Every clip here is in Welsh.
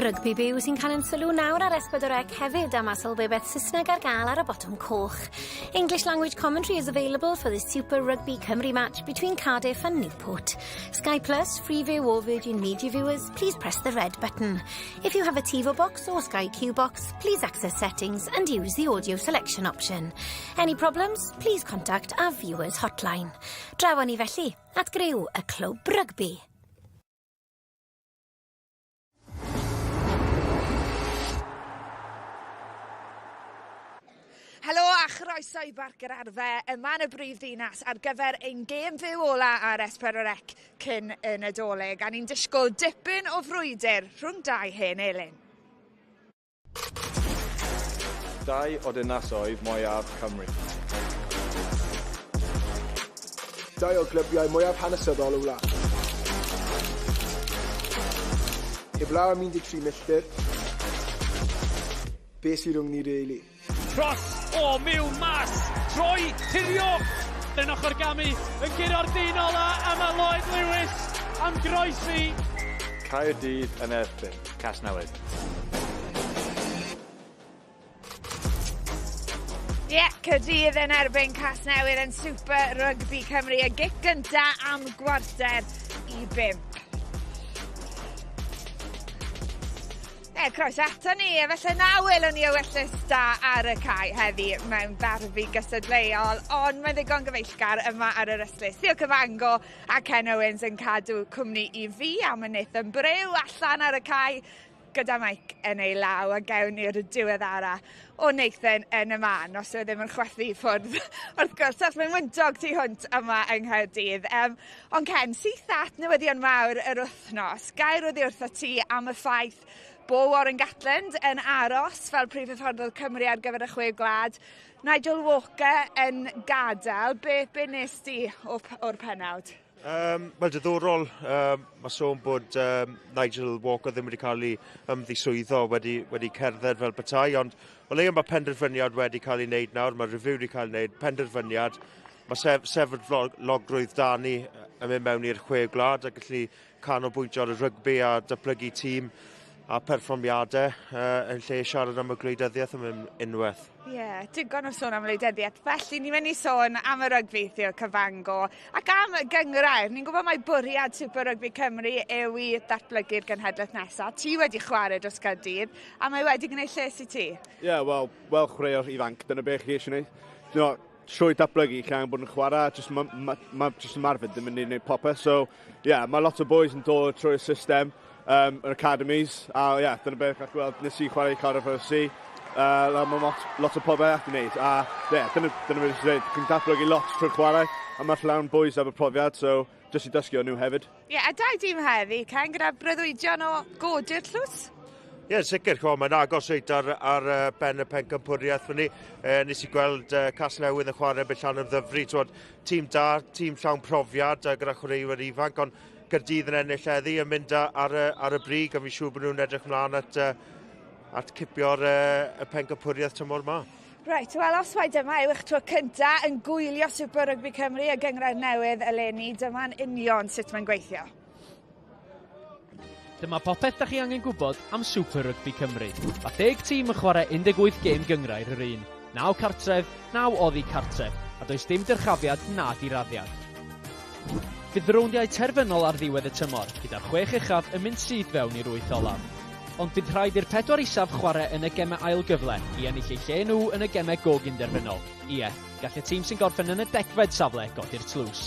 Rygbi byw sy'n cael ein sylw nawr ar S4C hefyd a mae sylwebeth Saesneg ar gael ar y botwm coch. English language commentary is available for the Super Rugby Cymru match between Cardiff and Newport. Sky Plus, Freeview or Virgin Media viewers, please press the red button. If you have a TiVo box or Sky Q box, please access settings and use the audio selection option. Any problems, please contact our viewers hotline. Draw ni felly at griw y Clwb Rygbi. Helo a chroeso i Barc yr Arfe yma yn y brif ddinas ar gyfer ein gêm fyw ola ar S4C cyn y Nadolig. A ni'n disgwyl dipyn o frwydr rhwng dau hen elyn. Dau o dinasoedd mwyaf Cymru. Dau o glybiau mwyaf hanesyddol y wlad. Heblaw am 13 milltir, be sy rhwng ni really? Cross o miwn mas, troi, tirio, yn ochr gamu, yn curo'r dyn ola, a mae Lloyd Lewis am groesi. Caerdydd yn erbyn Casnewydd. Ie, yeah, Caerdydd yn erbyn Casnewydd yn Super Rugby Cymru. Y gic gynta am 4:45. E, croeso ato ni, a felly na welwn ni ewyllys da ar y cae heddi mewn darfu gystadleuol, ond mae'n ddigon gyfeillgar yma ar yr ystlys. Theo Cyfango a Ken Owens yn cadw cwmni i fi am y Nathan Brew allan ar y cae gyda Mike yn ei law a gewn ni'r diweddara o Nathan yn y man os yw e ddim yn chwythu i ffwrdd wrth gwrs os mae'n wyntog tu hwnt yma yng Nghaerdydd. Um, ond Ken, syth at newyddion mawr yr wythnos, gair oddi wrtho ti am y ffaith bo Warren Gatland yn aros fel prif hyfforddwr Cymru ar gyfer y chwe gwlad, Nigel Walker yn gadael. Be, be nes di o'r penawd? Um, Wel, diddorol. Um, mae sôn bod um, Nigel Walker ddim wedi cael ei ymddiswyddo wedi, wedi cerdded fel petai, ond o leia mae penderfyniad wedi cael ei wneud nawr, mae review wedi cael ei wneud, penderfyniad. Mae sef, sefydlogrwydd da ni yn mynd mewn i'r chwe gwlad a gallu canolbwyntio ar y rygbi a datblygu tîm a perfformiadau uh, yn lle siarad am y gwleidyddiaeth am unwaith. Ie, yeah, digon o sôn am wleidyddiaeth. Felly ni'n mynd i sôn am y rygbi Theo Cyfango ac am y gynghrair. Ni'n gwybod mai bwriad Super Rugby Cymru yw i ddatblygu'r genhedlaeth nesaf. Ti wedi chwarae dros Gaerdydd a mae wedi gwneud lles i ti. Ie, yeah, wel, wel chwaraewr ifanc, dyna beth chi eisiau gwneud. You know, trwy datblygu, chi angen bod yn chwarae, just, ma, ma, ma, just ymarfer ddim yn mynd i wneud popeth. So, yeah, mae lot o boys yn dod trwy'r system, um, yr academies, a yeah, dyna beth gall gweld, nes i chwarae i Cardiff FC, uh, mae lot, lot o pobl allu wneud, a yeah, dyna, dyna beth sy'n dweud, chi'n datblygu lot trwy'r chwarae, a mae llawn boys efo profiad, so jyst i dysgu o nhw hefyd. Ie, yeah, a dau dîm heddi, Ken, gyda breuddwydion o godi'r tlws? Ie, yeah, sicr, chwa, mae'n agos reit ar, ar ben y pencampwriaeth fyny. E, nes i gweld uh, Casnewydd yn chwarae beth llan o'r ddyfru, twod, tîm da, tîm llawn profiad uh, gyda chwaraewyr ifanc, ond Gaerdydd yn ennill heddi yn mynd ar, y, ar y brig, a fi'n siŵr bod nhw'n edrych mlaen at, uh, at cipio'r uh, y pencampwriaeth tymor yma. Reit, wel os mai dyma yw eich tro cynta yn gwylio Super Rugby Cymru y gynghrair newydd eleni, dyma'n union sut mae'n gweithio. Dyma popeth da chi angen gwybod am Super Rugby Cymru. Mae deg tîm yn chwarae 18 gêm gynghrair yr un, naw cartref, naw oddi cartref, a does dim dyrchafiad na diraddiad. Bydd rowndiau terfynol ar ddiwedd y tymor, gyda'r chwech uchaf yn mynd syth fewn i'r wyth olaf. Ond bydd rhaid i'r pedwar isaf chwarae yn y gemau ail gyfle i ennill eu lle nhw yn y gemau gogynderfynol. Ie, gall y tîm sy'n gorffen yn y degfed safle godi'r tlws.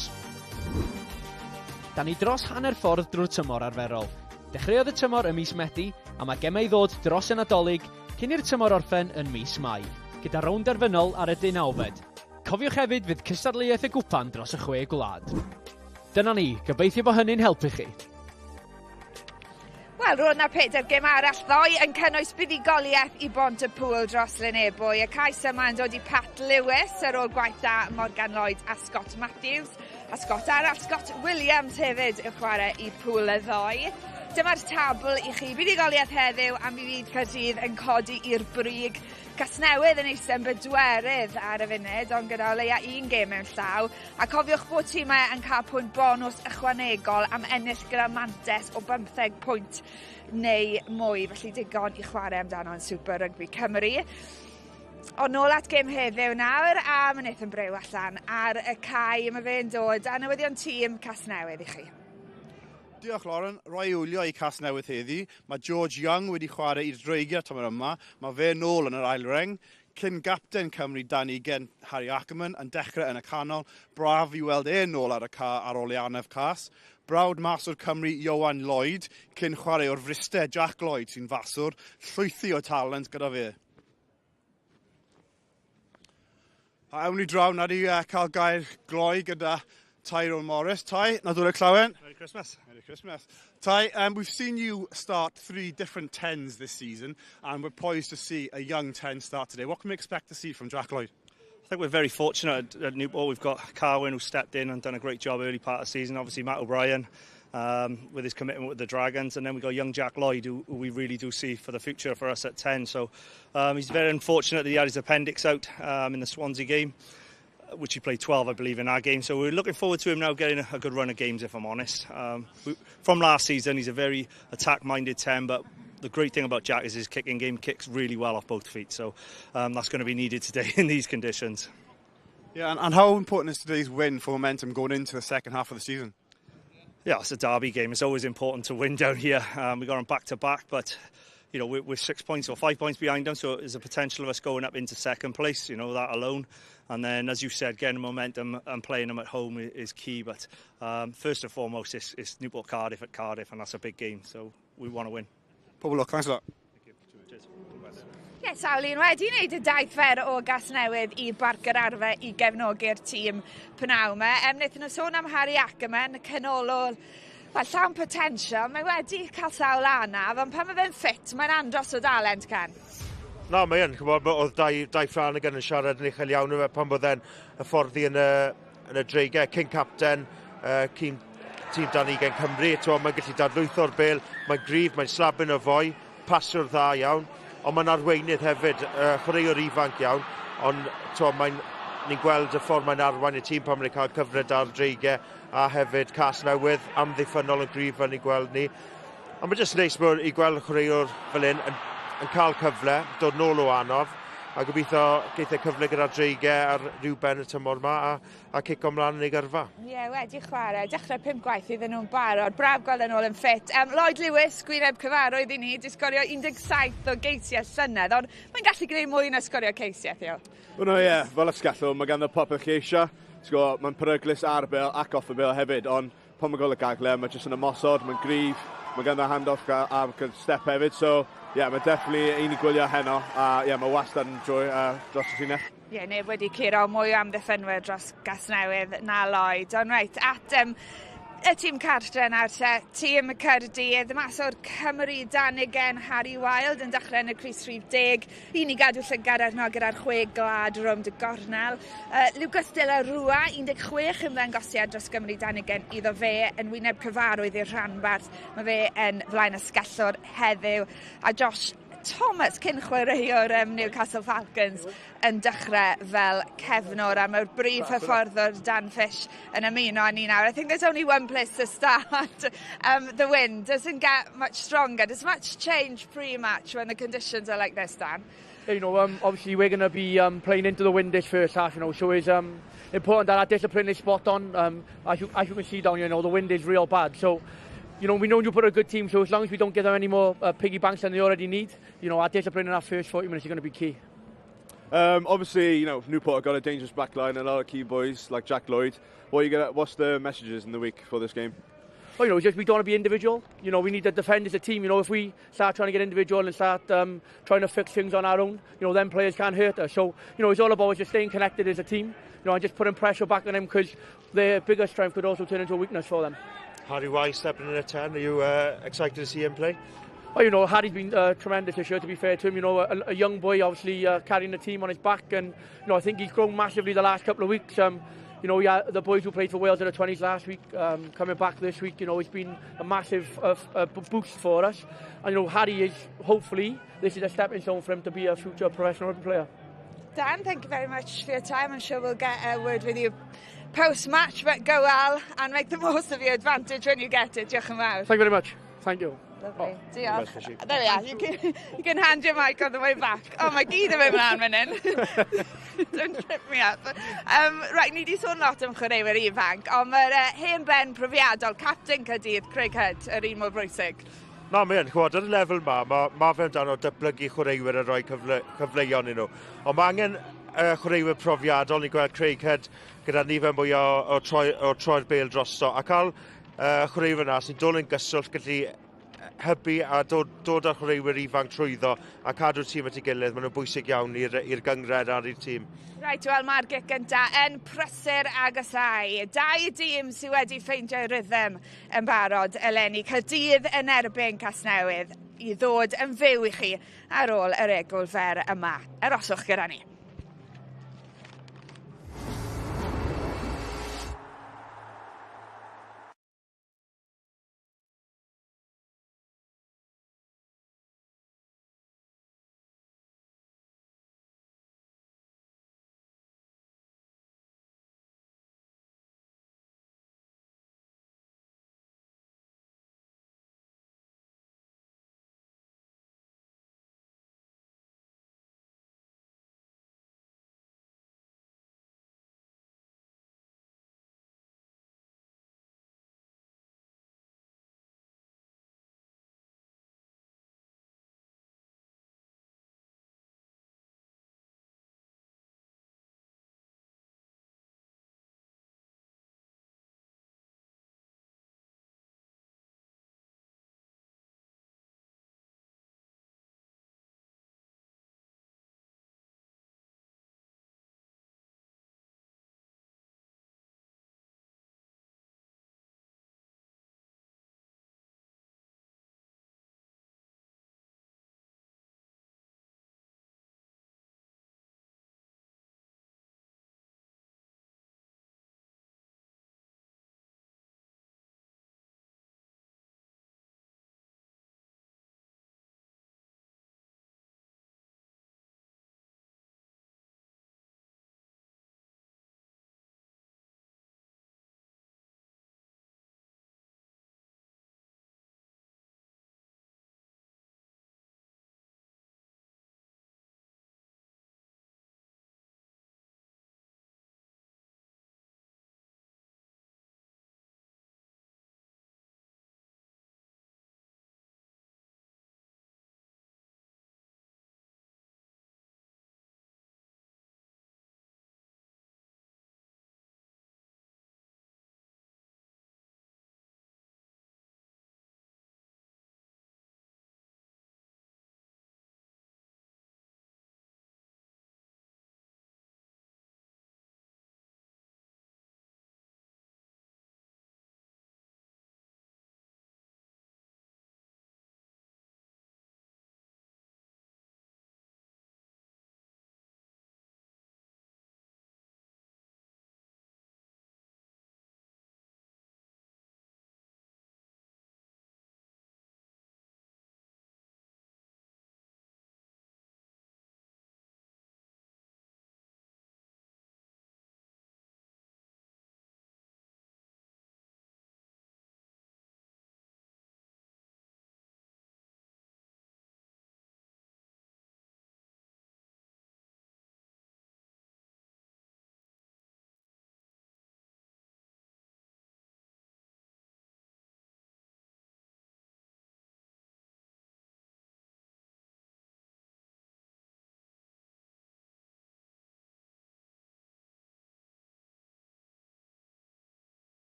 Da ni dros hanner ffordd drwy'r tymor arferol. Dechreuodd y tymor ym mis Medi, a mae gemau i ddod dros y Nadolig cyn i'r tymor orffen yn mis Mai, gyda rownd derfynol ar y deunawfed. Cofiwch hefyd fydd cystadleuaeth y gwpan dros y chwe gwlad. Dyna ni, gobeithio bod hynny'n helpu chi. Wel, roedd yna pedair gêm arall ddoe yn cynnwys buddugoliaeth i Bont-y-pŵl dros Lynebwy. Y cais yma yn dod i Pat Lewis ar ôl gwaith da Morgan Lloyd a Scott Matthews. A Scott arall, Scott Williams hefyd yn chwarae i Pŵl y ddoe. Dyma'r tabl i chi. Buddugoliaeth heddiw a mi fydd Caerdydd yn codi i'r brig. Casnewydd yn eistedd yn bedwerydd ar y funud, ond gyda o leia un gêm mewn llaw. A cofiwch bod tîmau yn cael pwynt bonws ychwanegol am ennill gyda mantes o 15 pwynt neu mwy, felly digon i chwarae amdano yn Super Rugby Cymru. Ond nôl at gêm heddiw nawr, a mae Nathan Brew allan ar y cae, mae fe'n dod â newyddion tîm Casnewydd i chi. Diolch Lauren, rhoi i wylio i Casnewydd heddi. Mae George Young wedi chwarae i'r Dreigiau tymor yma. Mae fe nôl yn yr ail reng. Cyn gapten Cymru dan ugain Harry Ackerman yn dechrau yn y canol. Braf i weld e nôl ar y cae ar ôl ei anaf cas. Brawd maswr Cymru Ioan Lloyd, cyn chwarae o'r Fryste Jack Lloyd sy'n faswr, llwythi o talent gyda fe. A ewn ni draw nawr i cael gair gloi gyda Tyrone Morris. Ty, Nadolig Llawen. Merry Christmas. Merry Christmas. Ty, we've seen you start three different tens this season, and we're poised to see a young 10 start today. What can we expect to see from Jack Lloyd? I think we're very fortunate at Newport. We've got Carwyn, who stepped in and done a great job early part of the season. Obviously, Matt O'Brien with his commitment with the Dragons. And then we've got young Jack Lloyd, who we really do see for the future for us at 10. So he's very unfortunate that he had his appendix out in the Swansea game, which he played 12, I believe, in our game. So we're looking forward to him now getting a good run of games, if I'm honest. From last season, he's a very attack-minded 10, but the great thing about Jack is his kicking game, kicks really well off both feet. So that's going to be needed today in these conditions. Yeah, and how important is today's win for momentum going into the second half of the season? Yeah, it's a derby game. It's always important to win down here. We got them back to back, but we're 6 points or 5 points behind them, so there's a potential of us going up into second place, that alone. And then, as you said, getting momentum and playing them at home is key. But first and foremost, it's Newport Cardiff at Cardiff, and that's a big game, so we want to win. Pob lwc, thanks a lot. Thank you. Cheers. Ie, yeah, sawl un wedi wneud y daith fer o Gasnewydd i Barc yr Arfau i gefnogi'r tîm pnawn yma. Wnaethon nhw sôn am Harry Ackerman, canolwr, wel, llawn potensial. Mae wedi cael sawl anaf, ond pan mae fe'n ffit, mae'n andros o dalent, Ken. Na, mae yn. Ch'mod, oedd Dai Flanagan yn siarad yn uchel iawn o fe pan bod e'n hyfforddi yn y Dreigiau, cyn capten, cyn tîm dan ugain Cymru. Mae'n gallu dadlwytho'r bêl, mae'n gryf, mae'n slabyn o foi, pasiwr dda iawn, ond mae'n arweinydd hefyd, chwaraewr ifanc iawn, ond mae'n ni'n gweld y ffordd mae'n arwain y tîm pan mae'n cael cyfle da'r Dreigiau a hefyd Casnewydd amddiffynnol yn gryf fel ni'n gweld ni. Ond mae'n jyst neis i gweld chwaraewr fel hyn yn cael cyfle, dod nôl o anaf, a gobeithio geith e cyfle gyda'r Dreigiau ar ryw ben y tymor yma a cico ymlaen yn ei gyrfa. Ie, yeah, wedi chwarae. Dechrau pum gwaith iddyn nhw'n barod. Braf gweld yn ôl yn ffit. Lloyd Lewis, gwyneb cyfarwydd i ni, di sgorio 17 o geisiau llynedd, ond mae'n gallu gwneud mwy na sgorio ceisiau, Theo. Wel, no, ie, yeah, fel asgellwr, mae ganddo popeth chi eisiau. Mae'n peryglus ar y bêl ac off y bêl hefyd, ond pan mae'n gôl y gagle, mae jyst yn ymosod, mae'n gryf, mae ganddo hand-off a step hefyd, so ie, yeah, mae definitely un i gwylio heno, a ie, yeah, mae wastad yn drwy dros y llinell. Ie, yeah, neb wedi curo mwy o amddiffynwyr dros Gasnewydd na Lloyd. Ond reit, at y tîm cartre nawr te, tîm Caerdydd, maswr Cymru dan ugain Harry Wild yn dechrau yn y crys rhif 10. Un i gadw llygad arno gyda'r chwe gwlad rownd y gornel. Lucas de la Rua, 16 ymddangosiad dros Gymru dan ugain iddo fe yn wyneb cyfarwydd i'r rhanbarth. Mae fe yn flaen asgellwr heddiw. A Josh Thomas, cyn chwaraewr Newcastle Falcons, yn dechrau fel cefnwr, a mae'r brif hyfforddwr Dan Fish yn ymuno â ni nawr. I think there's only one place to start. The wind doesn't get much stronger. Does much change pre-match when the conditions are like this, Dan? Yeah, obviously we're going to be playing into the wind this first half, so it's important that our discipline is spot on. As you can see down here, the wind is real bad. So, we know you put a good team, so as long as we don't give them any more piggy banks than they already need, our discipline in our first 40 minutes is going to be key. Obviously, Newport have got a dangerous back line and a lot of key boys like Jack Lloyd. What's the messages in the week for this game? Well, just we don't want to be individual. We need to defend as a team. If we start trying to get individual and start trying to fix things on our own, then players can't hurt us. So, it's all about just staying connected as a team, and just putting pressure back on them because their bigger strength could also turn into a weakness for them. Harry Wise stepping in at 10. Are you excited to see him play? Well, Harry's been tremendous this year, to be fair to him. A young boy, obviously, carrying the team on his back. And, I think he's grown massively the last couple of weeks. You know, yeah, the boys who played for Wales in the 20s last week, coming back this week, you know, it's been a massive boost for us. And, you know, Harry is, hopefully, this is a stepping stone for him to be a future professional rugby player. Dan, thank you very much for your time. I'm sure we'll get a word with you post-match, but go well and make the most of your advantage when you get it. Diolch yn fawr. Thank you very much. Thank you. Lovely. Oh, Diolch. There we are. You can hand your mic on the way back. Oh, mae gyd yn mynd mlaen fan hyn. Don't trip me up. Right, ni di sôn lot am chwaraewyr ifanc, ond mae'r hen ben profiadol, captain Caerdydd, Craig Hudd, yr un mor bwysig. Na, mae'n, chwod, ar y lefel ma, ma fe amdano datblygu chwaraewyr a rhoi cyfleon i nhw. Ond mae angen chwaraewyr profiadol, ni'n gweld Craig Hudd gyda nifer mwy o troi'r bêl drosto, a cael chwaraewyr yna sy'n dod yn gyswllt gallu hybu a dod â'r chwaraewyr ifanc trwyddo a cadw'r tîm at ei gilydd, maen nhw'n bwysig iawn i'r gynghrair a'r i'r tîm. Reit, wel mae'r gic gynta yn prysur agosau. Dau dîm sydd wedi ffeindio rhythm yn barod eleni. Caerdydd yn erbyn Casnewydd i ddod yn fyw i chi ar ôl yr egwyl fer yma. Aroswch gyda ni.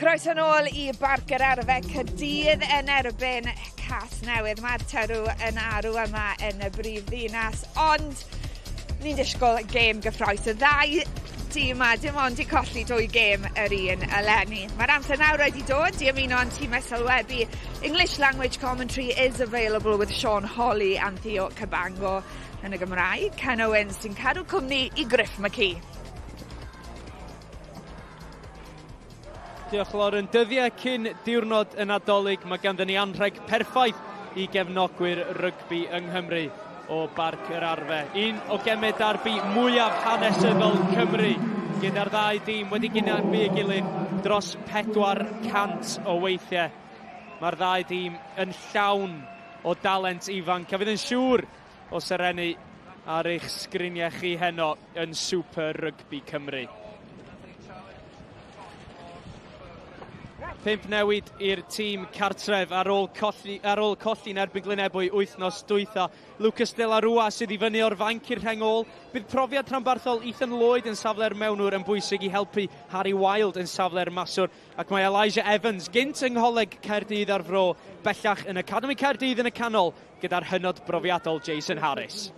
Croeso nôl i Barc yr Arfau, Caerdydd yn erbyn Casnewydd. Mae'r tarw yn arw yma yn y brif ddinas, ond ni'n disgwyl gêm gyffrous. Y ddau tîm a dim ond i colli dwy gêm yr un eleni. Mae'r amser nawr wedi dod i ymuno â'n tîmau sylwebu. English language commentary is available with Sean Holly and Theo Cabango yn y Gymraeg. Ken Owens sy'n cadw cwmni i Griff McKee. Diolch Lauren. Dyddiau cyn diwrnod y Nadolig, mae ganddyn ni anrheg perffaith i gefnogwyr rygbi yng Nghymru o Barc yr Arfe. Un o gemau darbi mwyaf hanesyddol Cymru, gyda'r ddau dîm wedi gynabu ei gilydd dros 400 o weithiau. Mae'r ddau dîm yn llawn o dalent ifanc a fydd yn siŵr o serennu ar eich sgriniau chi heno yn Super Rugby Cymru. 5 newid i'r tîm cartref ar ôl colli, ar ôl colli'n erbyn Glynebwy wythnos dwytha. Lucas de la Rua sydd i fyny o'r fainc i'r rheng ôl. Bydd profiad rhanbarthol Ethan Lloyd yn safle'r mewnwr yn bwysig i helpu Harry Wild yn safle'r maswr. Ac mae Elijah Evans, gynt yng Ngholeg Caerdydd a'r Fro, bellach yn Academi Caerdydd yn y canol gyda'r hynod brofiadol Jason Harris.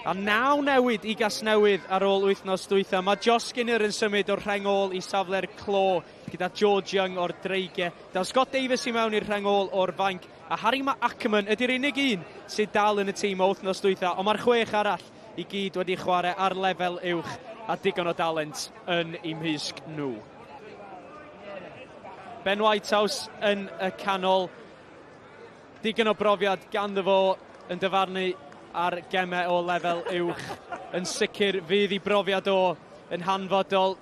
A naw newid i Gasnewydd ar ôl wythnos dwytha. Mae Josh Skinner yn symud o'r rheng ôl i safle'r clo gyda George Young o'r Dreigiau. Daw Scott Davies i mewn i'r rheng ôl o'r fainc. A Harry Ackerman ydy'r unig un sydd dal yn y tîm o wythnos dwytha, ond mae'r chwech arall i gyd wedi chwarae ar lefel uwch a digon o dalent yn eu mhysg nhw. Ben Whitehouse yn y canol. Digon o brofiad ganddo fo yn dyfarnu ar gemau o lefel uwch. Yn sicr fydd ei brofiad o yn hanfodol.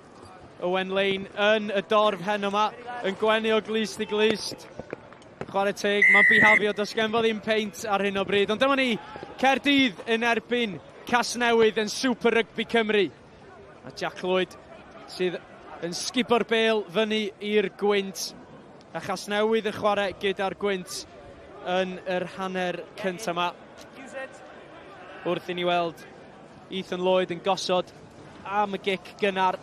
Owen Lane yn y dorf heno yma, yn gwenu o glust i glust. Chwarae teg, mae'n bihafio, does gen fo ddim peint ar hyn o bryd. Ond dyma ni, Caerdydd yn erbyn Casnewydd yn Super Rugby Cymru. A Jack Lloyd sydd yn sgubo'r bêl fyny i'r gwynt. A Chasnewydd yn chwarae gyda'r gwynt yn yr hanner cyntaf yma. Wrth i ni weld Ethan Lloyd yn gosod am y gic gynnar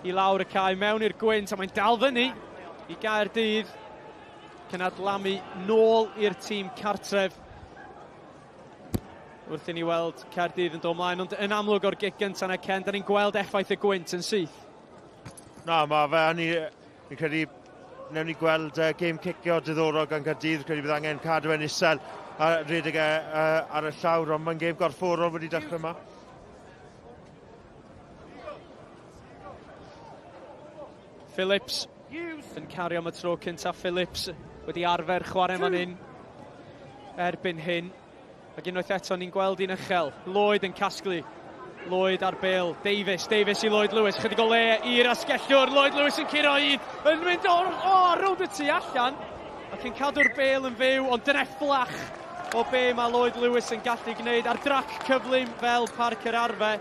i lawr y cae mewn i'r gwynt, a mae'n dal fyny i Gaerdydd. Cynadlamu nôl i'r tîm cartref. Wrth i ni weld Caerdydd yn dod ymlaen, ond yn amlwg o'r gic gyntaf yna, Ken, da ni'n gweld effaith y gwynt yn syth. Na, mae fe, ni, ni'n credu newn ni gweld gêm cicio diddorol gan Caerdydd, credu bydd angen cadw e'n isel a rhedeg e ar y llawr, ond mae'n gêm gorfforol wedi dechrau yma. Phillips yn cario am y tro cyntaf. Phillips wedi arfer chwarae fan hyn erbyn hyn. Ac unwaith eto ni'n gweld un uchel. Lloyd yn casglu. Lloyd ar bêl. Davies, Davies i Lloyd Lewis. Chydig o le i'r asgellwr. Lloyd Lewis yn curo un. Yn mynd o'r oh, rownd y tu allan. Ac yn cadw'r bêl yn fyw, ond dyna fflach o be mae Lloyd Lewis yn gallu gwneud ar drac cyflym fel Parc yr Arfe.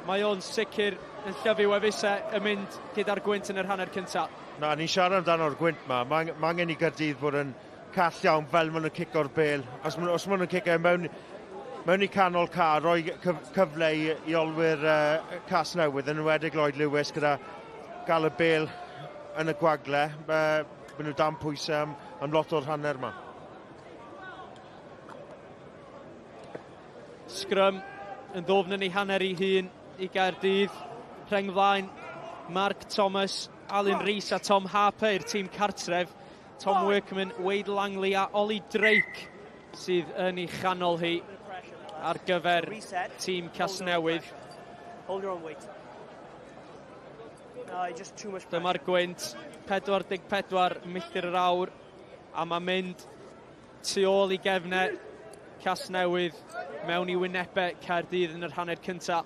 Mae o'n sicr yn llyfu wefusau yn mynd gyda'r gwynt yn yr hanner cyntaf. Na, ni'n siarad amdano'r gwynt ma. Mae ma angen i Gaerdydd bod yn call iawn fel maen nhw'n cico'r bêl. Os maen, os maen nhw'n cico mewn, mewn i canol ca, rhoi cyf cyfle i, i olwyr Casnewydd, yn enwedig Lloyd Lewis gyda gael y bêl yn y gwagle. Maen nhw dan pwysau am, am lot o'r hanner yma. Sgrym yn ddofn yn ei hanner ei hun i Gaerdydd. Rheng flaen, Mark Thomas, Alun Rees a Tom Harper i'r tîm cartref. Tom Workman, Wade Langley a Ollie Drake sydd yn ei chanol hi ar gyfer tîm Casnewydd. Dyma'r gwynt, 44 milltir yr awr, a mae'n mynd tu ôl i gefnau Casnewydd mewn i wynebau Caerdydd yn yr hanner cyntaf.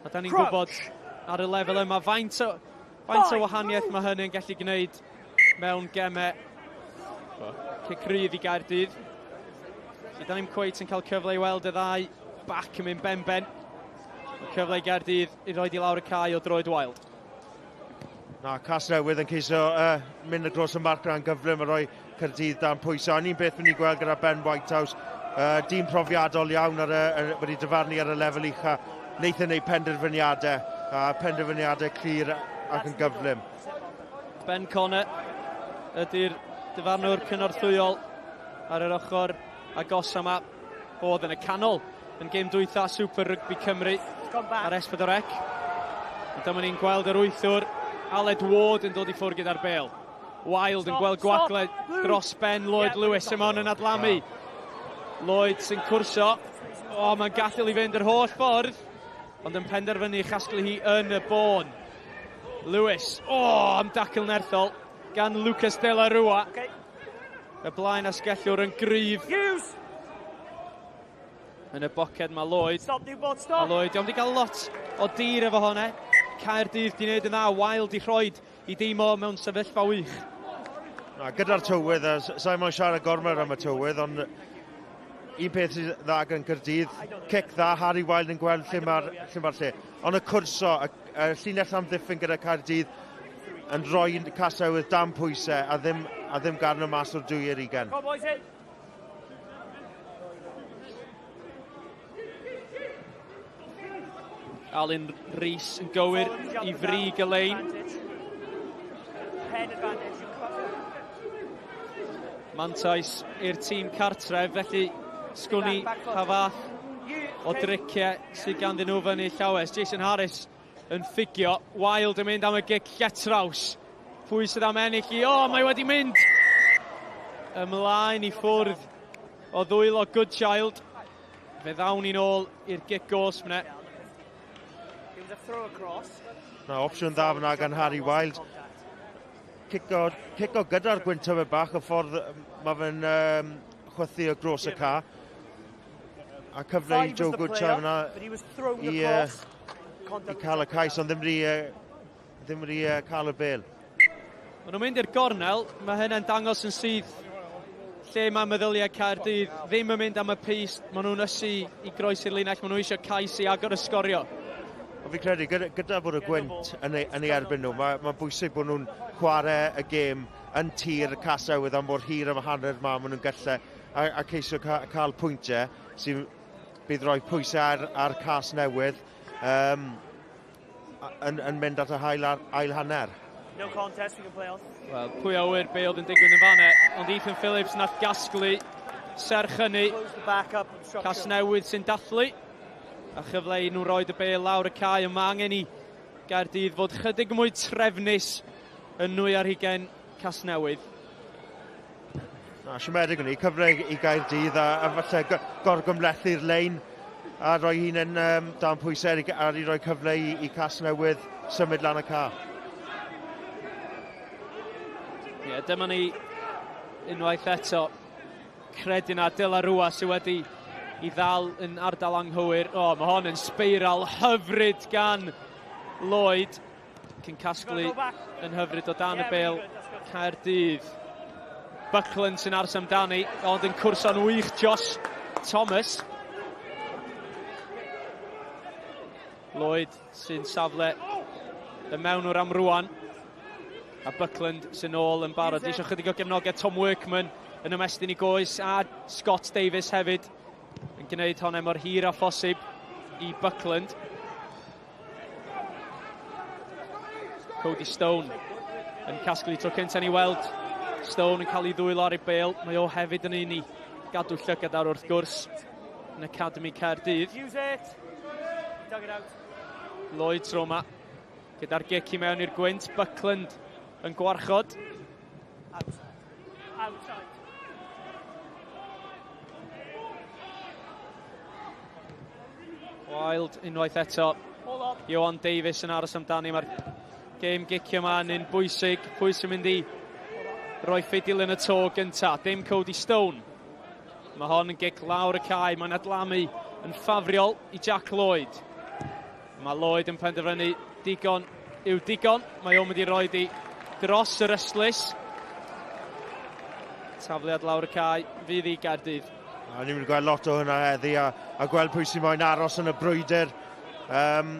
A da ni'n gwybod ar y lefel yma faint o, faint o wahaniaeth mae hynny'n gallu gwneud mewn gemau. Cic rydd i Gaerdydd. Felly, da ni'n cweit yn cael cyfle i weld y ddau bac yn mynd ben-ben. Cyfle i Gaerdydd i roed i lawr y cae o droed Wild. Na, Casnewydd yn ceisio mynd y gros y marc rhan gyflym a rhoi Caerdydd dan pwysau. Ond un beth ni'n gweld gyda Ben Whitehouse, dyn profiadol iawn ar y, wedi dyfarnu ar y lefel ucha. Wneith e wneud penderfyniadau, a penderfyniadau clir ac yn gyflym. Ben Connor ydy'r dyfarnwr cynorthwyol ar yr ochr agos yma. Oedd yn y canol yn gêm dwytha Super Rugby Cymru ar S4C. A dyma ni'n gweld yr wythwr, Aled Ward yn dod i ffwrdd gyda'r bêl. Wild yn gweld gwagle dros ben Lloyd Lewis, yma hwn yn adlamu. Lloyd sy'n cwrso. O, mae'n gadael i fynd yr holl ffordd, ond yn penderfynu chasglu hi yn y bôn. Lewis, o, am dacl nerthol gan Lucas De La Rua. Okay. Y blaen asgellwr yn gryf. Hughes! Yn y boced mae Lloyd. Stop, Newport, stop! A Lloyd, diolch wedi cael lot o dir efo hwnna. Caerdydd di wneud yn dda, Wild i rhoed i dîm o mewn sefyllfa wych. Na, gyda'r tywydd, a sa'i moyn siarad gormod am y tywydd, ond un peth sydd dda gan Caerdydd, cic dda, Harry Wild yn gweld lle mae'r lle, ma lle. Ond y cwrso, y, y llinell amddiffyn gyda Caerdydd yn rhoi Casnewydd dan pwysau a ddim, a ddim garno mas o'r 22. Come on, boys, in. Alun Rees yn gywir i frig y lein. Mantais i'r tîm cartref, felly sgwn i pa fath o driciau sydd ganddyn nhw fyny llawes. Jason Harris yn ffugio, Wild yn mynd am y gic lletraws. Pwy sydd am ennill i? O, mae wedi mynd ymlaen i ffwrdd o ddwylo Goodchild. Fe ddawn ni'n ôl i'r gic gosb 'na. Na, opsiwn dda fyna gan Harry Wild. Cico, cico gyda'r gwynt tymed bach, y ffordd mae fe'n um, chwythu o gros y ca. A cyfle i Joe Goodchild fyna i, uh, i cael y cais, ond ddim wedi, uh, ddim wedi uh, cael y bel. Maen nhw'n mynd i'r gornel, mae hynny'n dangos yn syth lle mae meddyliau Caerdydd ddim yn mynd am y pyst, maen nhw'n ysu i groesi'r linell, maen nhw eisiau cais i agor y sgorio. Ond fi'n credu, gyda, gyda bod y gwynt yn ei, yn ei erbyn nhw, mae'n mae bwysig bod nhw'n chwarae y gêm yn tir y Casnewydd am mor hir am y hanner ma maen nhw'n gallu a, a ceisio ca, cael pwyntiau sy'n bydd rhoi pwysau ar, ar Casnewydd um, yn, yn mynd at y hail, ail hanner. No contest, we can play on. Wel, pwy a wyr be oedd yn digwydd yn fanna, ond Ethan Phillips nath gasglu serch hynny. Casnewydd sy'n dathlu, a chyfle i nhw roed y bêl lawr y cae, ond mae angen i Gaerdydd fod chydig mwy trefnus yn 22 Casnewydd. Na, siomedig o'n i, cyfle i Gaerdydd a, a falle gorgymlethu'r lein a rhoi hunain um, dan pwysau ar, ar i roi cyfle i, i Casnewydd symud lan y ca. Ie, yeah, dyma ni unwaith eto. Credu na De La Rua sydd wedi i ddal yn ardal anghywir. O, oh, mae hon yn sbeiral hyfryd gan Lloyd. Cyn casglu yn hyfryd o dan y bêl Caerdydd. Buckland sy'n aros amdani, ond yn cwrso'n wych Josh Thomas. Lloyd sy'n safle y mewnwr am rwan. A Buckland sy'n ôl yn barod. Eisiau chydig o gefnogaeth Tom Workman yn ymestyn i goes a Scott Davis hefyd yn gwneud hwnna mor hir â phosib i Buckland. Cody Stone yn casglu tro cyntaf ni weld Stone yn cael ei ddwylo ar ei bêl. Mae o hefyd yn un i gadw llygad ar wrth gwrs yn Academy Caerdydd. Use it. Dug it out. Lloyd tro yma gyda'r gic i mewn i'r gwynt. Buckland yn gwarchod. Outside. Outside. Wild unwaith eto. Ioan Davies yn aros amdani. Mae'r gêm gicio yma yn un bwysig. Pwy sy'n mynd i roi ffidil yn y to gynta? Dim Cody Stone. Mae hon yn gic lawr y cae. Mae'n adlamu yn ffafriol i Jack Lloyd. Mae Lloyd yn penderfynu digon yw digon. Mae o'n mynd i roi di dros yr ystlys. Tafliad lawr y cae fydd i Gaerdydd. A ni'n mynd i gweld lot o hwnna heddi a, a gweld pwy sy'n moyn aros yn y brwydr. Um,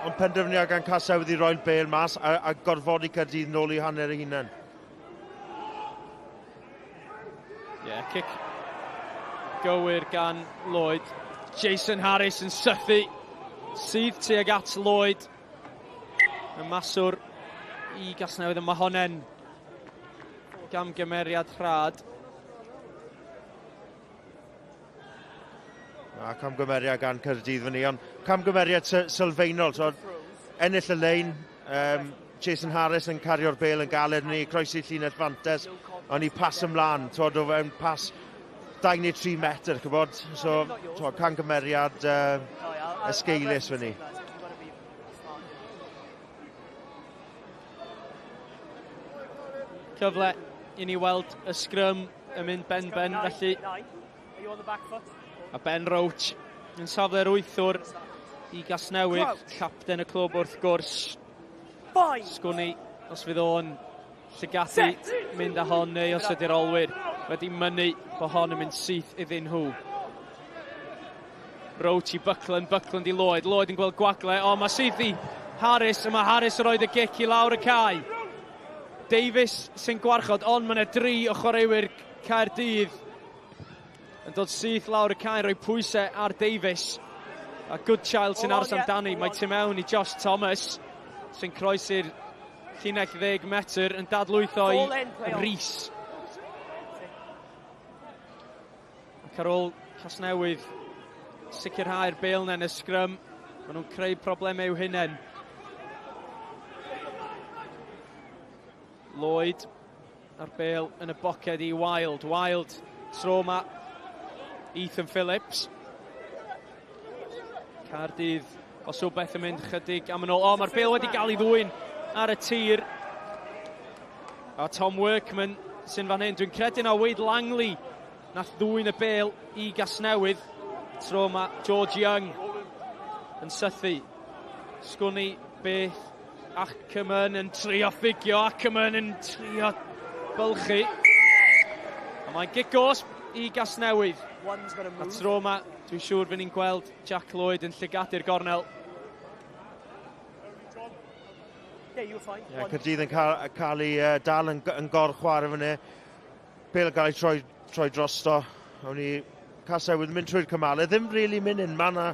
ond penderfyniad gan Casnewydd i roi'r bêl mas a, a gorfodi Caerdydd nôl i hanner ei hunain. Ie, yeah, cic gywir gan Lloyd. Jason Harris yn sythu sydd tuag at Lloyd. Y maswr i Gasnewydd yma honen gamgymeriad rhad. A camgymeriad gan Caerdydd fyny, ond camgymeriad sylfaenol. So, ennill y lein, um, Jason Harris yn cario'r bel yn galed ni, croesi llinell fantes, ond i pas ymlaen, twod, o fewn pas 2 neu 3 metr, chybod? So, twod, camgymeriad uh, esgeulus fyny. Cyfle i ni weld y sgrym yn mynd ben-ben, felly. A Ben Roach yn safle'r wythwr i Gasnewydd, capten y clwb wrth gwrs. Sgwn i os fydd o'n llygadu mynd â hon neu os ydy'r olwyr wedi mynnu bod hon yn mynd syth iddyn nhw. Roach i Buckland, Buckland i Lloyd, Lloyd yn gweld gwagle, o mae syth i Harris, a mae Harris yn rhoi y gic i lawr y cae. Davies sy'n gwarchod, ond mae yna dri o chwaraewyr Caerdydd yn dod syth lawr y cae, rhoi pwysau ar Davies. A Goodchild sy'n aros amdani, mae tu mewn i Josh Thomas sy'n croesi'r llinell 10 metr yn dadlwytho i Rhys. Ac ar ôl Casnewydd sicrhau'r bêl yna yn y sgrym, maen nhw'n creu problemau i'w hunain. Lloyd a'r bêl yn y boced i Wild. Wild tro yma Ethan Phillips. Caerdydd os yw beth yn mynd chydig am yn ôl. O, mae'r bêl wedi gael ei ddwyn ar y tir. A Tom Workman sy'n fan hyn. Dwi'n credu na Wade Langley nath ddwyn y bêl i Gasnewydd. Tro yma George Young yn sythu. Sgwn i beth Ackerman yn trio ffugio, Ackerman yn trio bylchu. A mae'n gic gosb i Gasnewydd. A tro yma, dwi'n siŵr fy ni'n gweld Jack Lloyd yn llygadu'r gornel. Yeah, Caerdydd yn cael, cael ei uh, dal yn, yn gorchwarae fyny. Bale yn cael ei troi, troi drosto. Awn ni Casnewydd yn mynd trwy'r cymalau. Ddim really mynd unman a,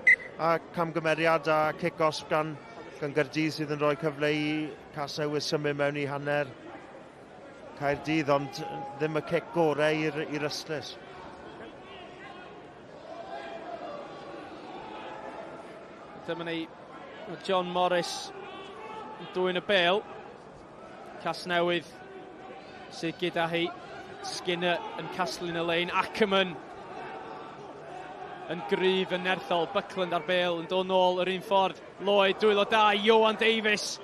a camgymeriad a cic-osb gan, gan Gaerdydd sydd yn rhoi cyfle i Casnewydd symud mewn i hanner Caerdydd, ond ddim y cic gorau i'r, i'r ystlys. Dyma ni John Morris yn dwyn y bel. Casnewydd sydd gyda hi. Skinner yn casglu yn y lein. Ackerman yn gryf yn nerthol. Buckland ar bel yn dod nôl yr un ffordd. Lloyd, dwylo da, Johan Davies.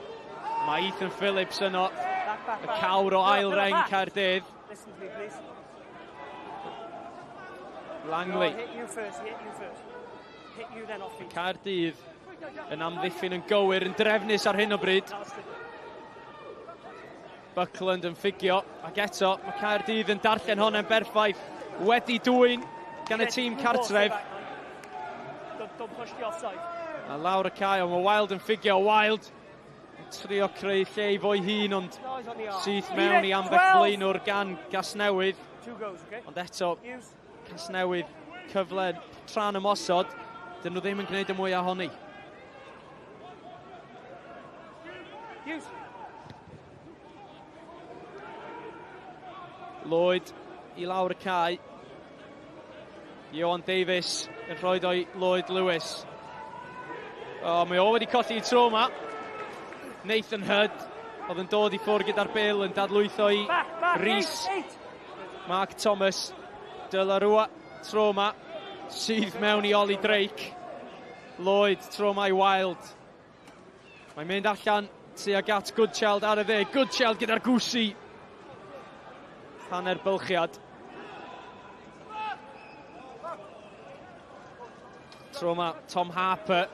Mae Ethan Phillips yno. Y cawr o ail reng Caerdydd. Langley. Caerdydd yn amddiffyn yn gywir, yn drefnus ar hyn o bryd. Buckland yn ffugio, ac eto mae Caerdydd yn darllen hon yn berffaith. Wedi dwyn gan y tîm cartref. A lawr y cae, ond mae Wild yn ffugio. Wild yn trio creu lle i fo'i hun, ond syth mewn i ambell flaenwr gan Gasnewydd. Ond eto, Casnewydd cyfle tra'n ymosod, dyn nhw ddim yn gwneud y mwy ohoni. Lloyd i lawr y cae. Ioan Davies yn rhoi o'i Lloyd Lewis. O, mae o wedi colli i tro yma. Nathan Hudd oedd yn dod i ffwrdd gyda'r bel yn dadlwytho i Rhys. Mark Thomas, De La Rua, tro yma, sydd mewn i Ollie Drake. Lloyd, tro yma i Wild. Mae'n mynd allan tuag at Goodchild ar y dde. Goodchild gyda'r gwsi. Hanner bylchiad. Tro yma, Tom Harper.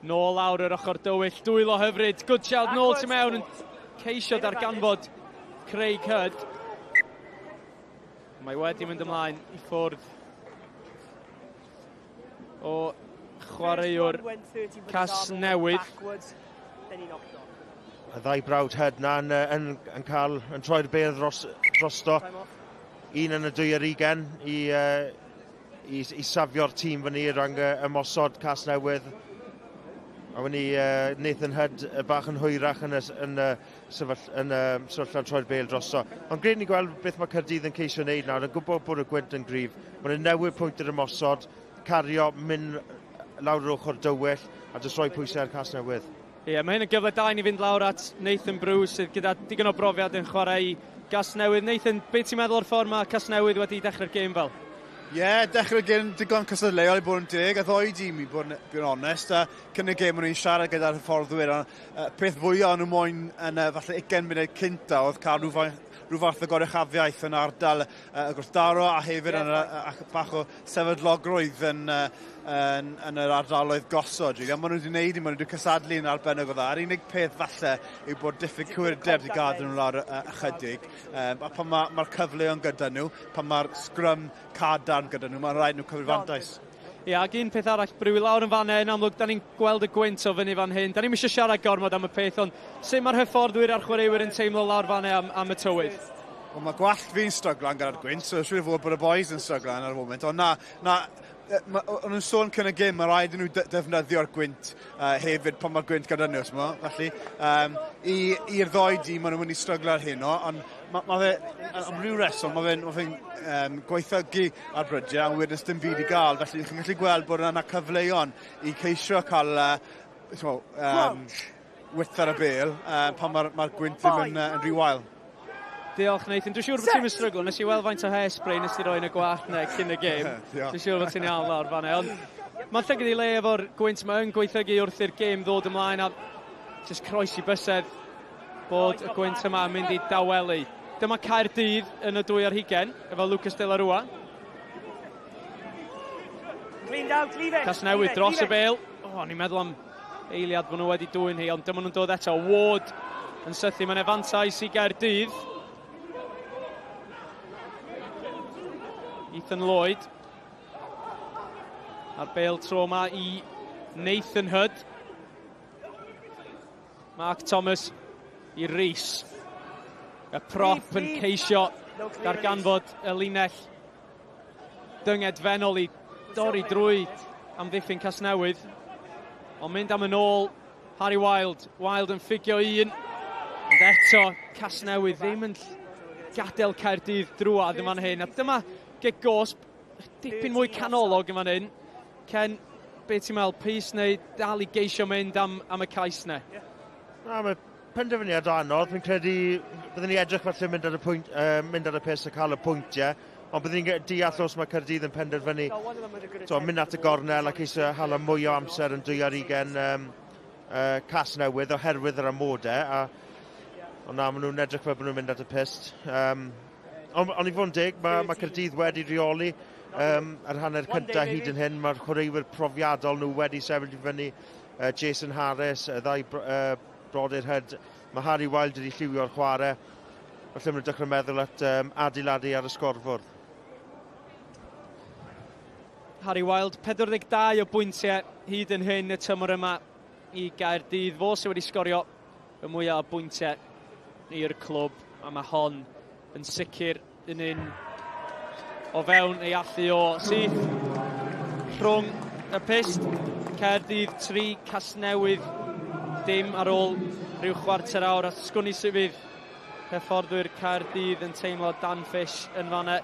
Nôl lawr yr ochr dywyll, dwylo hyfryd. Goodchild nôl tu mewn yn ceisio darganfod Craig Hudd. Mae wedi mynd ymlaen i ffwrdd o chwaraewr Casnewydd. Y ddau brawd Hudd na yn, yn, yn cael, yn troi'r bêl dros, drosto. Un yn y 22 i, uh, i, i safio'r tîm fyny rhwng ymosod Casnewydd. A wedi Nathan Hudd bach yn hwyrach yn y, yn y, sefyll, yn y sefyllfa troi'r bêl drosto. Ond grêt ni gweld beth mae Caerdydd yn ceisio wneud nawr, yn gwybod bod y gwynt yn gryf. Mae'n nhw'n newid pwynt yr ymosod, cario, mynd lawr yr ochr dywyll a jyst rhoi pwysau ar Casnewydd. Ie, yeah, mae hyn yn gyfle da i ni fynd lawr at Nathan Bruce sydd gyda digon o brofiad yn chwarae i Gasnewydd. Nathan, beth ti'n meddwl o'r ffordd mae Casnewydd wedi dechrau'r gêm fel? Ie, yeah, dechrau'r gêm digon cystadleuol i bod yn deg, a ddoi dîm i bod yn, bod yn onest. A cyn y gêm o'n i'n siarad gyda'r hyfforddwyr, a peth fwyaf o'n nhw moyn yn falle 20 munud cynta oedd cael rhywfaint rhyw fath o goruchafiaeth yn ardal y gwrthdaro a hefyd yn y, bach o sefydlogrwydd yn, yn, yn yr ardaloedd gosod. Really. A maen nhw wedi gwneud i, maen nhw wedi cysadlu yn arbennig o dda. Yr unig peth falle yw bod diffyg cywirdeb wedi gadael nhw lawr ychydig. A pan mae'r ma cyfleon gyda nhw, pan mae'r sgrym cadarn gyda nhw, mae'n rhaid nhw cymryd fantais. Ie, ac un peth arall, Brew, i lawr yn fanna, yn amlwg, da ni'n gweld y gwynt o fyny fan hyn. Da ni'n eisiau siarad gormod am y peth, ond sut mae'r hyfforddwyr a'r chwaraewyr yn teimlo lawr fanna am, am y tywydd? Wel, mae gwallt fi'n stryglan gyda'r gwynt, so siŵr o fod bod y boys yn stryglan ar y moment. Ond na, na, o'n nhw'n sôn cyn y gêm, mae rhaid i nhw defnyddio'r gwynt hefyd pan mae'r gwynt gyda nhw, t'mo? Felly, i'r ddoi dîm, maen nhw'n mynd i stryglo ar heno, ond mae ma fe, am ryw reswm, mae fe'n ma fe gwaethygu ar brydiau, a wedyn dim byd i gael. Felly, chi'n gallu gweld bod yna cyfleon i ceisio cael width ar y bêl pan mae'r ma gwynt ddim yn, yn rhy wael. Diolch, Nathan. Dwi'n siŵr bod ti'n stryglo. Nes i weld faint o hairspray nes i roi yn y gwallt ne cyn y gêm. Dwi'n siŵr bod ti'n iawn lawr fanna. Ond mae'n llygad i le efo'r gwynt mae yn gweithiogi wrth i'r gêm ddod ymlaen a jyst croesi bysedd bod y gwynt yma yn mynd i dawelu. Dyma Caerdydd yn y 22 efo Lucas de la Rua. Casnewydd dros y bêl. O, oh, ni'n meddwl am eiliad bod nhw wedi dwyn hi, ond dyma nhw'n dod eto. Ward yn sythu, mae'n efantais i Gaerdydd. Ethan Lloyd. A'r bêl tro yma i Nathan Hudd. Mark Thomas i Rhys. Y prop yn ceisio darganfod y linell dyngedfennol i dorri drwy amddiffyn Casnewydd. Ond mynd am yn ôl Harry Wild. Wild yn ffugio un. Ond eto Casnewydd ddim yn gadael Caerdydd drwadd yn fan hyn. A dyma gic gosb dipyn mwy canolog yn fan hyn. Ken, be ti'n meddwl, Pys neu dal i geisio mynd am, am y cais ne? Na, mae penderfyniad anodd. Fi'n credu byddwn ni edrych falle mynd ar y, pwynt, mynd ar y pyst a cael y pwyntiau. Ond byddwn ni'n deall os mae Caerdydd yn penderfynu to, mynd at y gornel a ceisio hala mwy o amser yn 22 Casnewydd oherwydd yr amodau. A, ond na, maen nhw'n edrych fel bod nhw'n mynd at y pyst. Ond on i fod yn deg, mae, mae Caerdydd wedi rheoli yr hanner cyntaf hyd yn hyn. Mae'r chwaraewyr profiadol nhw wedi sefyll i fyny. Jason Harris, y ddau brodyr Hudd. Mae Harry Wild wedi lliwio'r chwarae. Felly maen nhw'n dechrau meddwl at adeiladu ar y sgorfwrdd. Harry Wild, 42 o bwyntiau hyd yn hyn y tymor yma i Gaerdydd. Fo sydd wedi sgorio y mwyaf o bwyntiau i'r clwb, a mae hon yn sicr yn un o fewn ei allu o syth rhwng y pyst. Caerdydd 3, Casnewydd dim ar ôl rhyw chwarter awr, a sgwn i sut fydd hyfforddwyr Caerdydd yn teimlo Dan Fish yn fanna.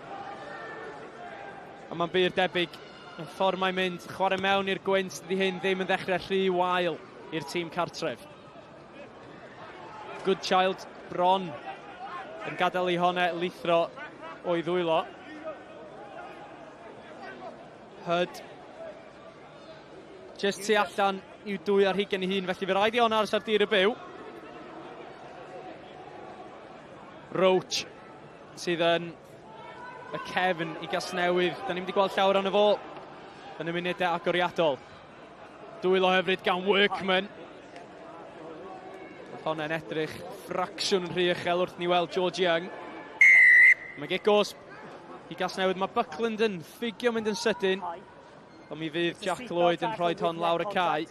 A mae'n bur debyg y ffordd mae'n mynd, chwarae mewn i'r gwynt, dydy hyn ddim yn ddechrau rhy wael i'r tîm cartref. Goodchild bron yn gadael i honna lithro o'i ddwylo. Hudd. Just tu allan i'w 22 i hun, felly fe rhaid i honna aros ar dir y byw. Roach sydd yn y cefn i Gasnewydd. Da ni'n mynd i gweld llawer ond fo yn y munudau agoriadol. Dwylo hyfryd gan Workman. Oedd honna'n edrych ffracsiwn yn rhy uchel wrth ni weld George Young. Mae gic gosb i Gasnewydd. Mae Buckland yn ffugio mynd yn sydyn. Ond mi fydd Jack Lloyd yn rhoi hon lawr y cae.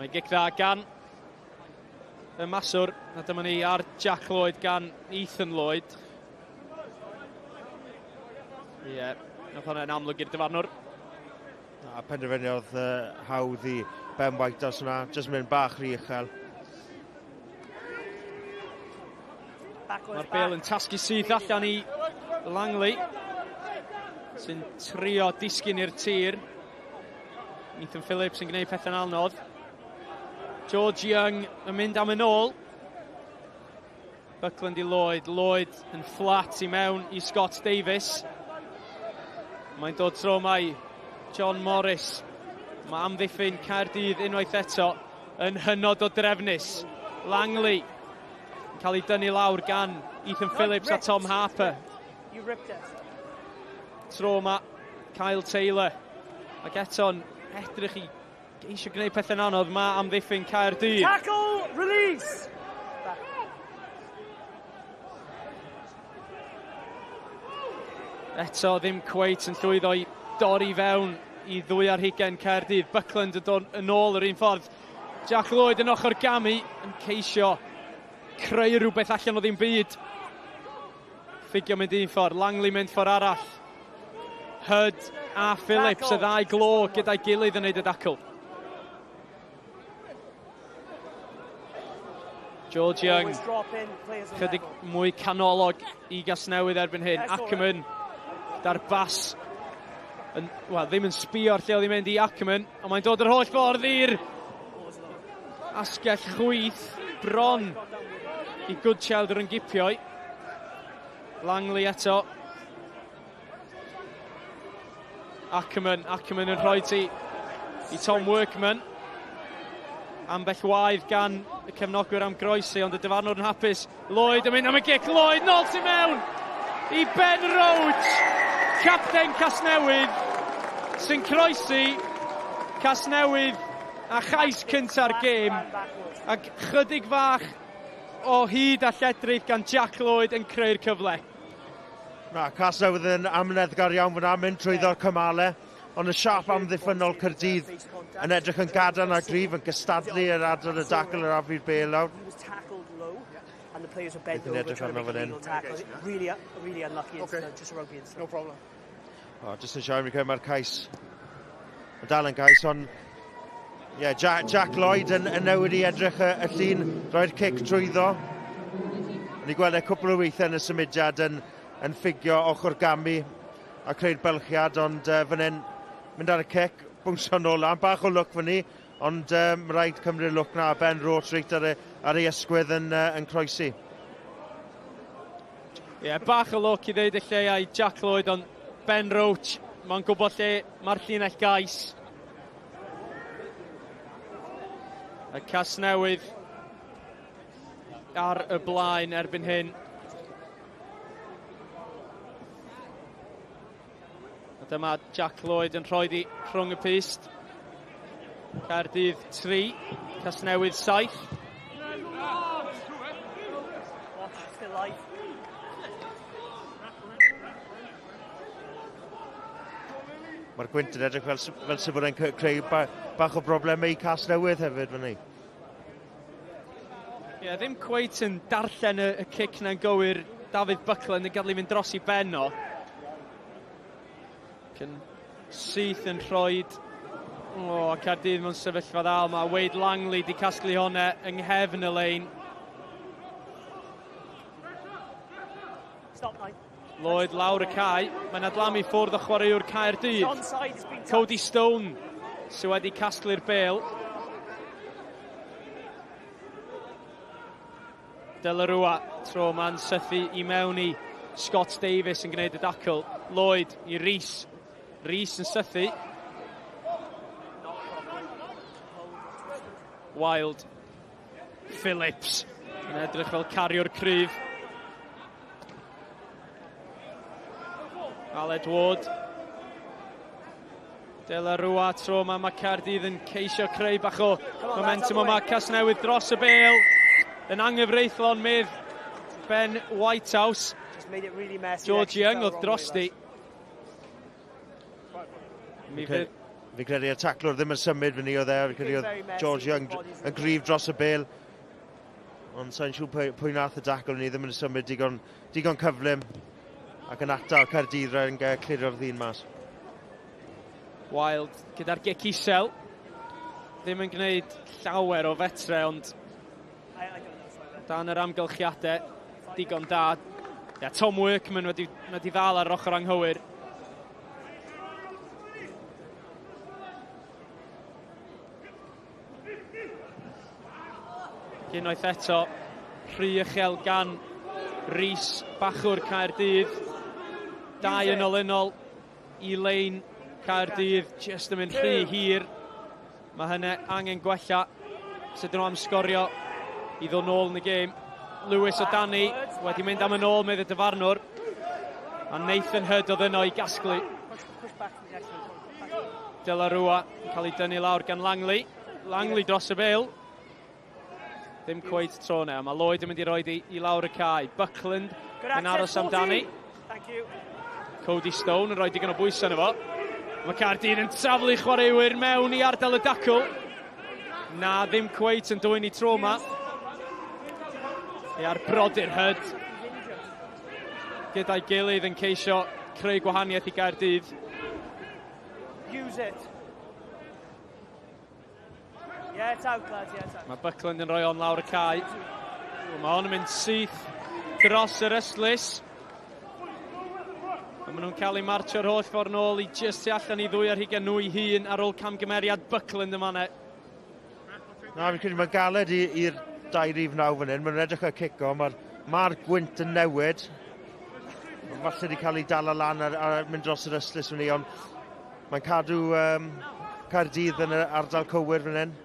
Mae gic dda gan y maswr. A dyma ni ar Jack Lloyd gan Ethan Lloyd. Ie, yeah, nath hwnna'n amlwg i'r dyfarnwr. A penderfyniodd hawdd i Ben Whitehouse yna, jyst mynd bach rhy uchel. Mae'r bel yn tasgu syth allan i Langley, sy'n trio disgyn i'r tir. Ethan Phillips yn gwneud pethau'n anodd. George Young yn mynd am yn ôl. Buckland i Lloyd. Lloyd yn fflat i mewn i Scott Davies. Mae'n dod tro mai John Morris. Mae amddiffyn Caerdydd unwaith eto yn hynod o drefnus. Langley yn cael ei dynnu lawr gan Ethan Phillips a Tom Harper. Tro yma, Kyle Taylor. Ac eto'n edrych i geisio gwneud pethau'n anodd, mae amddiffyn Caerdydd. Tackle, release! Eto ddim cweit yn llwyddo i dorri fewn i 22 Caerdydd. Buckland yn dod yn ôl yr un ffordd. Jack Lloyd yn ochr gamu yn ceisio creu rhywbeth allan o ddim byd. Ffigio mynd un ffordd, Langley mynd ffordd arall. Hud a Phillips, y ddau glo gyda'i gilydd yn neud y dacl. George Young, chydig mwy canolog i Gasnewydd erbyn hyn. Ackerman, da'r bas, yn, well, ddim yn sbio ar lle oedd hi'n mynd i Ackerman, ond mae'n dod yr holl ffordd i'r asgell chwith, bron i Goodchild yr yngipioi. Langley eto. Ackerman, Ackerman yn rhoi ti i Tom Workman. Ambell waedd gan y cefnogwyr am groesi, ond y dyfarnwr yn hapus. Lloyd yn mynd am y gic, Lloyd nôl tu mewn i Ben Roach, capten Casnewydd, sy'n croesi Casnewydd a chais cynta'r gêm. Ac chydig fach o hyd a lledrith gan Jack Lloyd yn creu'r cyfle. Na, Casnewydd yn amyneddgar iawn fyna, mynd trwyddo'r cymale, ond y siap amddiffynnol Caerdydd yn edrych yn gadarn a gryf, yn gystadlu yr adran y dacl yr afi'r bel lawr. Beth yn edrych arno fan hyn. O, jyst yn siarad, mi'n credu mae'r cais yn dal yn gais, ond yeah, Jack, Jack Lloyd yn, yn newid i edrych y, y llun, roi'r cic trwyddo. Ni gweld e cwpl o weithiau yn y symudiad yn, yn ffugio ochr gamu a creu'r bylchiad, ond fan hyn, mynd ar y cic, bwnsio nôl lan, bach o lwc fyny, ond um, rhaid cymryd lwc na, Ben Roach reit ar, ei, ar ei ysgwydd yn, yn croesi. Ie, yeah, bach o lwc i ddeud y lle ai Jack Lloyd, ond Ben Roach, mae'n gwybod lle mae'r llinell gais. Y Casnewydd ar y blaen erbyn hyn. A dyma Jack Lloyd yn rhoi di rhwng y pyst. Caerdydd 3, Casnewydd 7. Mae'r gwynt yn edrych fel, fel sy'n bod e'n creu ba, bach o broblemau i Casnewydd hefyd fyny. Ie, yeah, ddim cweit yn darllen y, y cic na'n gywir David Buckland yn gadw i fynd dros i ben o. Cyn syth yn rhoi O, oh, Caerdydd mewn sefyllfa dda. Mae Wade Langley di casglu hwnna yng nghefn y lein. Lloyd lawr y cae. Mae'n adlamu ffwrdd o chwaraewr Caerdydd. Cody Stone sydd wedi casglu'r bel. Delarua, tro ma'n sythu i mewn i Scott Davies yn gwneud y dacl. Lloyd i Rhys. Rhys yn sythu. Wild. Phillips yn edrych fel cariwr cryf. Aled Ward. De La Rua tro yma, mae Caerdydd yn ceisio creu bach o momentum yma. Casnewydd dros y bel. Yn anghyfreithlon medd Ben Whitehouse. George Young oedd drosti. Mi fydd... Fi credu y taclwr ddim yn symud fyny oedd e, fi credu oedd George Young yn gryf dros y bel. Ond sa'n siŵr pwy, pwy nath y dacl ni ddim yn symud digon, digon cyflym ac yn atal Caerdydd rhaid yn clirio'r ddyn mas. Wild gyda'r gic isel. Ddim yn gwneud llawer o fetre, ond dan yr amgylchiadau, digon da. Yeah, Tom Workman wedi, wedi ddal ar ochr anghywir. Unwaith eto, rhy uchel gan Rhys Bachwr Caerdydd. Dau yn olynol i lein Caerdydd, jyst yn mynd rhy hir. Mae hynny angen gwella. Sut nhw am sgorio i ddod nôl yn y gêm. Lewis o Dani wedi mynd am yn ôl, medd y dyfarnwr. A Nathan Hurd oedd yno i gasglu. Delarua yn cael ei dynnu lawr gan Langley. Langley dros y bel. Ddim cweit tro ne. Mae Lloyd yn mynd i roed i, i lawr y cae. Buckland yn aros amdani. Cody Stone yn rhoi digon o bwysau yno fo. Mae Caerdydd yn taflu chwaraewyr mewn i ardal y dacl. Na, ddim cweit yn dwyn i tro yma. Ia'r brodyr Hyd. Gyda'i gilydd yn ceisio creu gwahaniaeth i Gaerdydd. Use it. Yeah, it's out, lads, yeah, it's out. Mae Buckland yn rhoi on lawr y cae. Mae hon yn mynd syth dros yr ystlys. A maen nhw'n cael eu martio'r holl ffordd nôl i jyst tu allan i ddwy ar hugain nhw i hun ar ôl camgymeriad Buckland yma ne. Na, fi'n credu mae'n galed i'r 2-9 fan hyn. Mae'n edrych ar cico, mae'r ma gwynt yn newid. Falle wedi cael ei dal lan a, a mynd dros yr ystlys fan ni, ond mae'n cadw um, Caerdydd yn yr ardal cywir fan hyn.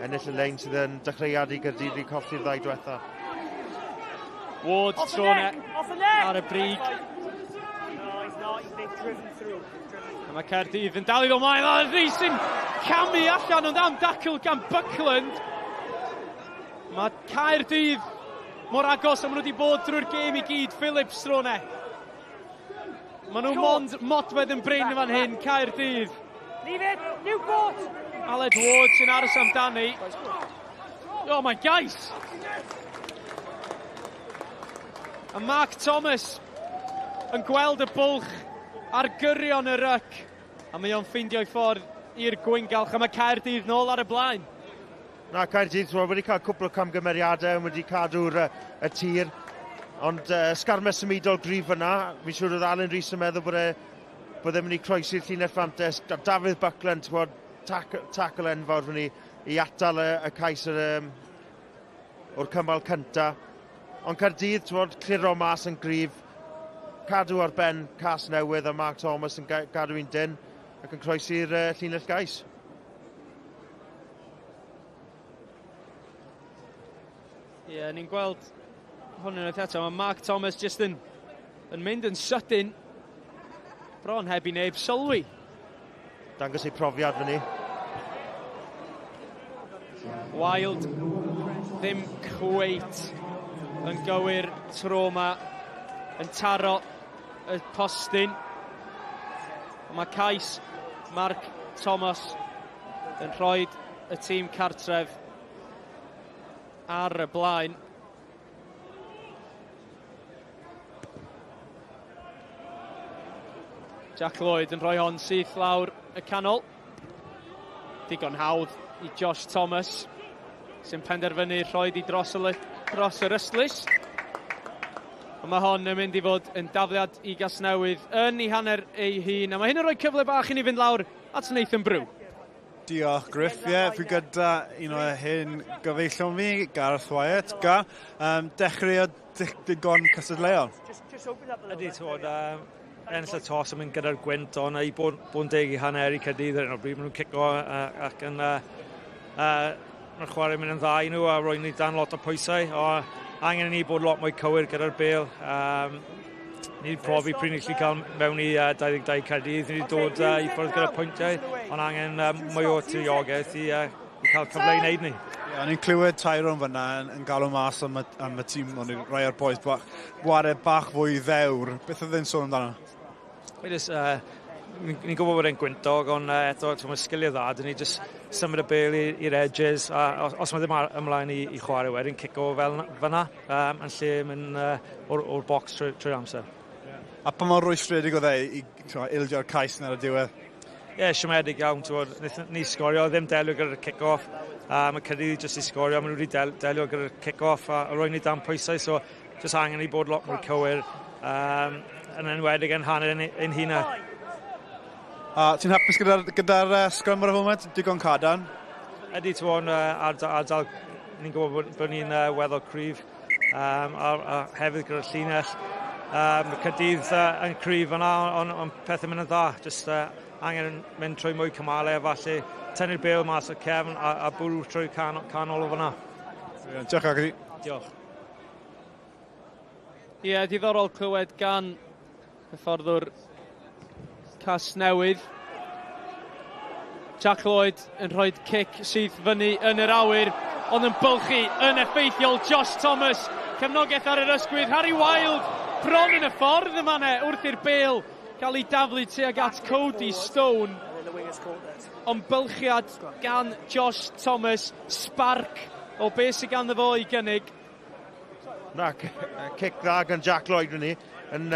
Ennill y lein sydd yn dechreuad i Gaerdydd i colli'r ddau diwetha. Ward tro ar y brig. A mae Caerdydd yn dal i ddod mlaen. A Rhys yn camu allan ond am dacl gan Buckland. Mae Caerdydd mor agos a maen nhw wedi bod drwy'r gêm i gyd. Phillips tro ne. Maen nhw mond modfedd yn brin fan hyn, Caerdydd. Leave it, Newport! Aled Ward sy'n aros amdani. Oh my gais! A Mark Thomas yn gweld y bwlch ar gyrion y ryc. A mae o'n ffeindio'i ffordd i'r gwyngalch a mae Caerdydd nôl ar y blaen. Na, Caerdydd wedi cael cwpl o camgymeriadau, wedi cadw'r y tir. Ond sgarmes symudol gryf fyna. Fi'n siŵr oedd Alan Rees yn meddwl bod e bod e'n mynd i croesi'r llinell fantes. Dafydd Buckland, ti'n bod, tackle enfawr fyny i atal y, y cais yr, um, o'r cymal cynta. Ond Caerdydd, ti'n bod, cliro mas yn gryf, cadw ar ben Cas Newydd a Mark Thomas yn gadw un dyn ac yn croesi'r llinell gais. Ie, yeah, ni'n gweld hwn yn eto. Mae Mark Thomas jyst yn, yn mynd yn sydyn. Bron heb i neb sylwi. Dangos ei profiad fyny. Wild ddim cweit yn gywir tro yma yn taro y postyn. Mae cais Mark Thomas yn rhoi y tîm cartref ar y blaen. Jack Lloyd yn rhoi hon syth lawr y canol. Digon hawdd i Josh Thomas sy'n penderfynu rhoi di dros, y, dros yr ystlys. A mae hon yn mynd i fod yn dafliad i Gasnewydd yn ei hanner ei hun. A mae hyn yn rhoi cyfle bach i ni fynd lawr at Nathan Brew. Diolch, Griff. Ie, yeah, fi gyda un o hyn gyfeillon fi, Gareth Wyatt. Ga, um, dechreuodd digon cystadleuol. Ydy, ti'n bod, um, ennill y tos yn mynd gyda'r gwynt, ond i bod, bod yn deg i hanner i Caerdydd ar hyn o bryd, maen nhw'n cico uh, ac yn uh, uh, mae'r chwarae mynd yn dda i nhw a roi ni dan lot o pwysau. O, angen i ni bod lot mwy cywir gyda'r bel. Um, ni wedi profi pryd ni gallu cael mewn i uh, 22 Caerdydd, ni wedi dod uh, i ffwrdd gyda pwyntiau, ond angen um, mwy o tiriogaeth i, uh, i cael cyfle i wneud ni. Yeah, o'n i'n clywed Tyrone fyna yn, yn galw mas am y, am y tîm, o'n i'n rhai o'r boys bach, ware bach fwy ddewr. Beth oedd e'n sôn amdano? Wait, uh, Ni'n gwybod bod e'n gwyntog, ond eto, mae sgiliau dda, dyn ni just symud y bêl i'r edges, a os mae ddim ymlaen i chwarae wedyn, cico fel fyna, yn lle mynd o'r box trwy'r amser. A pa mor rwystredig oedd e i ildio'r cais yn ar y diwedd? Ie, yeah, siomedig iawn, ti'n ni sgorio, ddim delio gyda'r kick-off. Mae Caerdydd jyst i sgorio, maen nhw wedi delio gyda'r kick-off a roi ni dan pwysau, so jyst angen i bod lot mwy cywir, yn enwedig yn hanner ein hunain. A ti'n hapus gyda sgrym ar y foment? Digon cadarn? Ydy, ti'n bod, ardal, ni'n gwybod bod ni'n weddol cryf, a hefyd gyda'r llinell. Mae Caerdydd yn cryf yna, ond pethau mynd yn dda. Just angen mynd trwy mwy cymalau, falle tynnu'r bêl mas o'r cefn a bwrw trwy canol o fyna. Diolch, Agri. Diolch. Ie, yeah, diddorol clywed gan hyfforddwr Casnewydd. Jack Lloyd yn rhoi cic syth fyny yn yr awyr, ond yn bylchu yn effeithiol Josh Thomas. Cefnogaeth ar yr ysgwydd, Harry Wild bron yn y ffordd yma ne, wrth i'r bêl gael ei daflu tuag at Cody Stone. Ond bylchiad gan Josh Thomas, spark o beth sydd ganddo fo i gynnig. Na, cic dda gan Jack Lloyd ni, yn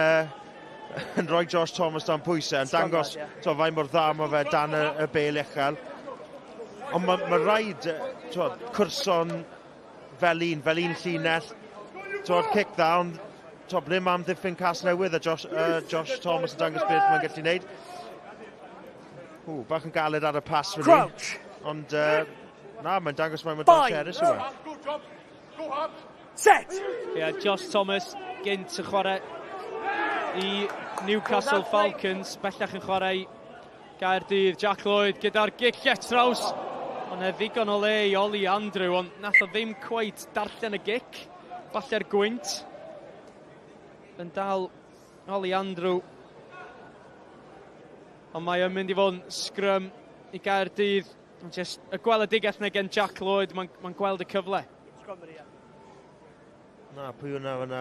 rhoi Josh Thomas dan pwysau, yn dangos to, faint mor dda mae fe dan y bêl uchel. Ond mae rhaid to, cwrso'n fel un llinell, to, cic dda, ond to, ble mae amddiffyn Casnewydd a Josh Thomas yn dangos beth mae'n gallu gwneud. Ww, bach yn galed ar y pas fan. Crouch. Ond na, mae'n dangos mae'n dawnus yw e. Set! Ie, yeah, Josh Thomas gynt yn chwarae i Newcastle Falcons, bellach yn chwarae i Gaerdydd. Jack Lloyd gyda'r gic lletraws. Ond e ddigon o le i Oli Andrew, ond nath o ddim cweit darllen y gic. Falle'r gwynt. Yn dal Oli Andrew. Ond mae yn mynd i fod yn sgrym i Gaerdydd. Just y gweledigaeth 'na gen Jack Lloyd, mae'n gweld y cyfle. Na, pwy hwnna fyna?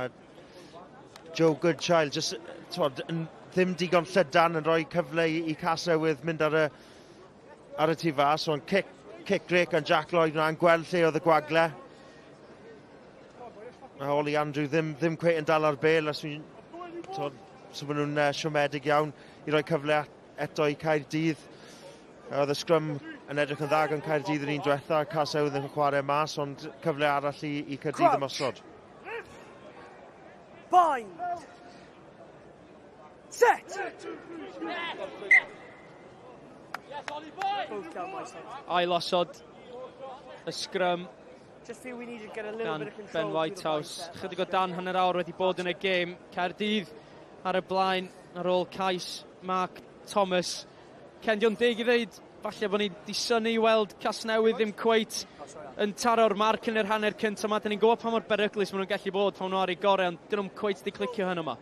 Joe Goodchild, just, twod, yn ddim digon llydan yn rhoi cyfle i Casnewydd mynd ar y tu fas, ond cic grêt gan Jack Lloyd yna'n gweld lle oedd y gwagle. Mae Oli Andrew ddim cweit yn dal ar bêl, os fi'n, twod, so maen nhw'n siomedig iawn i roi cyfle eto i Caerdydd. Oedd y sgrym yn edrych yn dda gan Caerdydd yn un diwetha, Casnewydd yn chwarae mas, ond cyfle arall i Caerdydd ymosod. Bind. Set. Both down my side. Ailosod y sgrym Just feel we need to get a little gan bit of control. Ben Whitehouse. Chydig o dan hanner awr wedi bod yn y gêm. Caerdydd ar y blaen ar ôl cais Mark Thomas. Ken, dio'n deg i ddeud, falle bod ni 'di synnu i weld Casnewydd ddim cweit yn taro'r marc yn yr hanner cyntaf yma. Dyn ni'n gwybod pa mor beryglus maen nhw'n gallu bod pan nhw ar eu gorau, ond dyn nhw'n cweit di clicio hyn yma.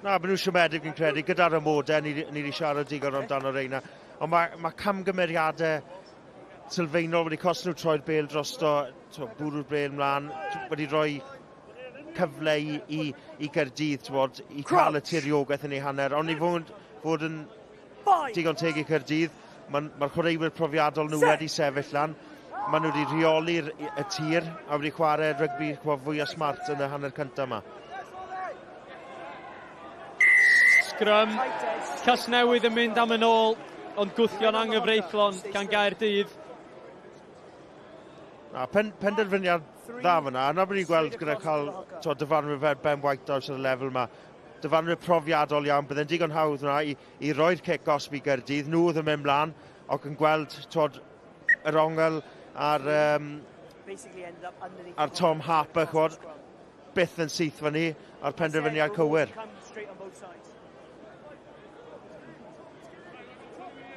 Na, maen nhw'n siomedig fi'n credu, gyda'r amodau, ni wedi siarad digon amdano reina. Ond mae camgymeriadau sylfaenol wedi cost nhw troi'r bêl drosto, to, bwrw'r bêl mlaen, wedi rhoi cyfle i Gaerdydd, t'wod, i cael y tiriogaeth yn ei hanner. Ond i fod yn digon teg i Caerdydd, mae'r chwaraewyr profiadol nhw wedi sefyll lan. Maen nhw wedi rheoli'r y tir a wedi chwarae rygbi fwy o smart yn y hanner cyntaf yma. Sgrym, Casnewydd yn mynd am yn ôl, ond gwthio'n anghyfreithlon gan Gaerdydd. Na, penderfyniad dda fyna. A na bod ni'n gweld gyda cael to, dyfarnwyr fel Ben Whitehouse ar y lefel yma. Dyfarnwyr profiadol iawn, byddai'n digon hawdd yna i roi'r cic gosb i Gaerdydd. Nhw oedd yn mynd mlaen ac yn gweld twod, yr ongl ar Tom Harper, chwod, byth yn syth fyny a'r penderfyniad cywir.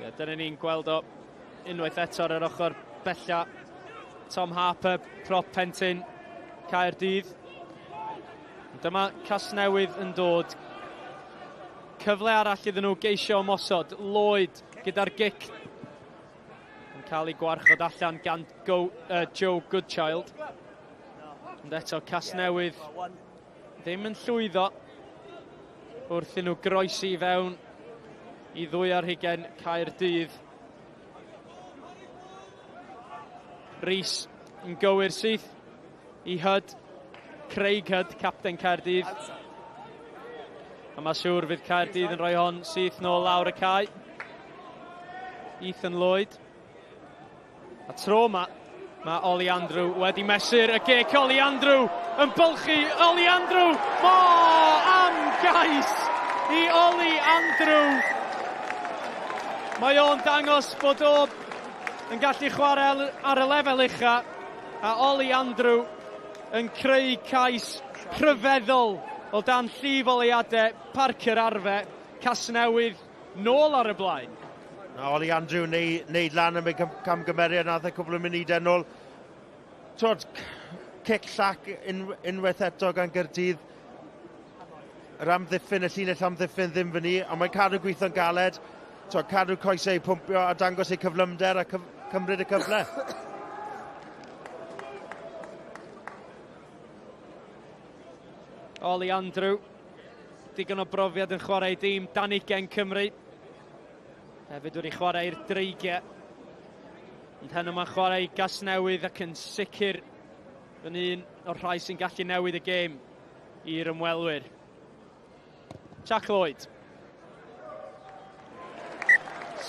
Yeah, dyna ni'n gweld o unwaith eto ar yr ochr bella. Tom Harper, prop Pentin, Caerdydd. Dyma Casnewydd yn dod. Cyfle arall iddyn nhw geisio ymosod. Lloyd gyda'r gic yn cael ei gwarchod allan gan Joe Goodchild. Ond eto Casnewydd ddim yn llwyddo wrth i nhw groesi i fewn i 22 Caerdydd. Rhys yn gywir syth i Hud. Craig Hud, capten Caerdydd. A mae siŵr fydd Caerdydd yn rhoi hon syth nôl lawr y cae. Ethan Lloyd. A tro yma, mae Ollie Andrew wedi mesur y gic. Ollie Andrew yn bylchu. Ollie Andrew! Mo! Am gais i Ollie Andrew! Mae o'n dangos bod o yn gallu chwarae ar y lefel ucha. A Ollie Andrew yn creu cais rhyfeddol o dan llif oleuadau Parc yr Arfe, Casnewydd nôl ar y blaen. Na, Ollie Andrew neu, neud lan am ei camgymeriad nath e cwbl o munudau nôl. Twod, cic llac un, unwaith eto gan Gyrdydd. Yr amddiffyn, y llinell amddiffyn ddim fyny, ond mae'n cadw gweithio'n galed. Twod, cadw coesau i pwmpio a dangos ei cyflymder a cyf cymryd y cyfle. Ollie Andrew, digon o brofiad yn chwarae i dîm dan ugain Cymru. Hefyd wedi chwarae i'r Dreigiau. Ond heno mae'n chwarae i Gasnewydd ac yn sicr yn un o'r rhai sy'n gallu newid y gêm i'r ymwelwyr. Jack Lloyd.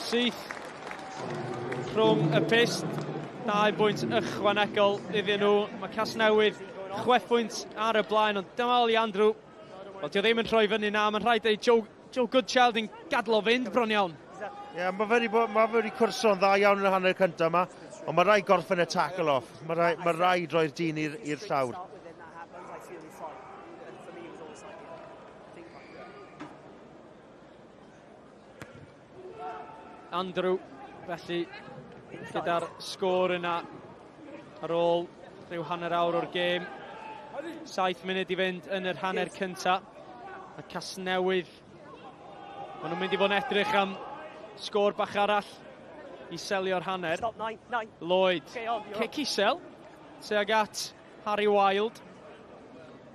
Syth rhwng y pyst. Dau bwynt ychwanegol iddyn nhw. Mae Casnewydd chwe phwynt ar y blaen, ond dyma Oli Andrew. Wel, dio ddim yn troi fyny na, mae'n rhaid dweud Joe, Joe Goodchild yn gadlo fynd bron iawn. Ie, yeah, mae fe wedi, ma fe wedi cwrso'n dda iawn yn y hanner cyntaf yma, ond mae rhaid gorffen y tackle off. Mae rhaid, ma rhaid roi'r dyn i'r llawr. Andrew, felly, gyda'r sgôr yna ar ôl rhyw hanner awr o'r gêm. Saith munud i fynd yn yr hanner cynta. A Casnewydd, maen nhw'n mynd i fod yn edrych am sgôr bach arall i selio'r hanner. Stop, nine, nine. Lloyd, okay, on, cic isel, tuag at Harry Wild.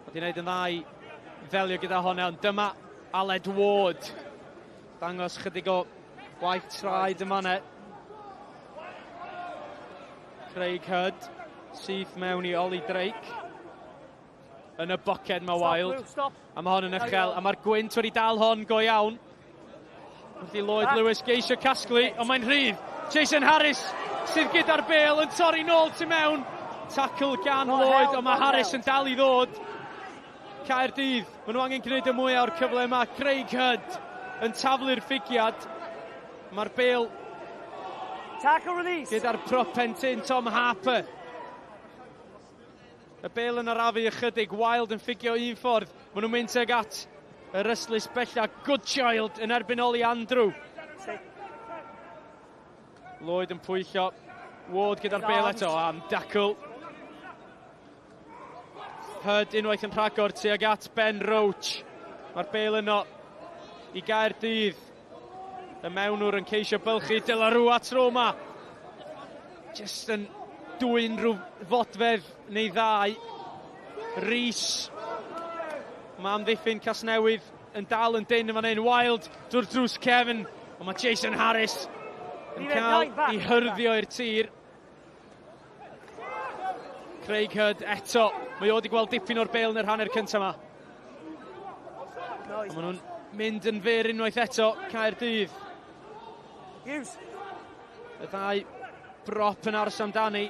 Wedi wneud yn dda i ddelio gyda honna, ond dyma Aled Ward. Dangos chydig o waith traed yma ne. Craig Hudd, syth mewn i Ollie Drake. Yn y boced mae Wild. A mae hon yn uchel, a mae'r gwynt wedi dal hon go iawn. Wrth i Lloyd Lewis geisio casglu, ond mae'n rhydd. Jason Harris sydd gyda'r bel yn torri nôl tu mewn. Tackle gan Lloyd, ond mae Harris yn dal i ddod. Caerdydd, maen nhw angen gwneud y mwyaf o'r cyfle yma. Craig Hudd yn taflu'r ffigiad. Mae'r bel Tackle release. gyda'r prop pentyn Tom Harper. Y bel yn arafu ychydig, Wild yn ffugio un ffordd. Maen nhw'n mynd tuag at yr ystlys bella. Goodchild yn erbyn Oli Andrew. Lloyd yn pwyllo. Ward gyda'r bel eto am dacl. Hud unwaith yn rhagor tuag at Ben Roach. Mae'r bel yno i Gaerdydd. Y mewnwr yn ceisio bylchu De La Rua tro yma. Just yn dwyn rhyw fodfedd neu ddau. Rhys. Mae amddiffyn Casnewydd yn dal yn dyn yn fan hyn. Wild drwy'r drws cefn. Ond mae Jason Harris yn cael ei hyrddio i'r tir. Craig Hudd eto. Mae o wedi gweld dipyn o'r bel yn yr hanner cyntaf yma. Maen nhw'n mynd yn fyr unwaith eto, Caerdydd. Y ddau brop yn aros amdani.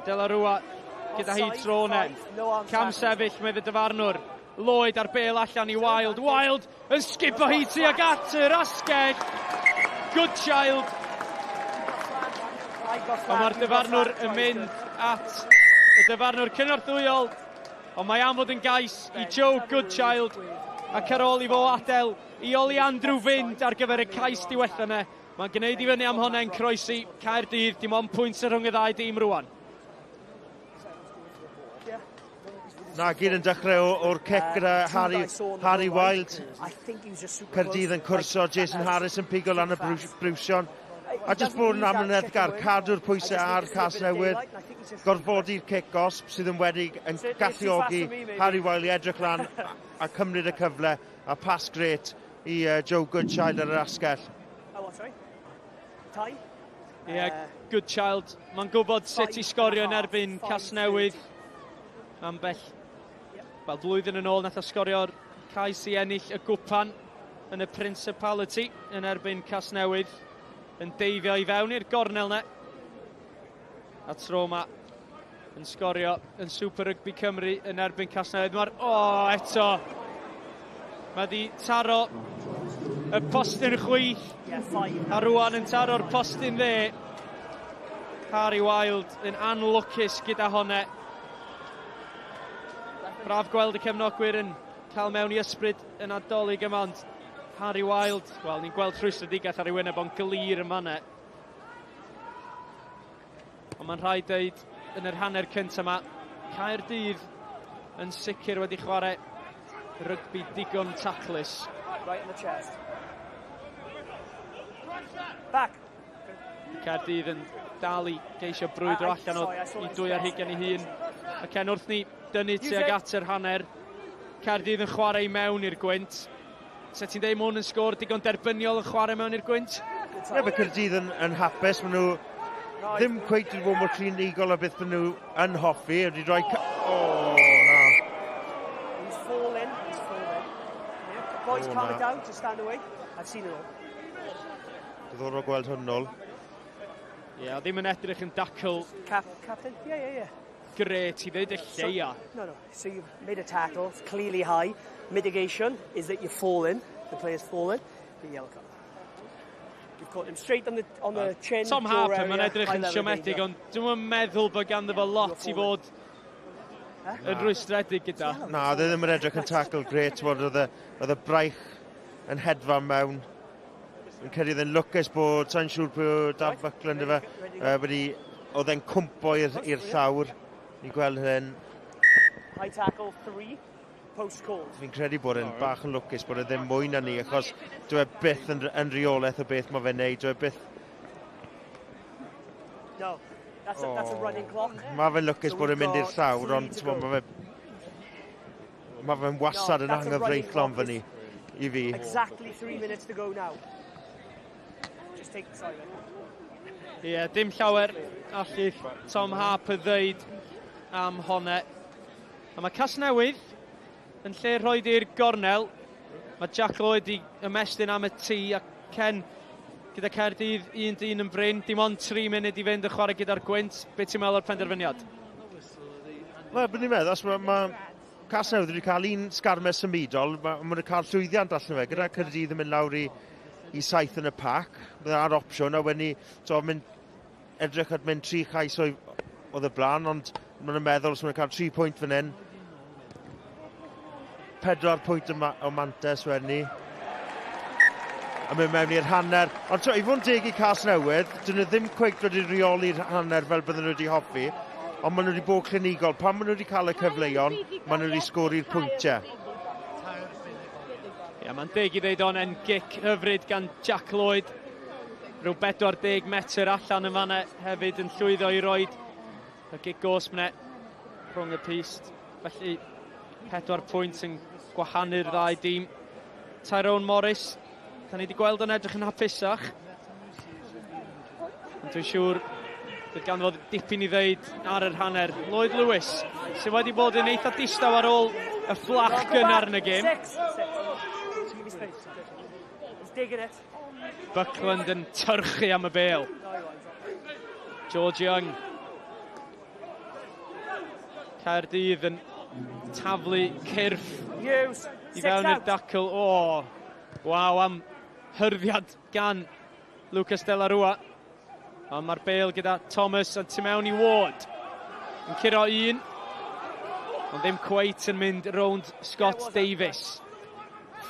De La Rua gyda hi tro nen. Cam sefyll, medd y dyfarnwr. Lloyd ar bel allan i Wild. Wild yn sgipo hi tuag at yr asgell. Goodchild. Ond mae'r dyfarnwr yn mynd at y dyfarnwr cynorthwyol. Ond mae am fod yn gais i Joe Goodchild. Ac ar ôl i fo adael i Oli Andrew fynd ar gyfer y cais diwetha yna. Mae'n gwneud i fyny am honna'n croesi Caerdydd. Dim ond pwynt rhwng y ddau dîm rwan. Na, gyd yn dechrau o'r cic gyda Harry, Harry Wild. Caerdydd yn cwrso, Jason Harris yn pigo lan y briwsion. A jyst bod yn amyneddgar, cadw'r pwysau ar Casnewydd, gorfodi'r cic gosb sydd yn wedi yn galluogi Harry Wild i edrych lan a cymryd y cyfle, a pas gret. i uh, Joe Goodchild ar yr asgell. Oh, what, sorry? Time? Ie, yeah, Goodchild. Mae'n gwybod sut i sgorio yn erbyn Casnewydd. Ambell, wel, flwyddyn yn ôl nath o sgorio'r cais i ennill y gwpan yn y Principality yn erbyn Casnewydd. Yn deifio i fewn i'r gornel ne. A tro yma yn sgorio yn Super Rugby Cymru yn erbyn Casnewydd. Mae'r... O, oh, eto! Mae di taro y postyn chwith. A rwan yn taro'r postyn dde. Harry Wild yn anlwcus gyda honne. Braf gweld y cefnogwyr yn cael mewn i ysbryd y Nadolig yma, ond Harry Wild, wel, ni'n gweld rhwystredigaeth ar ei wyneb o'n glir yn fanne. Ond mae'n rhaid dweud, yn yr hanner cyntaf yma, Caerdydd yn sicr wedi chwarae rygbi digon taclus. Right in the chest. Back. Caerdydd yn dal i geisio brwydro allan o i dwy ar hugain ei hun. A Ken wrth ni dynnu tuag at yr hanner. Caerdydd yn chwarae i mewn i'r gwynt. Se ti'n deud mae hwn yn sgôr digon derbyniol yn chwarae mewn i'r gwynt? Ie, mae Caerdydd yn, yn hapus. Maen nhw ddim cweit wedi bod mor clinigol a beth maen nhw yn hoffi. Wedi rhoi... O, oh, na. He's falling. He's falling. Yeah. Boys, oh, calm it down. Just stand away. I've seen it all. Diddorol gweld hwn nôl. Ie, yeah, ddim yn edrych yn dacl. Cap, captain? Yeah, yeah, yeah. Gret i ddweud y lleia. So, no, no. So you've made a tackle, it's clearly high. Mitigation is that you've fallen, the player's fallen, the yellow card. You've caught him straight on the, on the chin. Tom Harper, mae'n edrych yn siomedig, ond dwi'n meddwl bod ganddo fo lot i fod yn rwystredig gyda. Na, oedd e ddim yn edrych yn tackle gret, oedd y braich yn hedfan mewn. Fi'n credu oedd e'n lwcus bod, sa'n siŵr pwy o Daf Buckland efe, uh, wedi, oedd e'n cwmpo i'r llawr. Ni'n gweld hyn. High tackle, three, post called. Fi'n credu bod e'n bach yn lwcus bod e ddim mwy na ni, achos dyw e byth yn, yn reolaeth o beth mae fe'n neud, dyw e byth... No, that's a, that's a running clock. Mae fe'n lwcus so bod e'n mynd i'r llawr, ond mae fe... Mae fe'n wasad yn anghyfreithlon fyny i fi. Exactly three minutes to go now. Just take the silent. Ie, yeah, dim llawer allu Tom Harper ddeud am honne. A mae Casnewydd yn lle rhoi i'r gornel. Mae Jack Lloyd i ymestyn am y tŷ a Ken gyda Caerdydd un dyn yn brin. Dim ond 3 munud i fynd yn chwarae gyda'r gwynt. Be ti'n meddwl o'r penderfyniad? Wel, beth ni'n meddwl, os mae, ma Casnewydd wedi cael un sgarmes symudol, mae ma wedi cael llwyddiant allan fe. Gyda Caerdydd yn mynd lawr i, i saith yn y pac, bydd ar opsiwn, a wedyn ni, so, mynd, edrych at mynd tri chais oedd, oedd y blaen, ond maen nhw'n meddwl os maen nhw'n cael tri pwynt fan hyn, pedwar pwynt o, ma o mantes wedyn ni. A mynd mewn i'r hanner. Ond so, i fod yn deg i Casnewydd, dyn nhw ddim cweit wedi rheoli'r hanner fel bydden nhw wedi hoffi, ond maen nhw wedi bod clinigol. Pan maen nhw wedi cael y cyfleon, maen nhw wedi sgori'r pwyntiau. Ia, mae'n deg i ddeud o'n en gic hyfryd gan Jack Lloyd. Rhyw 40 metr allan yn fanna hefyd yn llwyddo i roed y gic gosb 'ne rhwng y pyst. Felly, pedwar pwynt yn gwahanu'r ddau dîm. Tyrone Morris, da ni wedi gweld o'n edrych yn hapusach. Ond dwi'n siŵr bydd ganddo fo dipyn i ddeud ar yr hanner. Lloyd Lewis, sydd wedi bod yn eitha distaw ar ôl y fflach gynnar yn y gêm. Buckland yn tyrchu am y bêl. George Young. Caerdydd yn taflu cyrff i fewn i'r dacl. O, waw am hyrddiad gan Lucas De La Rua. Ond mae'r bêl gyda Thomas a tu mewn i Ward. Yn curo un, ond ddim cweit yn mynd rownd Scott Davies.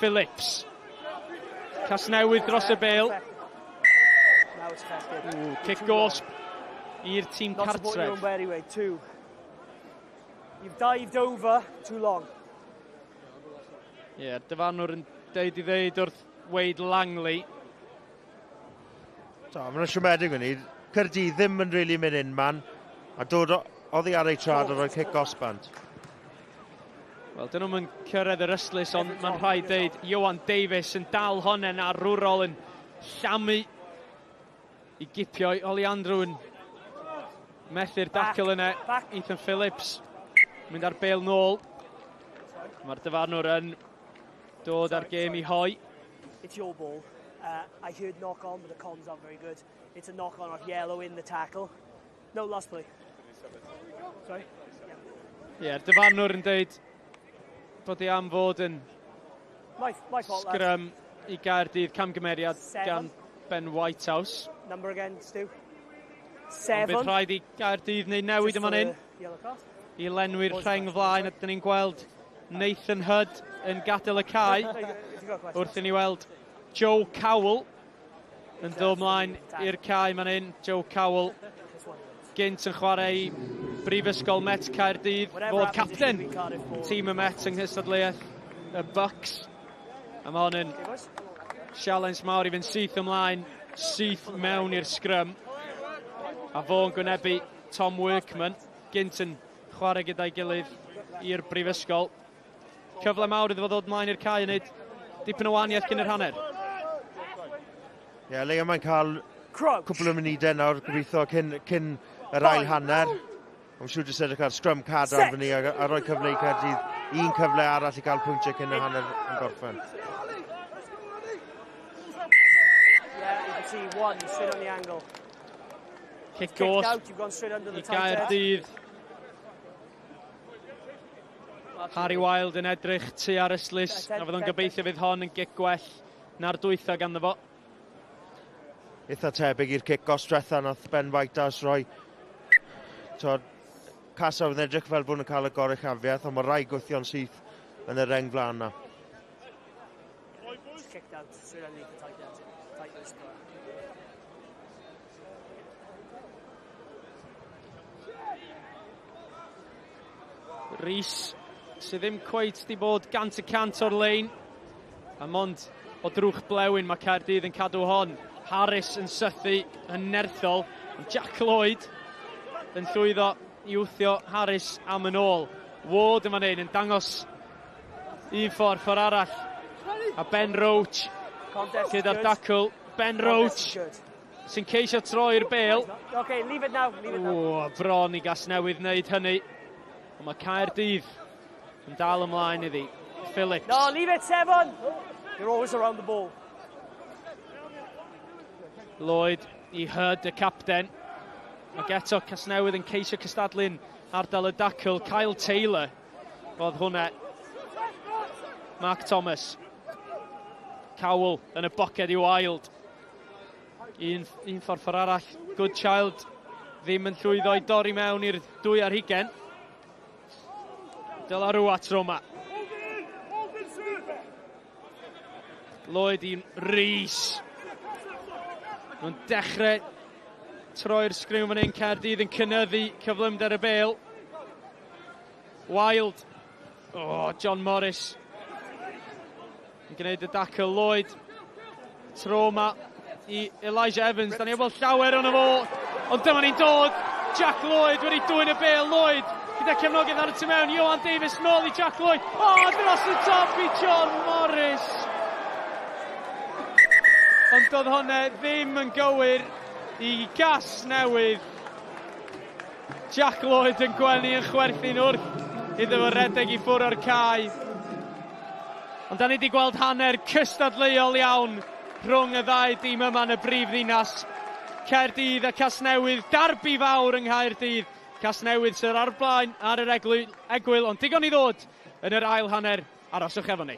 Phillips. Casnewydd dros y bêl. Ooh, cic gosb i'r tîm cartref. You've dived over too long. Ie, yeah, dyfarnwr yn deud i ddeud wrth Wade Langley. So, mae'n siomedig yn ni. Cyrdydd ddim yn really mynd unman. A dod oddi ar ei trad a rhoi cic gosb bant. Wel, dyn nhw'n cyrraedd yr ystlys, ond mae'n rhaid deud Ioan Davies yn dal honnen arwrol yn llamu i gipio Oli Andrew yn methu'r dacl yna. Ethan Phillips mynd ar bêl nôl. Mae'r dyfarnwr yn dod ar gêm i hoi. It's your ball. I heard knock on, but the comms aren't very good. It's a knock on of yellow in the tackle. No, last play. Sorry? Ie, yeah, dyfarnwr yn deud bod hi am fod yn My fault, lads. sgrym i Gaerdydd, camgymeriad Seven. gan Ben Whitehouse. Number again, Stu. Ond Seven. bydd rhaid i Gaerdydd wneud newid Just yma for hyn the yellow card. i lenwi'r rheng flaen. A dyn ni'n gweld Nathan Hudd yn gadael y cae If you've got a question. wrth i ni weld Joe Cowell yn dod mlaen i'r cae man hyn. Joe Cowell gynt yn chwarae i Brifysgol Met Caerdydd, fod capten tîm y Met yng nghystadleuaeth y Bucks. A mae hon yn sialens mawr i fynd syth ymlaen, syth mewn i'r sgrym. A fo'n gwynebu Tom Workman, gynt yn chwarae gyda'i gilydd i'r brifysgol. Cyfle mawr iddo fo ddod mlaen i'r cae yn neud dipyn o wahaniaeth cyn yr hanner. Ie, yeah, leia mae'n cael cwpl o munudau nawr, gobeithio, cyn yr ail hanner. Mae'n siŵr jyst edrych ar sgrym cadarn fyny a rhoi cyfle i Caerdydd un cyfle arall i gael pwyntiau cyn y hanner yn gorffen. Yeah, you can see one straight on the angle. Cic Kicked gosb out, you've gone straight under i the tight end. Gaerdydd. Harry Wild yn edrych tu ar ystlys, a fydd o'n gobeithio fydd hon yn gic gwell na'r dwytha ganddo fo. Eitha tebyg i'r cic gosb diwetha nath Ben Whitehouse roi. Tod, Casnewydd yn edrych fel bod nhw'n cael y goruchafiaeth, ond mae rhaid gwthio'n syth yn y reng flaen na. Just kicked out straight underneath the tight end. Tight end square. Rhys sydd ddim cweit di bod 100% o'r lein. A mond o drwch blewyn mae Caerdydd yn cadw hon. Harris yn sythu yn nerthol. Ond Jack Lloyd yn llwyddo i wthio Harris am yn ôl. Ward yn fan hyn yn dangos un ffordd, ffordd arall. A Ben Roach Contest is gyda'r good. dacl. Ben Contest Roach is good. sy'n ceisio troi'r bêl. Okay, leave it now, leave it now. O, bron i Gasnewydd wneud hynny. Ond mae Caerdydd yn dal ymlaen iddi. Phillips. No, leave it, seven. You're always around the ball. Lloyd i Hurd, y capten. Ac eto Casnewydd yn ceisio cystadlu'n ardal y dacl. Kyle Taylor oedd hwnna. Mark Thomas. Cowell yn y boced i Wild. Un ffordd ffordd arall. Goodchild ddim yn llwyddo i dorri mewn i'r 22. Delarua tro yma. Lloyd i Rhys. Nhw'n dechrau troi'r sgriw fan hyn. Caerdydd yn cynyddu cyflymder y bêl. Wild. Oh, John Morris. Yn gwneud y dacl. Lloyd. Tro yma i Elijah Evans. Da ni wedi llawer o'n fo. Ond dyma ni'n dod. Jack Lloyd wedi dwyn y bêl. Lloyd gyda cefnogaeth ar y tu mewn. Johan Davies nôl i Jack Lloyd. Oh, dros y top i John Morris. Ond doedd hwnna ddim yn gywir i Gasnewydd. Jack Lloyd yn gwenu yn chwerthin wrth iddo fo redeg i ffwrdd o'r cae. Ond da ni wedi gweld hanner cystadleuol iawn rhwng y ddau dîm yma yn y brif ddinas. Caerdydd a Casnewydd, darbi fawr yng Nghaerdydd. Casnewydd sydd ar blaen ar yr egwyl, ond digon i ddod yn yr ail hanner. Aroswch efo ni.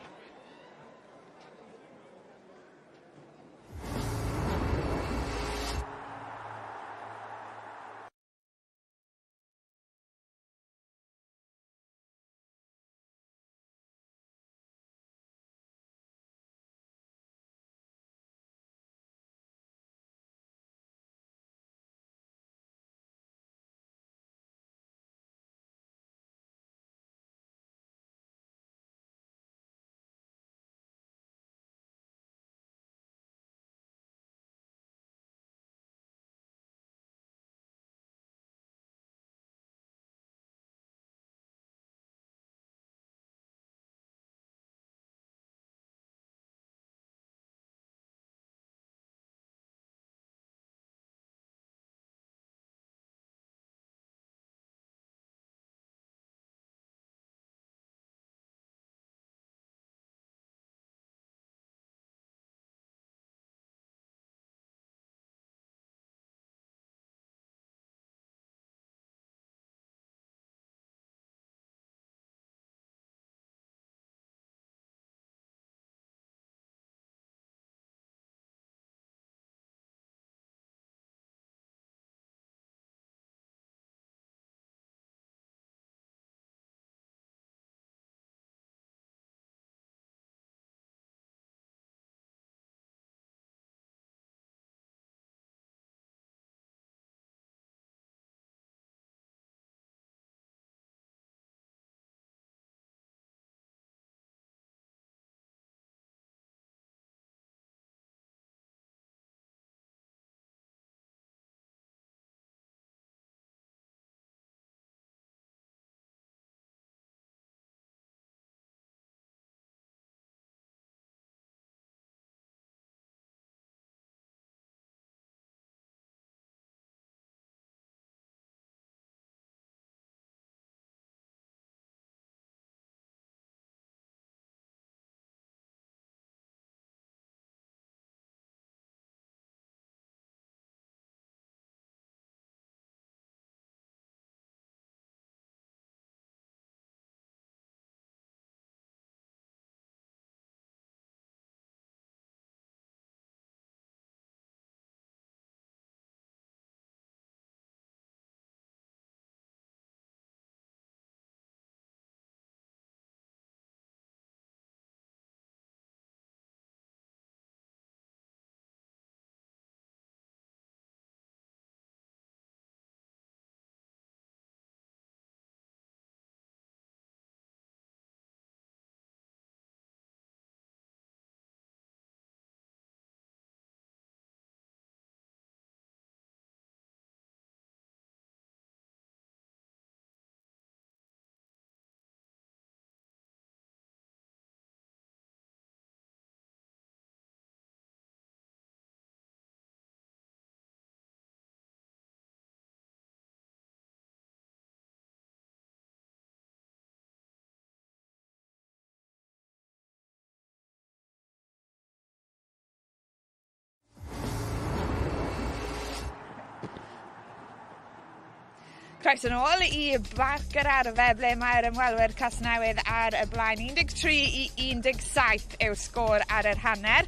Croeso nôl i Barc yr Arfe ble mae'r ymwelwyr Casnewydd ar y blaen 13 i 17 yw'r sgôr ar yr hanner.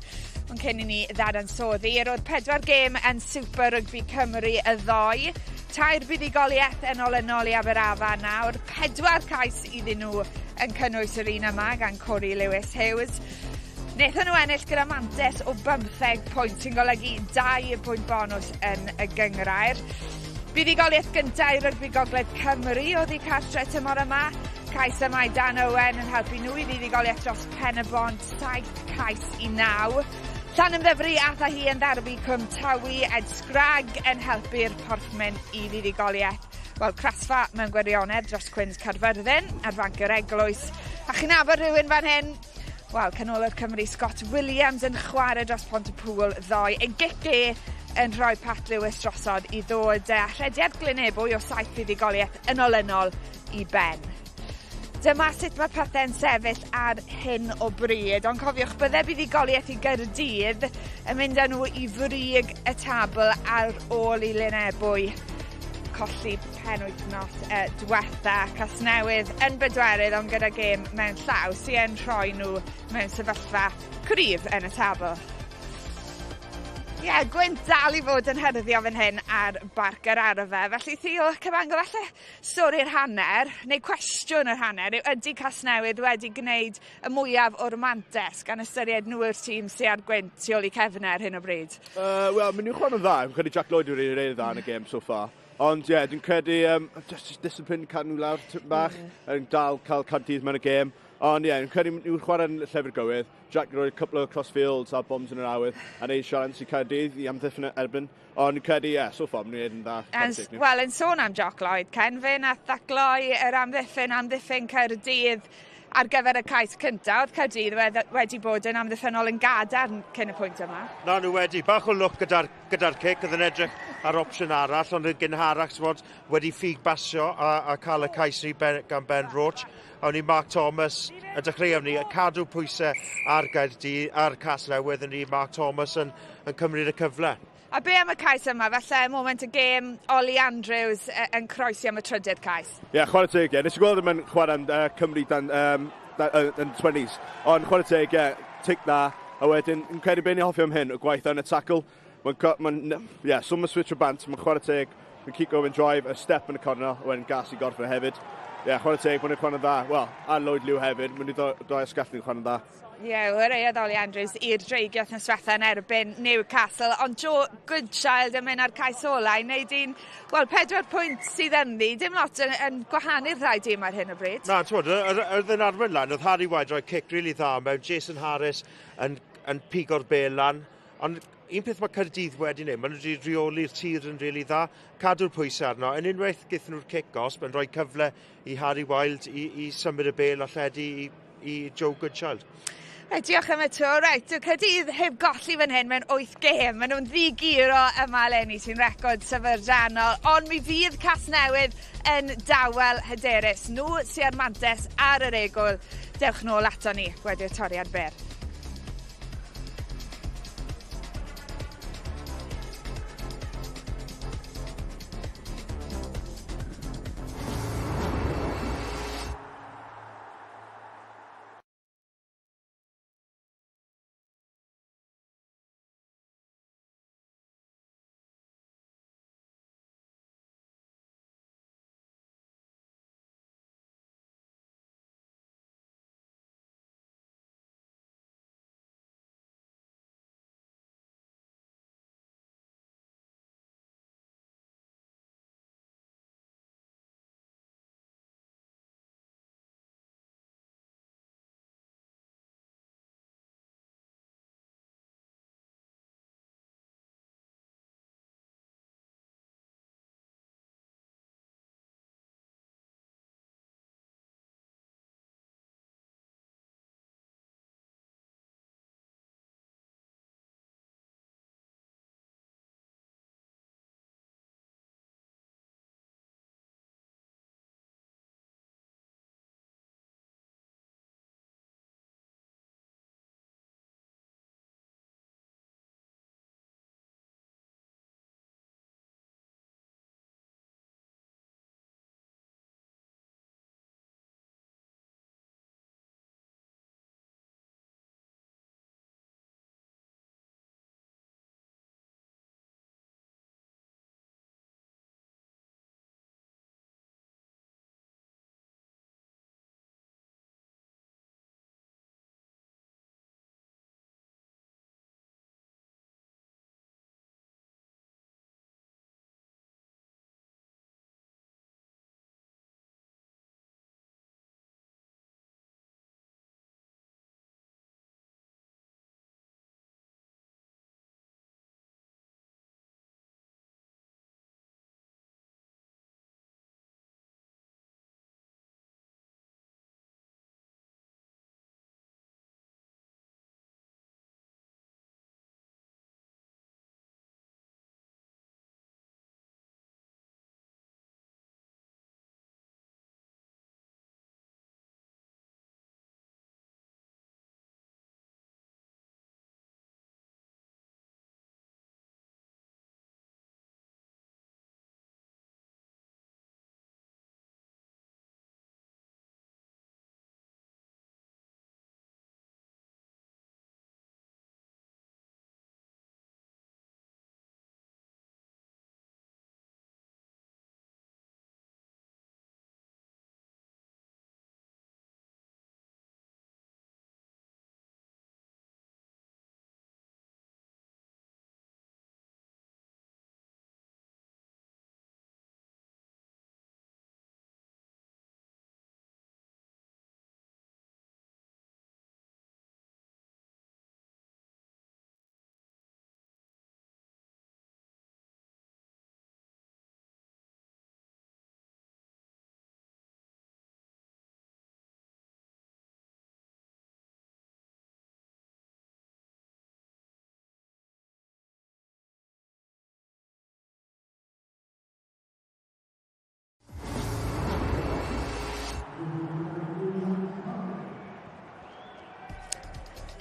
Ond cyn i ni ddadansoddi, roedd pedwar gêm yn Super Rugby Cymru y ddoe. Tair buddugoliaeth yn olynol i Aberafan nawr, pedwar cais iddyn nhw yn cynnwys yr un yma gan Corey Lewis Hughes. Wnaethon nhw ennill gyda mantes o 15 pwynt sy'n golygu 2 pwynt bonws yn y gynghrair. Buddugoliaeth gyntaf i Rygbi Gogledd Cymru oddi cartre tymor yma. Cais yma i Dan Owen yn helpu nhw i fuddugoliaeth dros Pen y Bont, 7 cais i 9. Llanymddyfri ath â hi yn ddarbi Cwm Tawi, Ed Scragg yn helpu'r Porthmyn i fuddugoliaeth. Wel, crasfa mewn gwirionedd dros Cwins Caerfyrddin ar fanc yr Eglwys. A chi'n nabod rhywun fan hyn? Wel, canolwr Cymru Scott Williams yn chwarae dros Pontypool ddoe. Ei gic e yn rhoi Pat Lewis drosodd i ddod â rhediad Glynebwy o saith fuddugoliaeth yn olynol i ben. Dyma sut mae pethau'n sefyll ar hyn o bryd, ond cofiwch bydde buddugoliaeth i Gaerdydd yn mynd â nhw i frig y tabl ar ôl i Lynebwy colli penwythnos diwetha. Casnewydd yn bedwerydd ond gyda gêm mewn llaw sy'n rhoi nhw mewn sefyllfa cryf yn y tabl. Ie, yeah, gwynt dal i fod yn hyrddio fan hyn ar Barc yr Arfe. Felly Theo, Cabango, falle stori'r hanner, neu cwestiwn yr hanner, yw ydy Casnewydd wedi gwneud y mwyaf o'r mantes gan ystyried nhw yw'r tîm sy'n ar gwynt tu ôl i cefnau ar hyn o bryd? Wel, maen nhw'n chwarae'n dda. Dwi'n credu Jack Lloyd wedi rili dda yn y gêm so far. Ond ie, yeah, dwi'n credu just discipline cadw nhw lawr tipyn bach, yn dal cael Caerdydd mewn y gêm. Ond ie, yeah, dwi'n credu nhw'n chwarae'n llefydd gywir. Jack roi couple of crossfields a bombs yn yr awyr a neud sialens i Caerdydd i amddiffyn erbyn. Ond dwi'n credu, ie, yeah, so far, maen nhw'n neud yn dda. Wel, yn sôn am Jock Lloyd, Ken, fe nath dacloi yr amddiffyn Caerdydd ar gyfer y cais cyntaf. Oedd Caerdydd wedi bod yn amddiffynol yn gadarn cyn y pwynt yma. Na, nhw wedi. Bach o lwc gyda'r gyda cic, oedd yn edrych ar opsiwn arall, ond yn gynharach, t'mod, wedi ffug basio a cael y cais ni gan Ben Roach. A o'n i Mark Thomas, y dechreuon ni, cadw pwysau ar Gaerdydd, ar Casnewydd, yn ni Mark Thomas yn cymryd y cyfle. A be am y cais yma? Falle moment y gêm, Ollie Andrews yn croesi am y trydydd cais. Ie, yeah, chwarae teg, ie. Nes i gweld yma'n chwarae yn Cymru dan, yn 20s. Ond chwarae teg, ie, tic na. A wedyn, yn credu beth ni'n hoffi am hyn, y gwaith yn y tackle. Mae'n, ma, yeah, so mae'n switch o bant, mae'n chwarae teg, mae'n keep going drive, a step yn y corner, a wedyn gas i gorffen hefyd. Ie, yeah, chwarae teg, mae'n chwarae'n dda. Wel, a Lloyd Lew hefyd, mae'n doi asgell ni'n chwarae'n dda. Ie, yeah, chwaraeodd Ollie Andrews i'r Dreigiau wythnos diwetha yn erbyn Newcastle, ond Joe Goodchild yn mynd ar cais ola i wneud un, wel, 4 pwynt sydd ynddi, dim lot yn gwahanu'r ddau dîm ar hyn o bryd. Na, ti'n oedd yn arwen lan, oedd Harry White rhoi cic really dda mewn Jason Harris yn pigo'r bel lan, ond un peth mae Caerdydd wedi wneud, maen nhw wedi rheoli'r tir yn rili really dda, cadw'r pwysau arno. Yn unwaith gaethon nhw'r cic gosb, yn rhoi cyfle i Harry Wild i symud y bel a lledu i Joe Goodchild. Reit, diolch am y tro. Reit, dyw Caerdydd heb golli fan hyn mewn 8 gêm. Maen nhw'n ddiguro yma eleni sy'n record syfrdanol. Ond mi fydd Casnewydd yn dawel hyderus. Nhw sy'n ar mantes ar yr egwyl. Dewch nôl ato ni wedi'r toriad byr.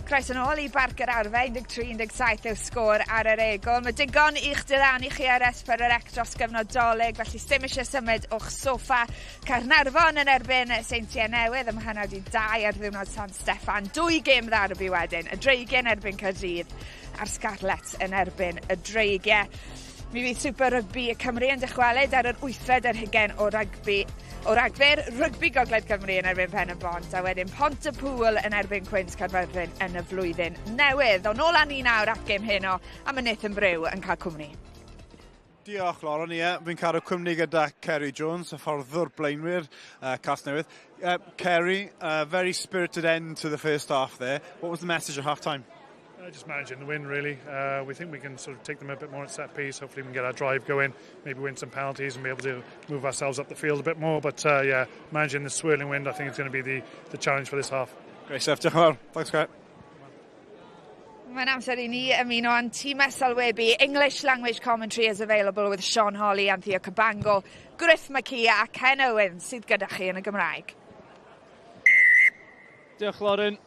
Croeso nôl i Barc yr Arfe, 13-17 yw'r sgôr ar yr egwyl. Mae digon i'ch diddanu chi ar S4C dros gyfnod Dolig, felly sdim eisiau symud o'ch soffa. Caernarfon yn erbyn Seintiau Newydd ym 1:30 ar ddiwrnod San Steffan. Dwy gêm ddarbi wedyn, y Dreigiau yn erbyn Caerdydd a'r Scarlets yn erbyn y Dreigiau. Mi fydd Super Rygbi Cymru yn dychwelyd ar yr 28 o rygbi o Ragfyr, Rygbi Gogledd Cymru yn erbyn Pen y Bont, a wedyn Pont y Pŵl yn erbyn Cwins Caerfyrddin yn y flwyddyn newydd. Ond nôl â ni nawr at gêm heno, a mae Nathan Brew yn cael cwmni. Diolch, Lauren. Ie, fi'n cadw cwmni gyda Kerry Jones, y hyfforddwr blaenwyr Casnewydd. Kerry, very spirited end to the first half there. What was the message at half-time? Just managing the win, really. We think we can sort of take them a bit more at set piece. Hopefully, we can get our drive going, maybe win some penalties and be able to move ourselves up the field a bit more. But yeah, managing the swirling wind, I think, is going to be the challenge for this half. Great stuff. Diolch yn fawr. Thanks, Kerry. Mae'n amser i ni ymuno â'n tîm sylwebu. English language commentary is available with Sean Holly and Theo Cabango, Griff McKee a Ken Owen sydd gyda chi yn y Gymraeg. Diolch, Lauren.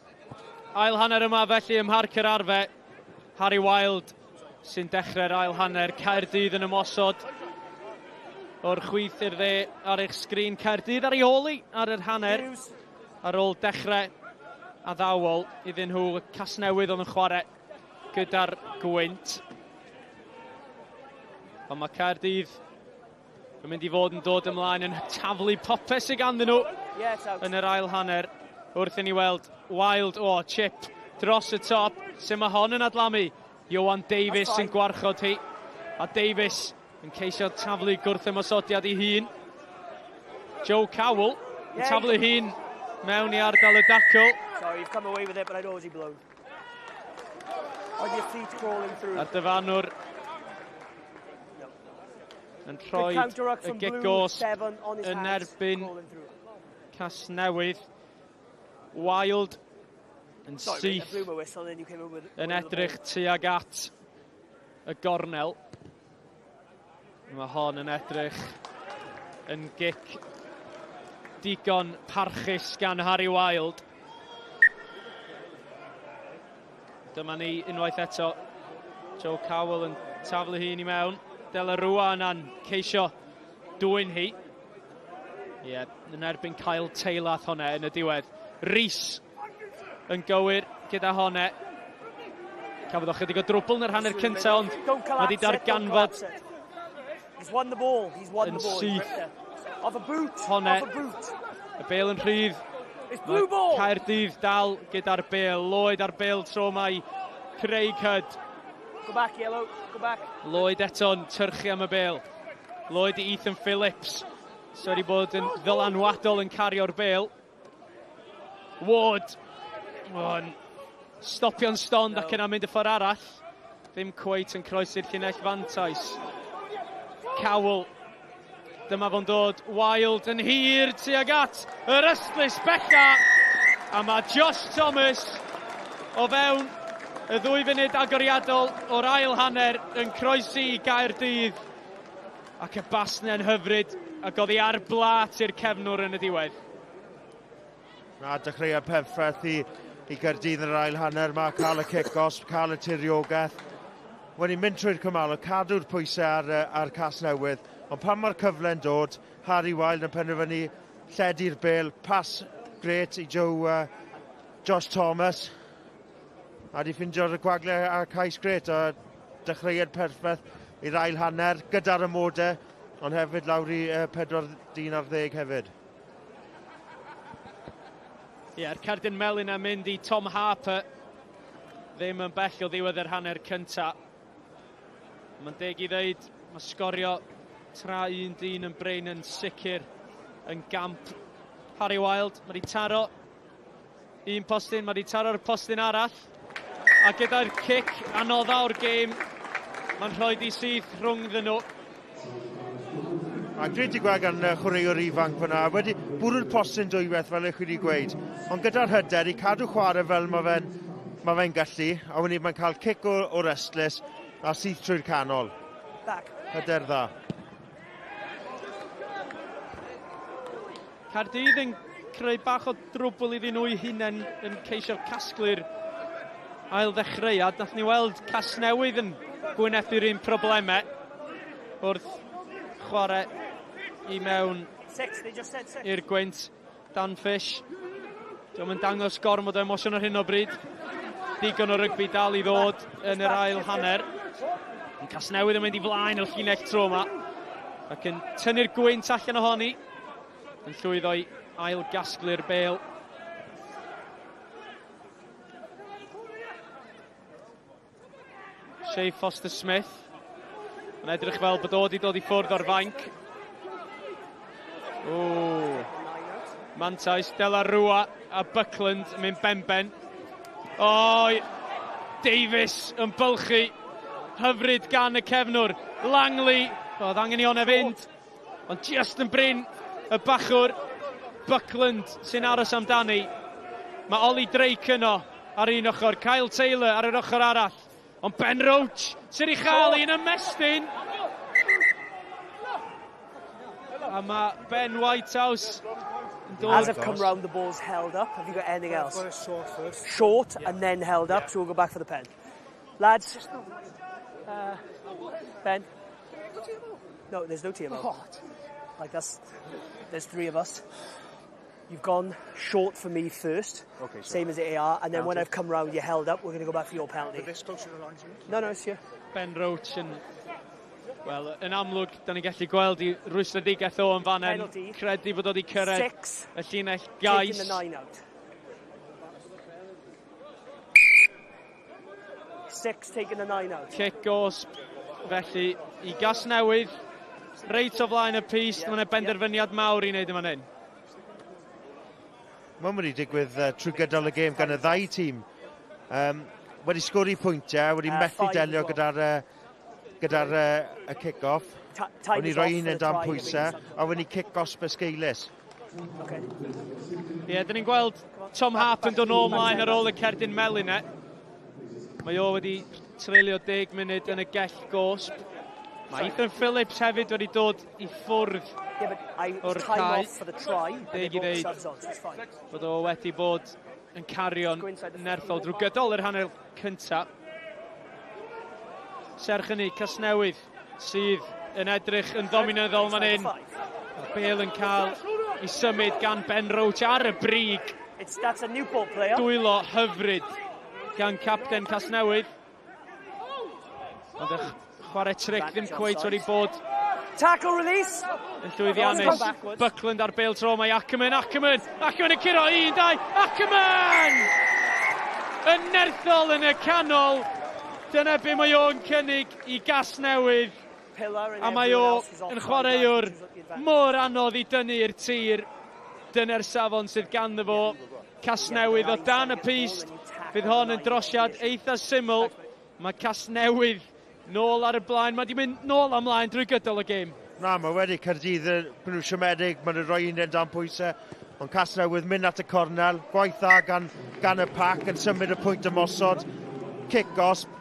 Ail hanner yma felly ym Mharc yr Arfe. Harry Wild sy'n dechrau'r ail hanner. Caerdydd yn ymosod o'r chwith i'r dde ar eich sgrin. Caerdydd ar ei hôl hi ar yr hanner. Ar ôl dechrau addawol iddyn nhw, Casnewydd oedd yn chwarae gyda'r gwynt. Ond mae Caerdydd yn mynd i fod yn dod ymlaen yn taflu popeth sydd ganddyn nhw yn yr ail hanner. Wrth i ni weld Wild, o, oh, chip dros y top. Sut mae hon yn adlamu? Ioan Davies yn gwarchod hi. A Davies yn ceisio taflu gwrth ymosodiad i hun. Joe Cowell yn taflu hun mewn i ardal y dacl. Sorry, you've come away with it, but I know he blown. On your feet crawling through. A dyfarnwr yn rhoi y gic gosb yn erbyn Casnewydd. Wild yn syth yn edrych tuag at y gornel. Mae hon yn edrych yn gic digon parchus gan Harry Wild. Dyma ni unwaith eto. Joe Cowell yn taflu hun i mewn. Delarua yna'n ceisio dwyn hi. Ie, yeah, yn erbyn Kyle Taylor hwnna yn y diwedd. Rhys yn gywir gyda honne. Cafodd o chydig o drwbl yn yr hanner cyntaf, ond mae wedi darganfod He's won the ball. He's won yn the ball. syth. Off a boot. Honne. Off a boot. Y bêl yn rhydd. It's blue ball. Caerdydd dal gyda'r bêl. Lloyd ar bêl tro mae Craig Hudd. Go back, yellow. Go back. Lloyd eto'n tyrchu am y bêl. Lloyd i Ethan Phillips. So wedi bod yn ddylanwadol yn cario'r bêl. Ward. O'n stopio'n stond ac yna mynd y ffordd arall. Ddim cweit yn croesi'r llinell fantais. Cowell. Dyma fo'n dod Wild yn hir tuag at yr ystlys bella. A mae Josh Thomas o fewn y 2 funud agoriadol o'r ail hanner yn croesi i Gaerdydd. Ac y basne'n hyfryd ac oddi ar blat i'r cefnwr yn y diwedd. Na, dechreuad perffaith i Gaerdydd yn yr ail hanner yma, cael y cic gosb, cael y tiriogaeth. Wedi mynd trwy'r cymal, cadw'r pwysau ar Casnewydd, ond pan mae'r cyfle'n dod, Harry Wild yn penderfynu lledu'r bêl, pas grêt i Josh Thomas, a di ffindio'r gwagle a cais grêt, a dechreuad perffaith i'r ail hanner gyda'r amodau, ond hefyd lawr i 4 dyn ar 10 hefyd. Ie, yeah, cerdyn melyn yn mynd i Tom Harper. Ddim yn bell o ddiwedd yr hanner cynta. Mae'n deg i ddeud, mae sgorio tra un dyn yn brin yn sicr yn gamp. Harry Wild, mae wedi taro un postyn, mae wedi taro'r postyn arall. A gyda'r cic anodda o'r gêm, mae'n rhoi di syth rhwng nhw. A grêt i gweld gan chwaraewr ifanc fyna, wedi bwrw'r postyn dwywaith fel ych chi wedi gweud, ond gyda'r hyder i cadw chwarae fel mae fe'n ma fe gallu, a wedyn mae'n cael cic o'r ystlys a syth trwy'r canol. Back. Hyder dda. Caerdydd yn creu bach o drwbl iddyn nhw eu hunain yn ceisio casglu'r ail ddechreuad. Nath ni weld Casnewydd yn gwynebu'r un problemau wrth chwarae i mewn i'r gwynt. Dan Fish. Diolch yn dangos gormod o emosiwn ar hyn o bryd. Digon o rygbi dal i ddod yn yr ail hanner. Yn Casnewydd yn mynd i flaen o'r llinell tro yma. Ac yn tynnu'r gwynt allan ohoni. Yn llwyddo i ail gasglu'r bel. Shea Foster Smith. Yn edrych fel bod o wedi dod i ffwrdd o'r fainc. O. Mantais, Dela Rua a Buckland yn mynd benben. O, Davies yn bylchu. Hyfryd gan y cefnwr. Langley, oedd angen i hwnna fynd. Ond just yn brin y bachwr. Buckland sy'n aros amdani. Mae Ollie Drake yno ar un ochr, Kyle Taylor ar yr ochr arall. Ond Ben Roach sy'n ei chael hi'n ymestyn. A mae Ben Whitehouse yn dod. As I've come round, the ball's held up. Have you got anything else? I've got it short first. Short yeah. and then held up, yeah. so we'll go back for the pen. Lads, Ben? No, there's no TMO. What? Like that's, there's three of us. You've gone short for me first, okay, same as the AR, and then when I've come round, you held up, we're going to go back for your penalty. But this closer to the line to me? No, no, it's here. Ben Roach yn... Wel, yn amlwg, da ni'n gallu gweld i rwystredigaeth o yn fan hyn. Credu bod o wedi cyrraedd y llinell gais. Taking the nine out. Six, taking the nine out. Cic gosb, felly, i Gasnewydd, reit o flaen y pyst, yeah, mae yna benderfyniad yeah. mawr i wneud yma hyn. Mae'n wedi digwydd trwy gydol y gêm gan y ddau tîm. Wedi sgori pwyntiau, wedi methu delio gyda'r gyda y kick-off. O'n i roi un yn dan pwysau, a wedi kick-off esgeulus. Okay. Ie, yeah, dyn ni'n gweld Tom Harp yn dod nôl mlaen ar ôl y cerdyn melyn e. Mae o wedi treulio 10 munud yn y gell gosb. Mae Ethan Phillips hefyd wedi dod i ffwrdd o'r cae. Deg i ddeud bod o wedi bod yn cario'n nerthol drwy gydol yr hanner cyntaf. Serch hynny, Casnewydd sydd yn edrych yn ddominyddol fan hyn. Mae'r bêl yn cael ei symud gan Ben Roach ar y brig. Dwylo hyfryd gan capten Casnewydd. Ond y chwarae tric ddim cweit wedi bod Tackle release. Yn llwyddiannus. Buckland ar bêl tro, mae Ackerman, Ackerman, Ackerman yn curo, 1, 2, Ackerman! Yn nerthol yn y canol. Dyna be mae o'n cynnig i Gasnewydd. A mae o yn chwaraewr mor anodd i dynnu i'r tir. Dyna'r safon sydd ganddo fo. Casnewydd o dan y pyst. Fydd hon yn drosiad eitha syml. Mae Casnewydd nôl ar y blaen. Mae di mynd nôl amlaen drwy gydol y gêm. Na, mae wedi Caerdydd, maen nhw'n siomedig, maen nhw'n rhoi un dan pwysau. Ond Casnewydd mynd at y cornel, gwaith dda gan y pac yn symud y pwynt ymosod. Cic gosb,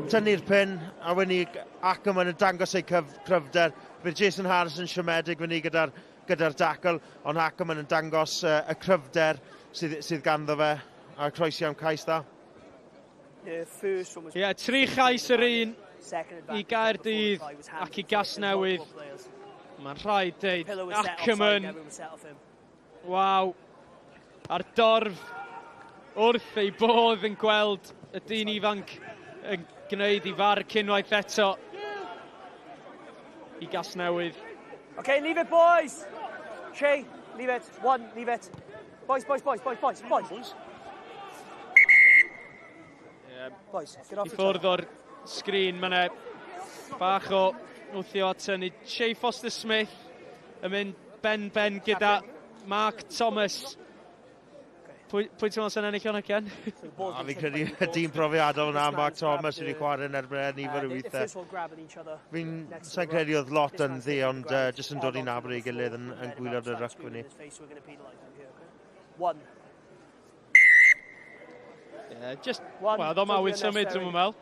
tynnu'r pin, a wedi Ackerman yn dangos ei cryfder. Fydd Jason Harris yn siomedig fyny gyda'r gyda dacl, ond Ackerman yn dangos y cryfder sydd ganddo fe, a croesi am cais dda. Ie, yeah, 3 chais yr un i Gaerdydd ac i Gasnewydd. Mae'n rhaid deud, Ackerman, waw, a'r dorf wrth ei bodd yn gweld y dyn ifanc yn gwneud i farc unwaith eto i Gasnewydd. Okay, leave it, boys. Shay, leave it. One, leave it. Boys, boys, boys, boys, boys, boys. Yeah. Boys, get off I ffwrdd o'r sgrin, mae yna bach o wthio at hynny. Shea Foster Smith yn mynd ben-ben gyda Mark Thomas. Pwy ti'n meddwl sy'n ennill hwnna, Ken? A fi'n credu y dyn profiadol yna, Mark Thomas, wedi chwarae yn erbyn nifer o weithiau. Fi'n sa'n credu oedd lot yn ddi, ond jyst yn dod i nabod ei gilydd yn gwylio'r rygbi ni. One. Yeah, just, wel, oedd o'n awydd symud, dwi'n meddwl.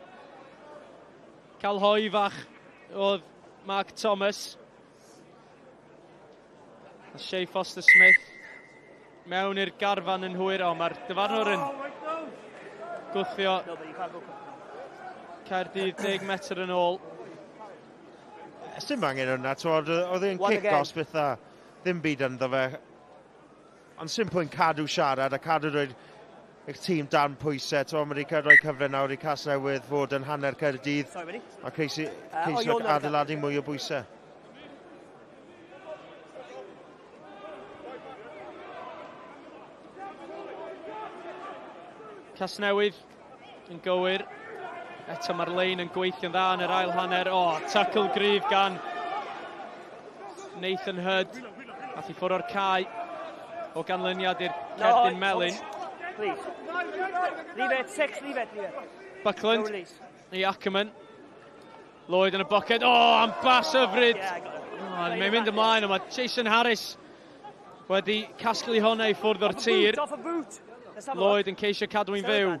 Cael hoi fach oedd Mark Thomas. A Shea Foster Smith mewn i'r garfan yn hwyr, o, mae'r dyfarnwr yn gwthio Caerdydd 10 metr yn ôl. Dim angen hwnna, oedd e'n cic os beth dda. Ddim byd ynddo fe. Ond sy'n pwynt cadw siarad a cadw rhoi eich tîm dan pwysau. Ti'n mae wedi rhoi cyfle nawr i Casnewydd fod yn hanner Caerdydd a ceisio, ceisio adeiladu mwy o bwysau. Casnewydd yn gywir. Eto mae'r lein yn gweithio'n dda yn yr ail hanner. O, oh, tackle gryf gan Nathan Hudd. Ath i ffwrdd o'r cae o ganlyniad i'r cerdyn melyn. Please. Leave it, six, leave it, leave it. Buckland no i Ackerman. Lloyd yn y boced. O, oh, am bas hyfryd. Oh, mae'n mynd ymlaen, ond mae Jason Harris wedi casglu hwnna i ffwrdd o'r tir. Lloyd yn ceisio cadw i'n fyw.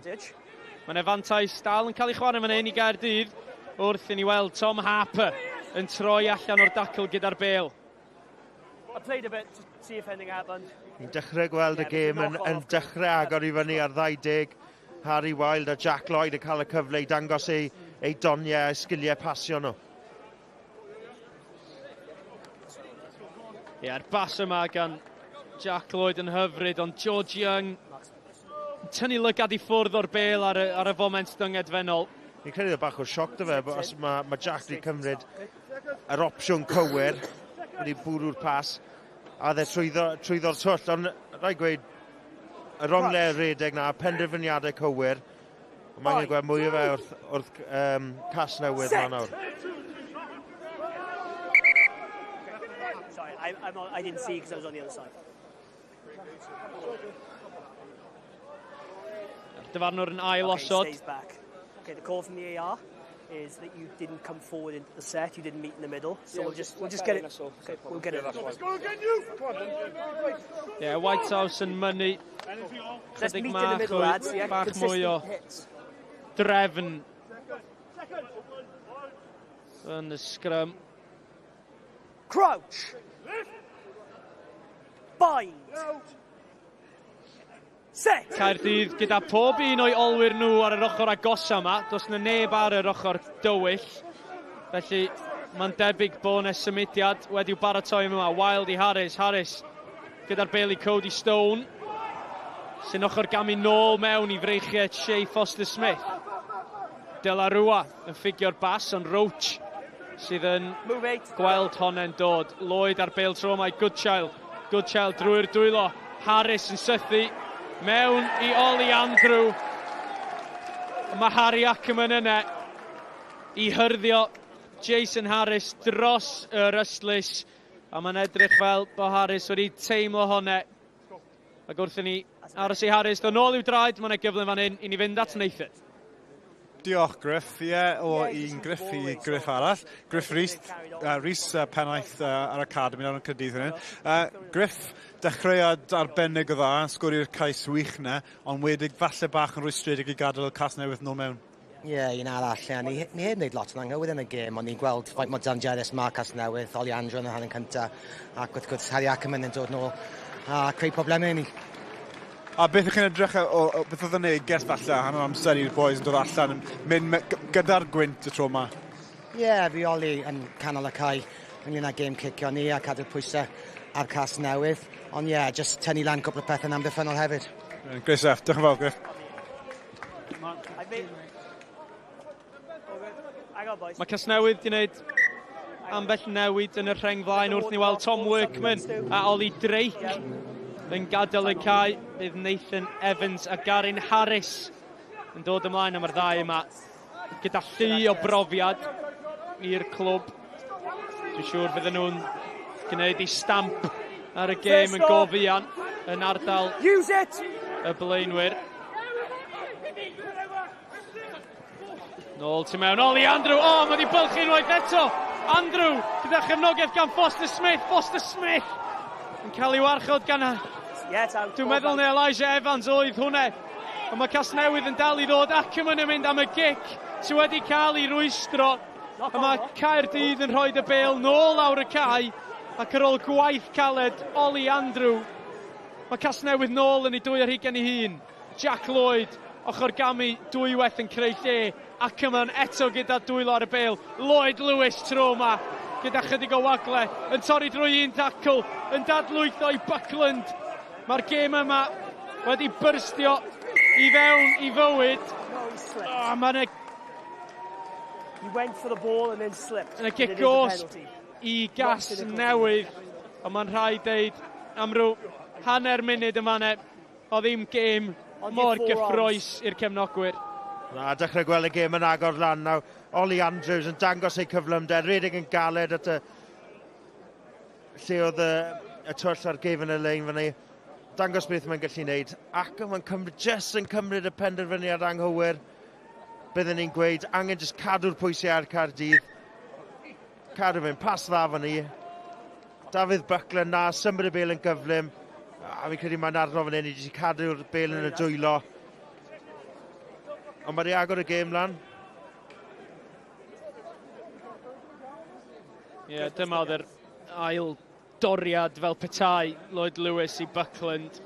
Mae'n efantais dal yn cael ei chwarae fan hyn i Gaerdydd wrth i ni weld Tom Harper yn troi allan o'r dacl gyda'r bel. I played a bit to see if anything happened. Ni'n dechrau gweld y gêm yn, yn dechrau agor i fyny ar 20. Harry Wild a Jack Lloyd yn cael y cyfle i dangos ei, ei doniau a sgiliau pasio nhw. Ie, yeah, bas yma gan Jack Lloyd yn hyfryd, ond George Young yn tynnu lygad i ffwrdd o'r bel ar y, ar y foment dyngedfennol. Fi'n credu o bach o sioc dy fe, os mae, mae Jack wedi cymryd yr opsiwn cywir, wedi bwrw'r pas, a dde trwyddo, trwyddo'r twll, ond rhaid gweud, y wrong le redeg na, penderfyniadau cywir, ond mae'n angen gweld mwy o fe wrth, wrth um, cas newydd ma nawr. Sorry, I, I'm on, I didn't see because I was on the other side. Dyfarnwr yn ail osod. Okay, back. Okay, the call from the AR is that you didn't come forward into the set, you didn't meet in the middle. So yeah, we'll just we'll just get it. Okay, we'll get it. Yeah, Whitehouse yn mynnu. Let's meet in the middle, lads. Yeah, bach mwy o drefn yn y sgrym. Crouch. Bind. Set. Caerdydd gyda pob un o'i olwyr nhw ar yr ochr agosa yma. Does na neb ar yr ochr dywyll. Felly mae'n debyg bod yna symudiad wedi'w baratoi yma. Wild i Harris. Harris gyda'r bel i Cody Stone. Sy'n ochr gamu nôl mewn i freichiau Shea Foster Smith. De La Rua yn ffigio'r bas, ond Roach sydd yn gweld honne'n dod. Lloyd ar bel tro mae Goodchild. Goodchild drwy'r dwylo. Harris yn sythu mewn i Oli Andrew. Mae Harry Ackerman yna i hyrddio Jason Harris dros yr ystlys. A mae'n edrych fel bod Harris wedi teimlo honne. Ac wrth i ni aros i Harris ddod nôl i'w draed, mae'n gyfle fan hyn i ni fynd at Nathan. Diolch Griff, ie, yeah, o un Griff i Griff arall. Griff Rhys, Rhys pennaeth ar Academy nawr yn Caerdydd fan hyn. Griff, dechreuad arbennig o dda, sgori'r cais wych na, ond wedig falle bach yn rwystredig i gadael y Casnewydd nôl mewn. Ie, yeah, un arall. Yeah. Ni, ni heb wneud lot yn anghywir yn y gêm, ond ni'n gweld faint mor dangerous mae Casnewydd, Oli Andrew yn y hanner cyntaf, ac wrth gwrs Harry Ackerman yn dod nôl a creu problemau i ni. A beth ych chi'n edrych, o, o, beth oedd y neges falle hanner amser i'r boys yn dod allan yn mynd gyda'r gwynt y tro yma? Ie, yeah, reoli yn canol y cae ynglyn â gêm cicio ni a cadw'r pwysau ar Casnewydd. Ond ie, yeah, just tynnu lan cwpl o pethau yn amddiffynnol hefyd. Great stuff. Diolch yn fawr, Griff. Mae Casnewydd wedi gwneud ambell newid yn y rheng flaen wrth ni weld Tom Workman a Ollie Drake yn gadael y cae. Bydd Nathan Evans a Garin Harris yn dod ymlaen am yr ddau yma gyda llu o brofiad i'r clwb. Dwi'n siŵr fydden nhw'n gwneud eu stamp ar y gêm yn go fuan yn ardal y blaenwyr. Nôl tu mewn, Oli Andrew, o, oh, mae wedi bylchu unwaith eto. Andrew, gyda chefnogaeth gan Foster Smith, Foster Smith yn cael ei warchod gan... Dwi'n meddwl neu Elijah Evans oedd hwnna. Ond mae Casnewydd yn dal i ddod ac yn mynd am y gic sydd wedi cael ei rwystro. A mae Caerdydd yn rhoi y bel nôl lawr y cae ac ar ôl gwaith caled Oli Andrew. Mae Casnewydd nôl yn ei dwy ar hugain ei hun. Jack Lloyd, Ochr gamu, dwywaith yn creu lle. Ackerman eto gyda dwylo ar y bêl. Lloyd Lewis tro yma gyda chydig o wagle yn torri drwy un tacl, yn dadlwytho i Buckland. Mae'r gêm yma wedi byrstio i fewn i fywyd. Oh, mae'n e... He went for the ball and then slipped. Yn y gic gosb i Gasnewydd. Ond mae'n rhaid deud am rhyw hanner munud yma ne, o ddim gêm mor gyffroes i'r cefnogwyr. Na, dechrau gweld y gêm yn agor lan nawr. Ollie Andrews yn dangos ei cyflymder, rhedeg yn galed at y lle oedd y, y twll ar gefn y lein fyny. Dangos beth mae'n gallu gwneud. Ac mae'n cymryd, just yn cymryd y penderfyniad anghywir. Byddwn ni'n gweud, angen just cadw'r pwysau ar Caerdydd. Cadw fe'n pas dda fyny. Dafydd Buckland na, symud y bel yn gyflym. A fi'n credu mae'n arno fan hyn i jyst cadw'r bel yn y dwylo. Ond mae wedi agor y gêm lan. Ie, yeah, dyma oedd yr ail doriad fel petai Lloyd Lewis i Buckland.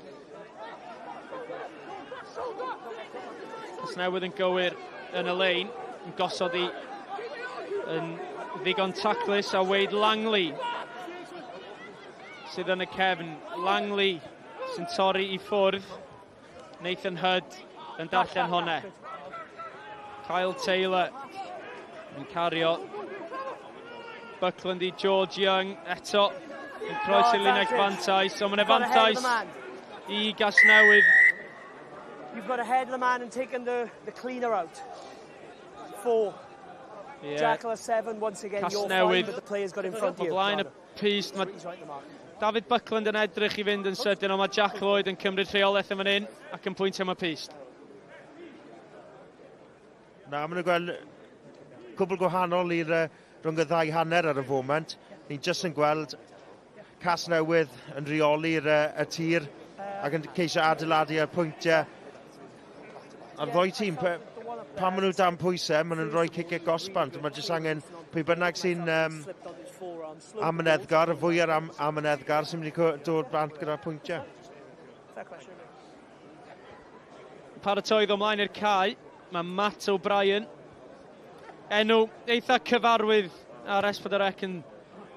Casnewydd yn gywir yn y lein, yn gosod i yn ddigon taclus a Wade Langley sydd yn y cefn. Langley sy'n torri i ffwrdd. Nathan Hudd yn darllen hwnna. Kyle Taylor yn cario Buckland i George Young eto yn croesi linell fantais, ond mae'n fantais i Gasnewydd. You've got ahead of the man and taken the, the cleaner out. Four. Yeah. Jackal seven, once again, you're fine, but the player's got in front of you. O flaen y pyst, mae David Buckland yn edrych i fynd yn sydyn, ond mae Jack Lloyd yn cymryd rheolaeth yn fan hyn ac yn pwyntio am y pyst. Na, maen nhw'n gweld cwbl gwahanol i'r rhwng y ddau hanner ar y foment. Ni'n jyst yn gweld Casnewydd yn rheoli'r y tir ac yn ceisio adeiladu ar pwyntiau. A'r ddoi tîm, pan maen nhw dan pwysau, maen nhw'n rhoi ciciau gosbant. Mae jyst angen pwy bynnag sy'n um, amyneddgar, y fwyaf am, amyneddgar sy'n mynd i dod bant gyda'r pwyntiau. Paratoi ddod ymlaen i'r cae, mae Matt O'Brien. Enw eitha cyfarwydd ar S4C yn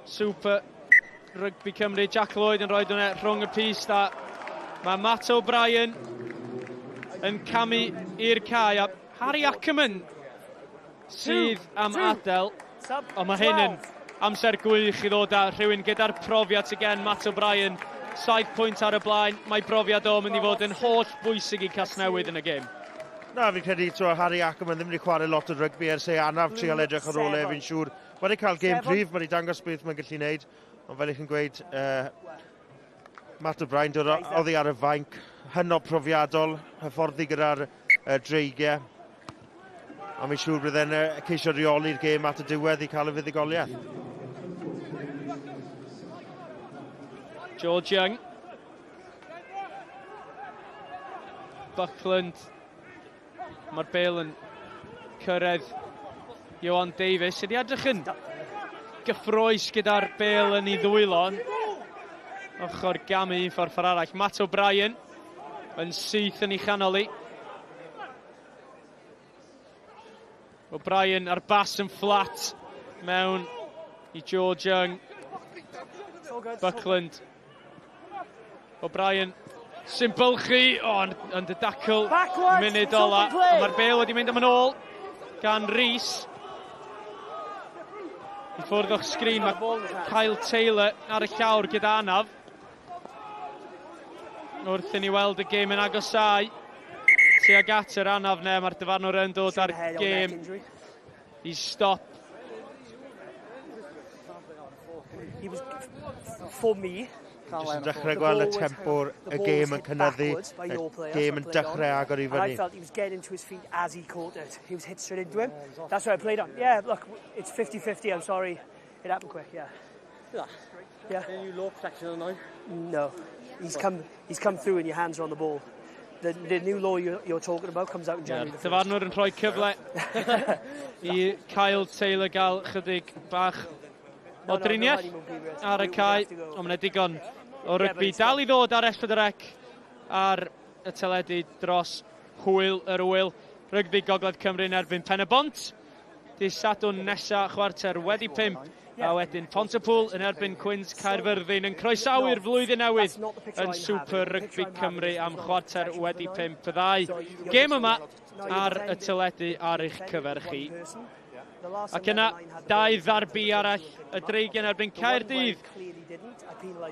Super Rugby Cymru. Jack Lloyd yn rhoi hwnna rhwng y pyst a mae Matt O'Brien yn camu i'r cae a Harry Ackerman sydd am adael. Ond mae hyn yn amser gwych i ddod â rhywun gyda'r profiad sydd gen Matt O'Brien. 7 pwynt ar y blaen, mae brofiad o mynd i fod yn holl bwysig i Casnewydd yn y gêm. Na, fi'n credu, tro, Harry Ackerman ddim wedi chwarae lot o rygbi ers ei anaf, trial edrych ar ôl e, fi'n siŵr. Mae wedi cael gêm cryf, mae wedi dangos beth mae'n gallu gwneud. Ond fel ych chi'n gweud, uh, Matt O'Brien dod oddi ar y fainc, hynod profiadol, hyfforddi gyda'r uh, dreigiau. A mi'n siŵr bydd e'n ceisio reoli'r gêm at y diwedd i cael y fuddugoliaeth. George Young. Buckland. Mae'r bel yn cyrraedd Johan Davies. Sydd wedi edrych yn gyffroes gyda'r bel yn ei ddwylo. Ochr gamu un ffordd ffordd arall. Matt O'Brien yn syth yn ei chanol i. O'Brien ar bas yn fflat mewn i George Young. Buckland. O'Brien sy'n bylchu, o, oh, yn dy dacl, munud ola. Mae'r bel wedi mynd am yn ôl gan Rhys. I ffwrdd o'ch sgrin, mae Kyle Taylor ar y llawr gyda anaf. Wrth i ni weld y gêm yn agosau tuag at yr anaf ne, mae'r dyfarnwr yn dod ar gêm i stop. He was, for me, Jyst yn dechrau gweld y tempo y gêm yn cynyddu, y gêm yn dechrau agor i fyny. I felt he was getting to his feet as he caught it. He was hit straight into him. That's what I played on. Yeah, look, it's 50-50, I'm sorry. It happened quick, yeah. Yeah. Any new law protection on now? No. He's come, he's come through and your hands are on the ball. The, the new law you're, you're talking about comes out in January yeah, the 1st. Dyfarnwr yn rhoi cyfle i Kyle Taylor gael chydig bach o driniaeth ar y cae, ond mae'n digon o rygbi dal i ddod ar S4C ar y teledu dros hwyl yr wyl. Rygbi Gogledd Cymru yn erbyn Pen y Bont. Dydd Sadwrn nesa 5:15 a wedyn Pontypool yn erbyn Cwins Caerfyrddin yn croesawu'r flwyddyn newydd yn Super Rygbi Cymru am 5:15. Y ddau gêm yma ar y teledu ar eich cyfer chi. Ac yna, dau ddarbi arall, y Dreigiau yn erbyn Caerdydd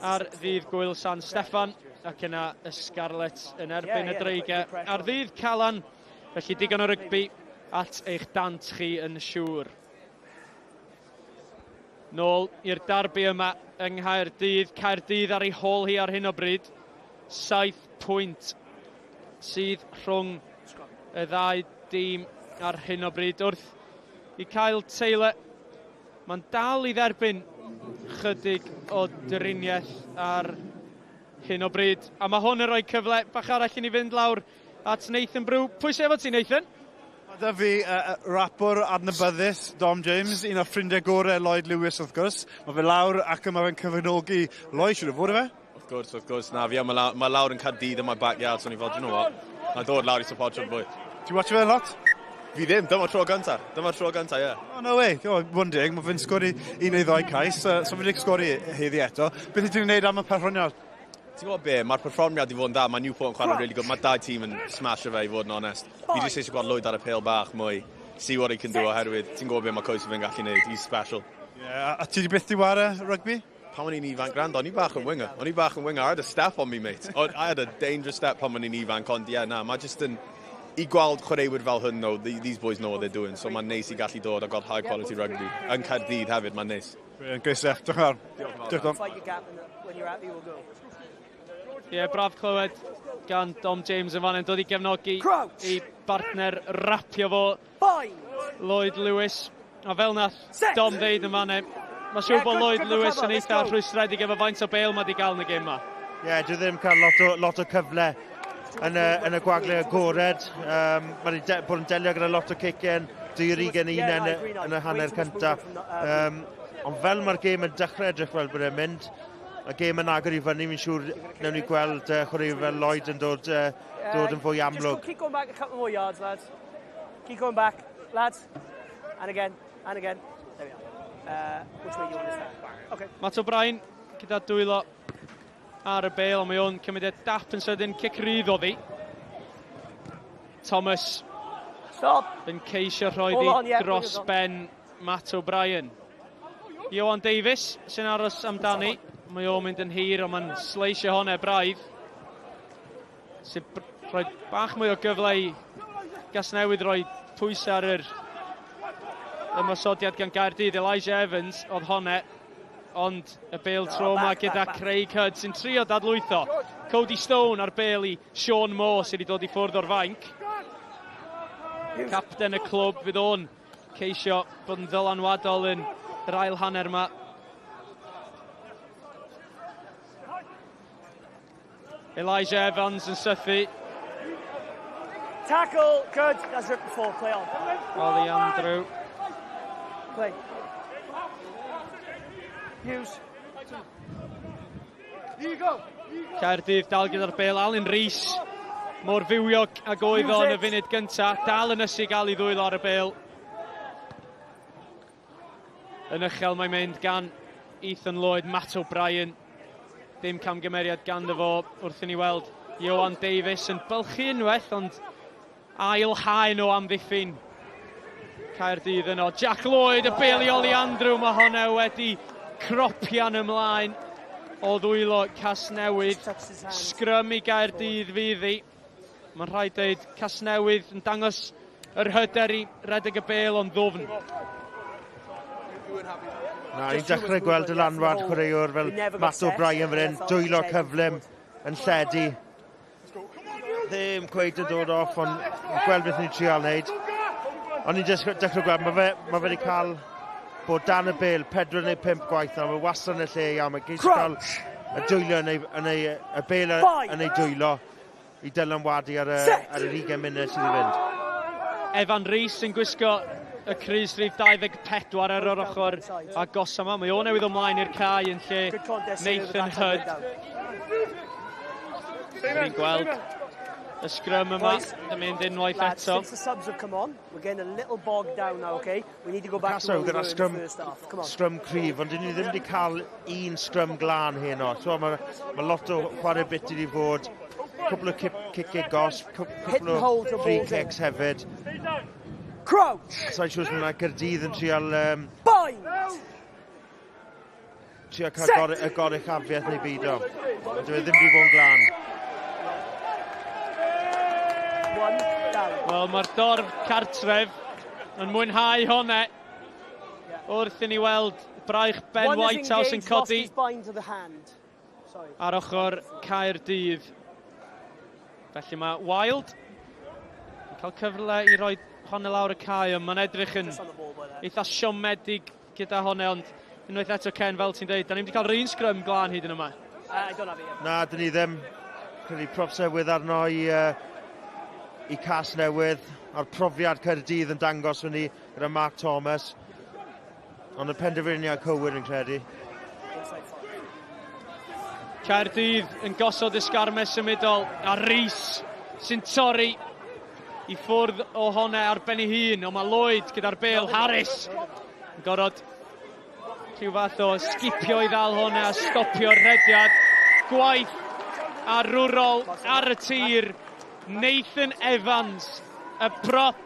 ar ddydd Gwyl San Steffan, ac yna y Scarlets yn erbyn y Dreigiau ar ddydd Calan. Felly digon o rygbi at eich dant chi yn siŵr. Nôl i'r darbi yma yng Nghaerdydd. Caerdydd ar ei hôl hi ar hyn o bryd. 7 pwynt sydd rhwng y ddau dîm ar hyn o bryd. Wrth i Kyle Taylor, mae'n dal i dderbyn chydig o driniaeth ar hyn o bryd. A mae hwn yn rhoi cyfle bach arall i ni fynd lawr at Nathan Brew. Pwy sydd efo ti, Nathan? Mae da fi rapwr adnabyddus, Dom James, un o ffrindiau gorau Lloyd Lewis, wrth gwrs. Mae fe lawr ac mae fe'n cyfnogi Lloyd, siŵr o fod e? Wrth gwrs, wrth gwrs. Na, fi, mae lawr, ma lawr yn Caerdydd yn my backyard, so ni fel, do you know what? Na dod lawr i supportio'r boi. Ti'n watch fe lot? Fi ddim, dyma'r tro gyntaf. Dyma'r tro gyntaf, ie. Yeah. Oh, no way. Oh, one day, mae fe'n sgori un neu ddoi cais, so fe wedi sgori heddi eto. Beth ydych chi'n gwneud am y perfformiad? Ti'n gwybod be, mae'r perfformiad i fod yn dda, mae Newport yn chwarae really good, mae dau tîm yn smasho fe i fod yn onest. Fi jyst eisiau gweld Lloyd ar y pêl bach mwy, see what he can do oherwydd, ti'n gwybod be mae coes fe'n gallu gwneud, he's special. Yeah, a ti di byth di ware rygbi? Pan o'n i'n ifanc, gwrando, o'n i bach yn winger. O'n i bach yn winger. I had a step on me, mate. I had a dangerous step pan o'n i'n ifanc, ond yeah, na, mae just yn i gweld chwaraewyr fel hyn, no, these boys know what they're doing, so mae'n neis i gallu dod a gweld high quality rugby. Yn Caerdydd hefyd, mae'n neis. Brilliant, great stuff. Diolch yn fawr. Diolch, Dom. Ie, yeah, braf clywed gan Dom James yn fan yn dod i gefnogi i bartner rapio fo, Lloyd Lewis. A fel nath Dom ddeud yn fan, mae'n siŵr bod Lloyd Lewis yn eitha rhwystredig efo faint o bêl mae wedi gael yn y gêm yma. Ie, yeah, dwi ddim cael lot o cyfle yn y gwagle agored. Mae wedi bod yn delio gyda lot o cicen, 2-21 yn y hanner cyntaf. Ond fel mae'r gêm yn dechrau edrych fel bod e'n mynd, y gêm yn agor i fyny, fi'n siŵr newn ni gweld chwaraewyr fel Lloyd yn dod yn fwy amlwg. Just keep going back a couple more yards, lads. Keep going back, lads. And again, and again. There we are. Which way do you want to start? Okay. Matt O'Brien gyda dwylo ar y bêl, ond mae o'n cymryd e dap yn sydyn, cic rydd oddi. Thomas Stop. yn ceisio rhoi ddi dros ben Matt O'Brien. Ioan Davies sy'n aros amdani. Mae o'n mynd yn hir, ond mae'n sleisio hwnna braidd. Sy'n rhoi bach mwy o gyfle i Gasnewydd roi pwysau ar yr ymosodiad gan Gaerdydd. Elijah Evans oedd hwnna, ond y bêl tro yma gyda Craig Hudd sy'n trio dadlwytho. Cody Stone ar bêl i Sean Moore sydd wedi dod i ffwrdd o'r fainc. Capten y clwb fydd o'n ceisio bod yn ddylanwadol yn yr ail hanner yma. Elijah Evans yn sythu. Tackle, good, that's ripped before, play on. Ollie Andrew. Play. Use. Caerdydd dal gyda'r bêl, Alun Rees mor fywiog ag oedd o yn y funud gyntaf, dal yn ysu gael ei ddwylo ar y bêl. Yn uchel mae'n mynd gan Ethan Lloyd, Matt O'Brien. Dim camgymeriad ganddo fo wrth i ni weld Ioan Davies yn bylchu unwaith, ond ail haen o amddiffyn Caerdydd yno. Jack Lloyd, y bêl i Ollie Andrew, mae hwnna wedi cropian ymlaen o ddwylo Casnewydd. Sgrym i Gaerdydd fydd hi. Mae'n rhaid dweud Casnewydd yn dangos yr hyder i redeg y bêl ond ddwfn. Na, ni'n dechrau gweld dylanwad chwaraewr fel Matt O'Brien fan hyn, dwylo cyflym yn lledu. Ddim cweit yn dod off, ond gweld beth ni'n trial wneud. Ond ni'n dechrau gweld, mae fe wedi cael bod dan y bêl 4 neu 5 gwaith nawr, mae wastad yn y lle iawn, mae'n geisio cael y dwylo yn ei, y bêl yn ei dwylo i dylanwadu ar yr 20 munud sydd i fynd. Evan Rees yn gwisgo y crys rhif 24 ar yr ochr agos yma. Mae o newydd ymlaen i'r cae yn lle Nathan Hudd. Ni'n gweld Y sgrym yma yn mynd unwaith eto. Since the subs have come on, we're getting a little bogged down now, okay? We need to go back to where we were in the first half. Come on. Sgrym cryf, ond dyn ni ddim wedi cael un sgrym glân heno. So, mae ma lot o chwarae bit wedi fod, cwpl o ciciau gosb, cwpl o free kicks hefyd. Crouch! Sa'n siŵr os mae Caerdydd yn trial... Bind! Trio cael y goruchafiaeth neu beidio. Ond dyw e ddim wedi bod yn glân. Wel, mae'r dorf cartref yn mwynhau hwnna. Wrth i ni weld braich Ben Whitehouse yn codi ar ochr Caerdydd. Felly mae Wild yn cael cyfle i roi honna lawr y cae, ond mae'n edrych yn eitha siomedig gyda honna, ond unwaith eto Ken, fel ti'n dweud, da ni'n wedi cael yr un sgrym glân hyd yn yma. Na, dyn ni ddim. Credu props newydd arno i Casnewydd, a'r profiad Caerdydd yn dangos fyny gyda Mark Thomas. Ond y penderfyniad cywir yn credu. Caerdydd yn gosod y sgarmes symudol, a Rhys sy'n torri i ffwrdd o honna ar ben ei hun, ond mae Lloyd gyda'r bêl, Harris yn gorfod rhyw fath o sgipio i ddal honna a stopio'r rhediad. Gwaith arwrol ar y tir, Nathan Evans, y prop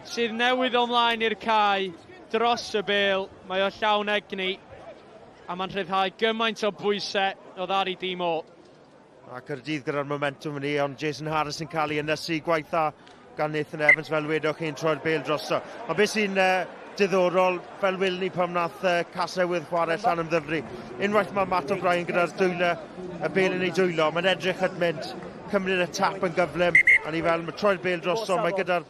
sydd newydd ymlaen i'r cae dros y bêl, mae o llawn egni a mae'n rhyddhau gymaint o bwysau oedd ar ei dîm o. A Caerdydd gyda'r momentum ni, ond Jason Harris yn cael ei ynysu, gwaitha gan Nathan Evans, fel wedwch chi'n troi'r bêl drosto. Ond beth sy'n diddorol, fel welon ni pan nath Casnewydd chwarae Llanymddyfri, unwaith mae Matt O'Brien gyda'r dwylo, y bêl yn ei dwylo, mae'n edrych at mynd, cymryd y tap yn gyflym, a ni fel, mae troi'r bêl drosto, mae gyda'r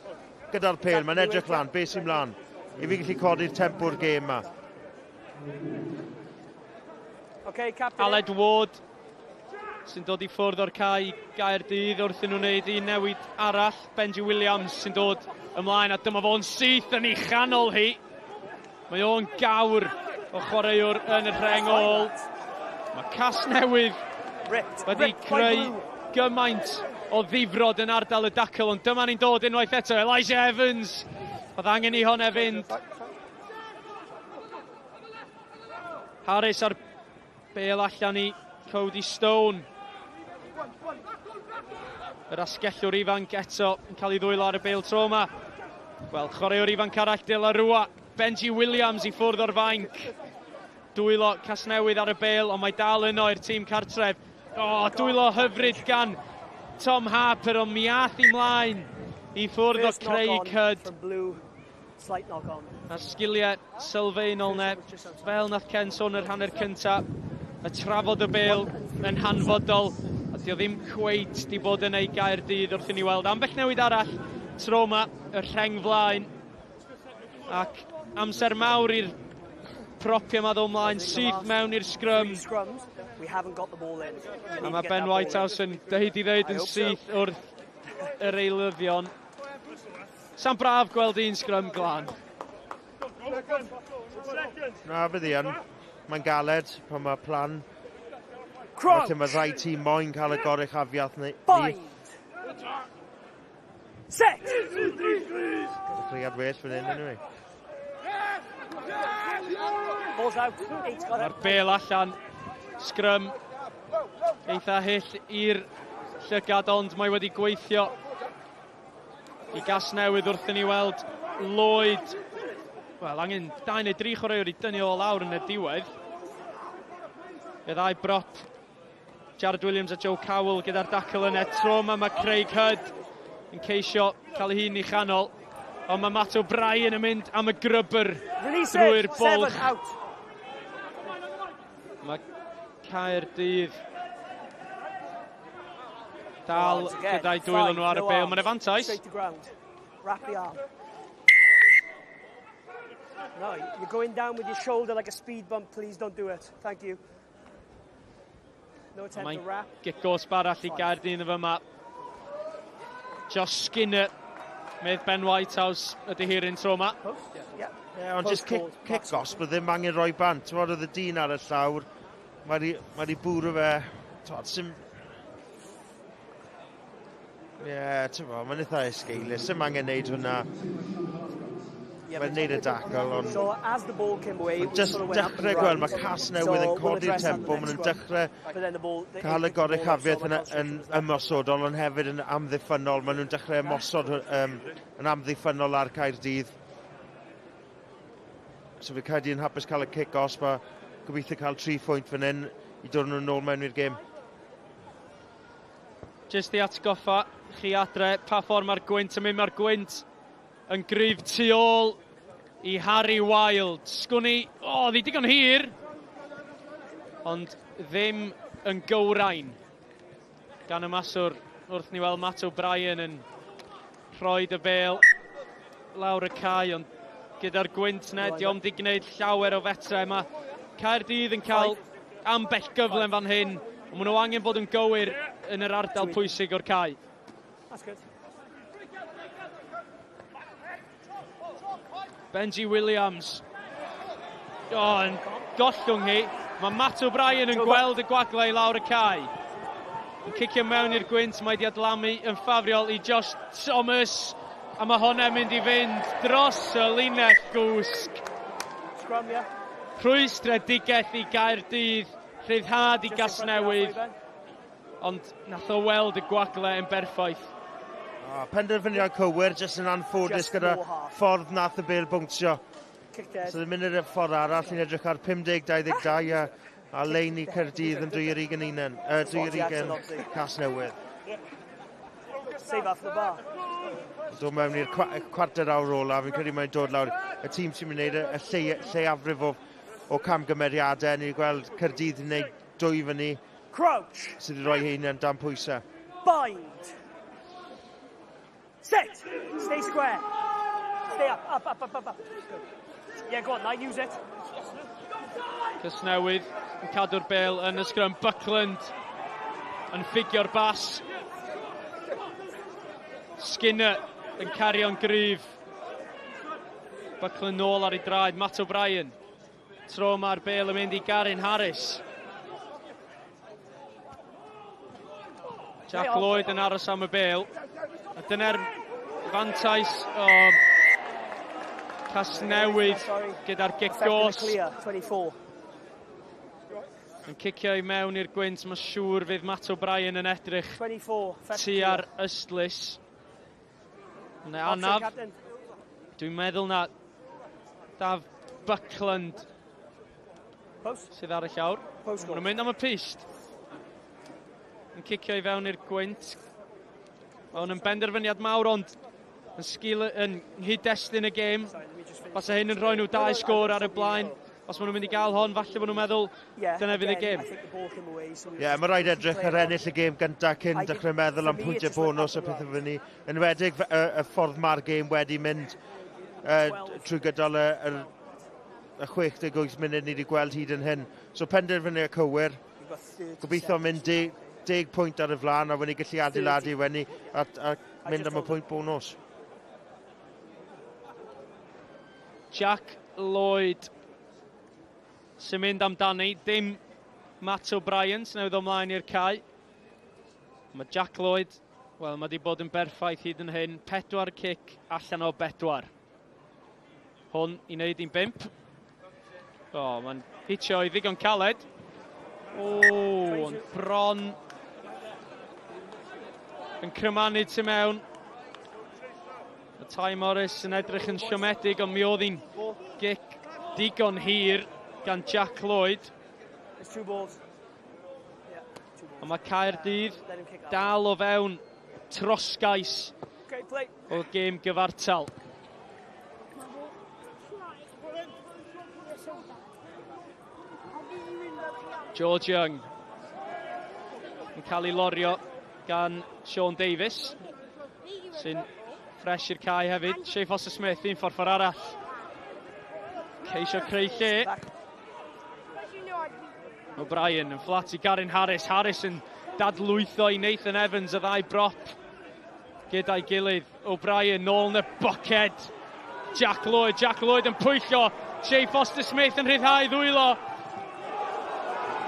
gyda pêl, mae'n edrych lan, beth sy'n mlaen? I fi gallu codi'r tempo'r gêm yma. Okay, captain. Aled Ward sy'n dod i ffwrdd o'r cae i Gaerdydd wrth i nhw wneud un newid arall. Benji Williams sy'n dod ymlaen a dyma fo'n syth yn ei chanol hi. Mae o'n gawr o chwaraewr yn y rheng ôl. Mae Casnewydd wedi creu gymaint o ddifrod yn ardal y dacl, ond dyma ni'n dod unwaith eto. Elijah Evans, oedd angen i hwnna fynd. Harris ar bêl allan i Cody Stone. Yr asgellwr ifanc eto yn cael ei ddwylo ar y bêl tro yma. Wel, chwaraewr ifanc arall, De La Rua. Benji Williams i ffwrdd o'r fainc. Dwylo Casnewydd ar y bêl, ond mae dal yno i'r tîm cartref. O, dwylo hyfryd gan Tom Harper, ond mi ath i mlaen i ffwrdd o Craig Hudd. A sgiliau sylfaenol ne, fel nath Ken sôn yr hanner cyntaf, y trafod y bêl yn hanfodol, a dio ddim cweit di bod yn ei Gaerdydd wrth i ni weld ambell newid arall tro yma, y rheng flaen, ac amser mawr i'r propiau yma ddod ymlaen syth mewn i'r sgrym. A mae Ben Whitehouse yn deud i ddeud yn syth wrth yr eilyddion. Sa'n braf gweld un sgrym glân. Na, bydd i yn. Mae'n galed pan mae plan. Crouch. Felly mae rhai tîm moyn cael y goruchafiaeth ni. Bind. Set. Dechreuad well fan hyn, anyway. Balls out. Eight's got Mae'r it. bêl allan. Sgrym eitha hyll i'r llygad, ond mae wedi gweithio i Gasnewydd wrth i ni weld Lloyd. Wel, angen 2 neu 3 chwaraewr i dynnu o lawr yn y diwedd. Y ddau brop, Jared Williams a Joe Cowell gyda'r dacl yna. Tro yma mae Craig Hudd yn ceisio cael ei hun i chanol. Ond mae Matt O'Brien yn mynd am y grubber Release it. drwy'r Seven bwlch. out. Mae Caerdydd dal Once again, gyda'i dwylo nhw ar y five, no bêl. Mae'n arms. fantais. Straight to ground. Wrap the arm. No, you're going down with your shoulder like a speed bump. Please don't do it. Thank you. No attempt Mae'n to wrap. gic gosb arall i Gaerdydd yn fyma. Josh Skinner, medd Ben Whitehouse ydy hi'r un tro yma. Post? Yeah. Yeah, ond just kick gosb, oedd ddim angen rhoi bant. Ti'n oedd y dyn ar y llawr, mae di bwrw fe. Twod, sim... Ie, yeah, ti'n bo, mae'n eitha esgeulus. Sim angen neud hwnna. Mae'n neud y dacl, ond... So, as the ball came away, Ond just dechrau gweld, mae Casnewydd yn codi'r tempo, maen nhw'n dechrau cael y goruchafiaeth yn, yn ymosodol, ond hefyd yn amddiffynnol. Maen nhw'n dechrau ymosod um, yn amddiffynnol ar Caerdydd. So fi Caerdydd yn hapus cael y cic os, mae gobeithio cael 3 phwynt fan hyn i dod nhw'n ôl mewn i'r gêm. Jyst i atgoffa chi adre pa ffordd mae'r gwynt yn mynd. Mae'r gwynt yn gryf tu ôl i Harry Wild. Sgwn i, o, oh, ddi digon hir, ond ddim yn gywrain gan y maswr wrth ni weld Matt O'Brien yn rhoi y bel lawr y cae, ond gyda'r gwynt na, di ond di gwneud llawer o fetrau. Mae Caerdydd yn cael ambell gyfle yn fan hyn, ond maen nhw angen bod yn gywir yn yr ardal pwysig o'r cae. That's good. Benji Williams. O, oh, yn gollwng hi. Mae Matt O'Brien yn gweld y gwagle i lawr y cae. Yn cicio mewn i'r gwynt, mae di adlamu yn ffafriol i Josh Thomas. A mae hwnna'n mynd i fynd dros y linell gwsg. Scrum, yeah. Rhwystredigaeth i Gaerdydd, rhyddhad i Gasnewydd. Ond nath o weld y gwagle yn berffaith. Oh, penderfyniad cywir, jyst yn anffodus gyda ffordd nath y bel bwntio. So ddim mynd i'r ffordd arall, ni'n edrych ar 50-22 a, a lein i Caerdydd yn 2-21, 2-20 Casnewydd. Save off the bar. Dod mewn i'r cwarter awr ola, fi'n credu mae'n dod lawr y tîm sy'n mynd i wneud y lle, lleiafrif o, o camgymeriadau. Ni'n gweld Caerdydd yn gwneud dwy fyny. Crouch. Sydd wedi rhoi heiniau'n dan pwysau. Bind. Set. Stay square. Stay up, up, up, up, up, up. Good. Yeah, go on, now use it. Casnewydd yn cadw'r bel yn y sgrym. Buckland yn ffigio'r bas. Skinner yn cario'n gryf. Buckland nôl ar ei draed. Matt O'Brien. Tro mae'r bel yn mynd i Garin Harris. Jack Lloyd yn aros am y bel. A dyna'r fantais o Casnewydd gyda'r gic gos. Yn cicio i mewn i'r gwynt, mae siŵr fydd Matt O'Brien yn edrych tua'r ystlys. Neu anaf. Dwi'n meddwl na Daf Buckland sydd ar y llawr. Maen nhw'n mynd am y pist. Yn cicio i fewn i'r gwynt. Mae hwn yn benderfyniad mawr, ond yn sgil yn nghyd-destun y gêm, basa hyn yn rhoi nhw dau sgôr ar y blaen. Os maen nhw'n mynd i gael hon, falle bod nhw'n meddwl dyna fydd y gêm. Ie, yeah, mae rhaid edrych ar ennill y gêm gyntaf cyn dechrau meddwl am pwyntiau bonus a pethau fyny. Yn enwedig y, y ffordd mae'r gêm wedi mynd uh, trwy gydol y, y, y 68 munud ni wedi gweld hyd yn hyn. So penderfyniad cywir, gobeithio mynd de, 10 pwynt ar y flaen a wedi gallu adeiladu wedi a, a mynd am y pwynt bonus. Jack Lloyd sy'n mynd amdani, dim Matt O'Brien sy'n newydd ymlaen i'r cae. Mae Jack Lloyd, wel, mae wedi bod yn berffaith hyd yn hyn. Pedwar cic allan o bedwar. Hwn i wneud i'n bimp. O, oh, mae'n hitio i ddigon caled. O, ond bron yn crymanu tu mewn. Y Ty Morris yn edrych yn siomedig, ond mi oedd hi'n gic digon hir gan Jack Lloyd. Ond mae Caerdydd dal o fewn trosgais o gêm gyfartal. George Young yn cael ei lorio gan Sean Davies, sy'n ffres i'r cae hefyd. Shea Foster Smith, un ffordd ffordd arall. Ceisio creu lle. O'Brien yn fflat i Garin Harris. Harris yn dadlwytho i Nathan Evans, y ddau brop gyda'i gilydd. O'Brien nôl yn y boced. Jack Lloyd, Jack Lloyd yn pwyllo. Jay Foster Smith yn rhyddhau ddwylo.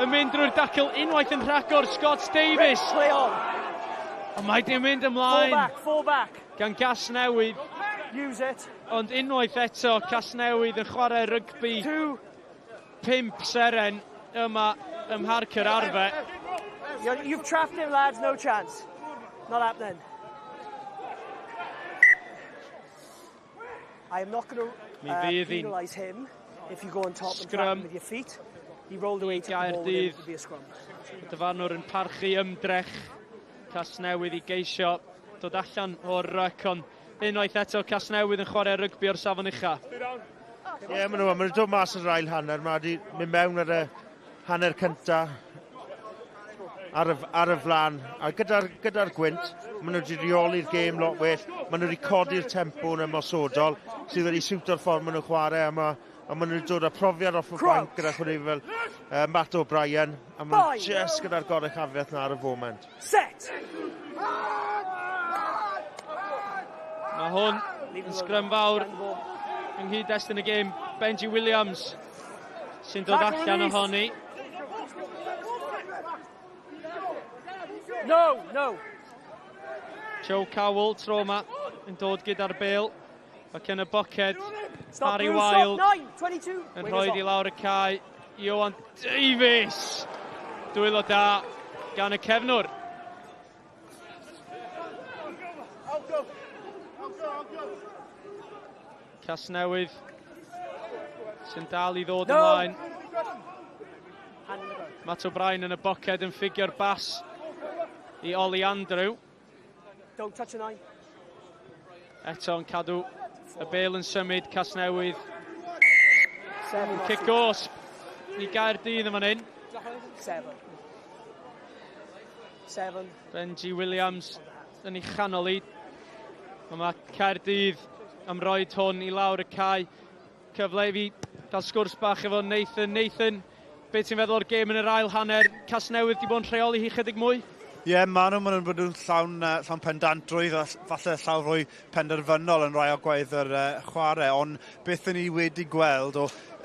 Yn mynd drwy'r dacl unwaith yn rhagor, Scott Davies. Ond mae di mynd ymlaen. Four back, four back. Gan Gasnewydd. Use it. Ond unwaith eto, Casnewydd yn chwarae rygbi. Two. 5 seren yma ym Mharc yr Arfe. You've trapped him, lads, no chance. Not happening. I am not going to penalise him if you go on top and trap him with your feet. He rolled away to the ball, it would be a scrum. Y dyfarnwr yn parchu ymdrech Casnewydd i geisio dod allan o'r ryc, ond unwaith eto Casnewydd yn chwarae rygbi o'r safon ucha. Ie, yeah, maen nhw, maen nhw'n dod mas yn yr ail hanner, mae wedi mynd mewn ar y hanner cynta ar y, ar y flan, a gyda'r gyda gwynt, maen nhw wedi rheoli'r gêm lot well, maen nhw wedi codi'r tempo yn ymosodol, sydd wedi siwto'r ffordd maen nhw'n chwarae, a mae a maen nhw wedi dod â profiad off y banc gyda chwaraewyr fel Matt O'Brien, a maen nhw just gyda'r goruchafiaeth na ar y foment. Set! Mae hwn yn sgrym fawr yng nghyd-destun y gêm. Benji Williams sy'n dod allan ohoni. No, no. Joe Cowell tro yma yn dod gyda'r bêl. Ac yn y boced, Harry Wilde yn rhoi i lawr y cae. Ioan Davies! Dwylo da gan y cefnwr. Casnewydd sy'n dal i ddod ymlaen. Matt O'Brien yn y boced yn ffigio'r bas i Ollie Andrew. Don't touch a nine. Eto yn cadw y bel yn symud, Casnewydd. Cic gosb i Gaerdydd yn fan hyn. Seven. Seven. Benji Williams yn ei chanol i. Mae Caerdydd am roed hwn i lawr y cae. Cyfle i fi gael sgwrs bach efo Nathan. Nathan, beth ti'n feddwl o'r gêm yn yr ail hanner? Casnewydd di bod yn rheoli hi chydig mwy? Ie, yeah, maen nhw, maen nhw'n bod yn llawn, llawn pendantrwydd, a falle llawn rhoi penderfynol yn rai o gwaith yr chwarae, ond beth ni wedi gweld o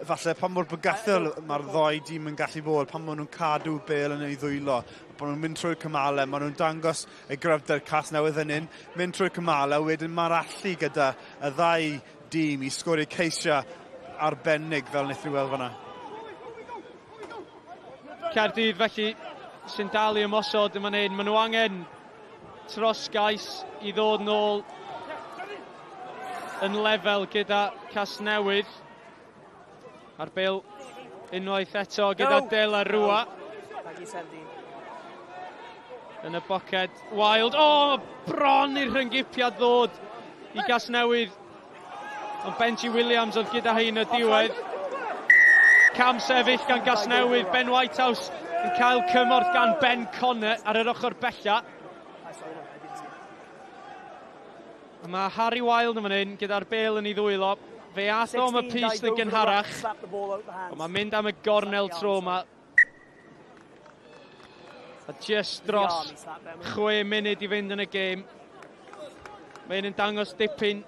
falle pa mor bygythiol mae'r ddoi dîm yn gallu bod, pan maen nhw'n cadw bel yn ei ddwylo, bod nhw'n mynd trwy'r cymalau, maen nhw'n dangos y gryfder Casnewydd yn un, mynd trwy'r cymalau, wedyn mae'r allu gyda y ddau dîm i sgorio ceisiau arbennig fel wnaethon ni weld fanna. Caerdydd felly sy'n dal i ymosod yn fan hyn. Maen nhw angen tros gais i ddod nôl yn lefel gyda Casnewydd. A'r bel unwaith eto gyda no. De La Rua. Yn y boced. Wild. O, oh, bron i'r rhyngipiad ddod i Gasnewydd. Ond Benji Williams oedd gyda hi'n y diwedd. Cam sefyll gan Gasnewydd. Ben Whitehouse yn cael cymorth gan Ben Connor ar yr ochr bella. Mae Harry Wilde yn fan hyn gyda'r bel yn ei ddwylo. Fe ath o am y pys yn gynharach. Ond mae'n mynd am y gornel tro yma. A just dros 6 munud i fynd yn y gêm. Mae'n yn dangos dipyn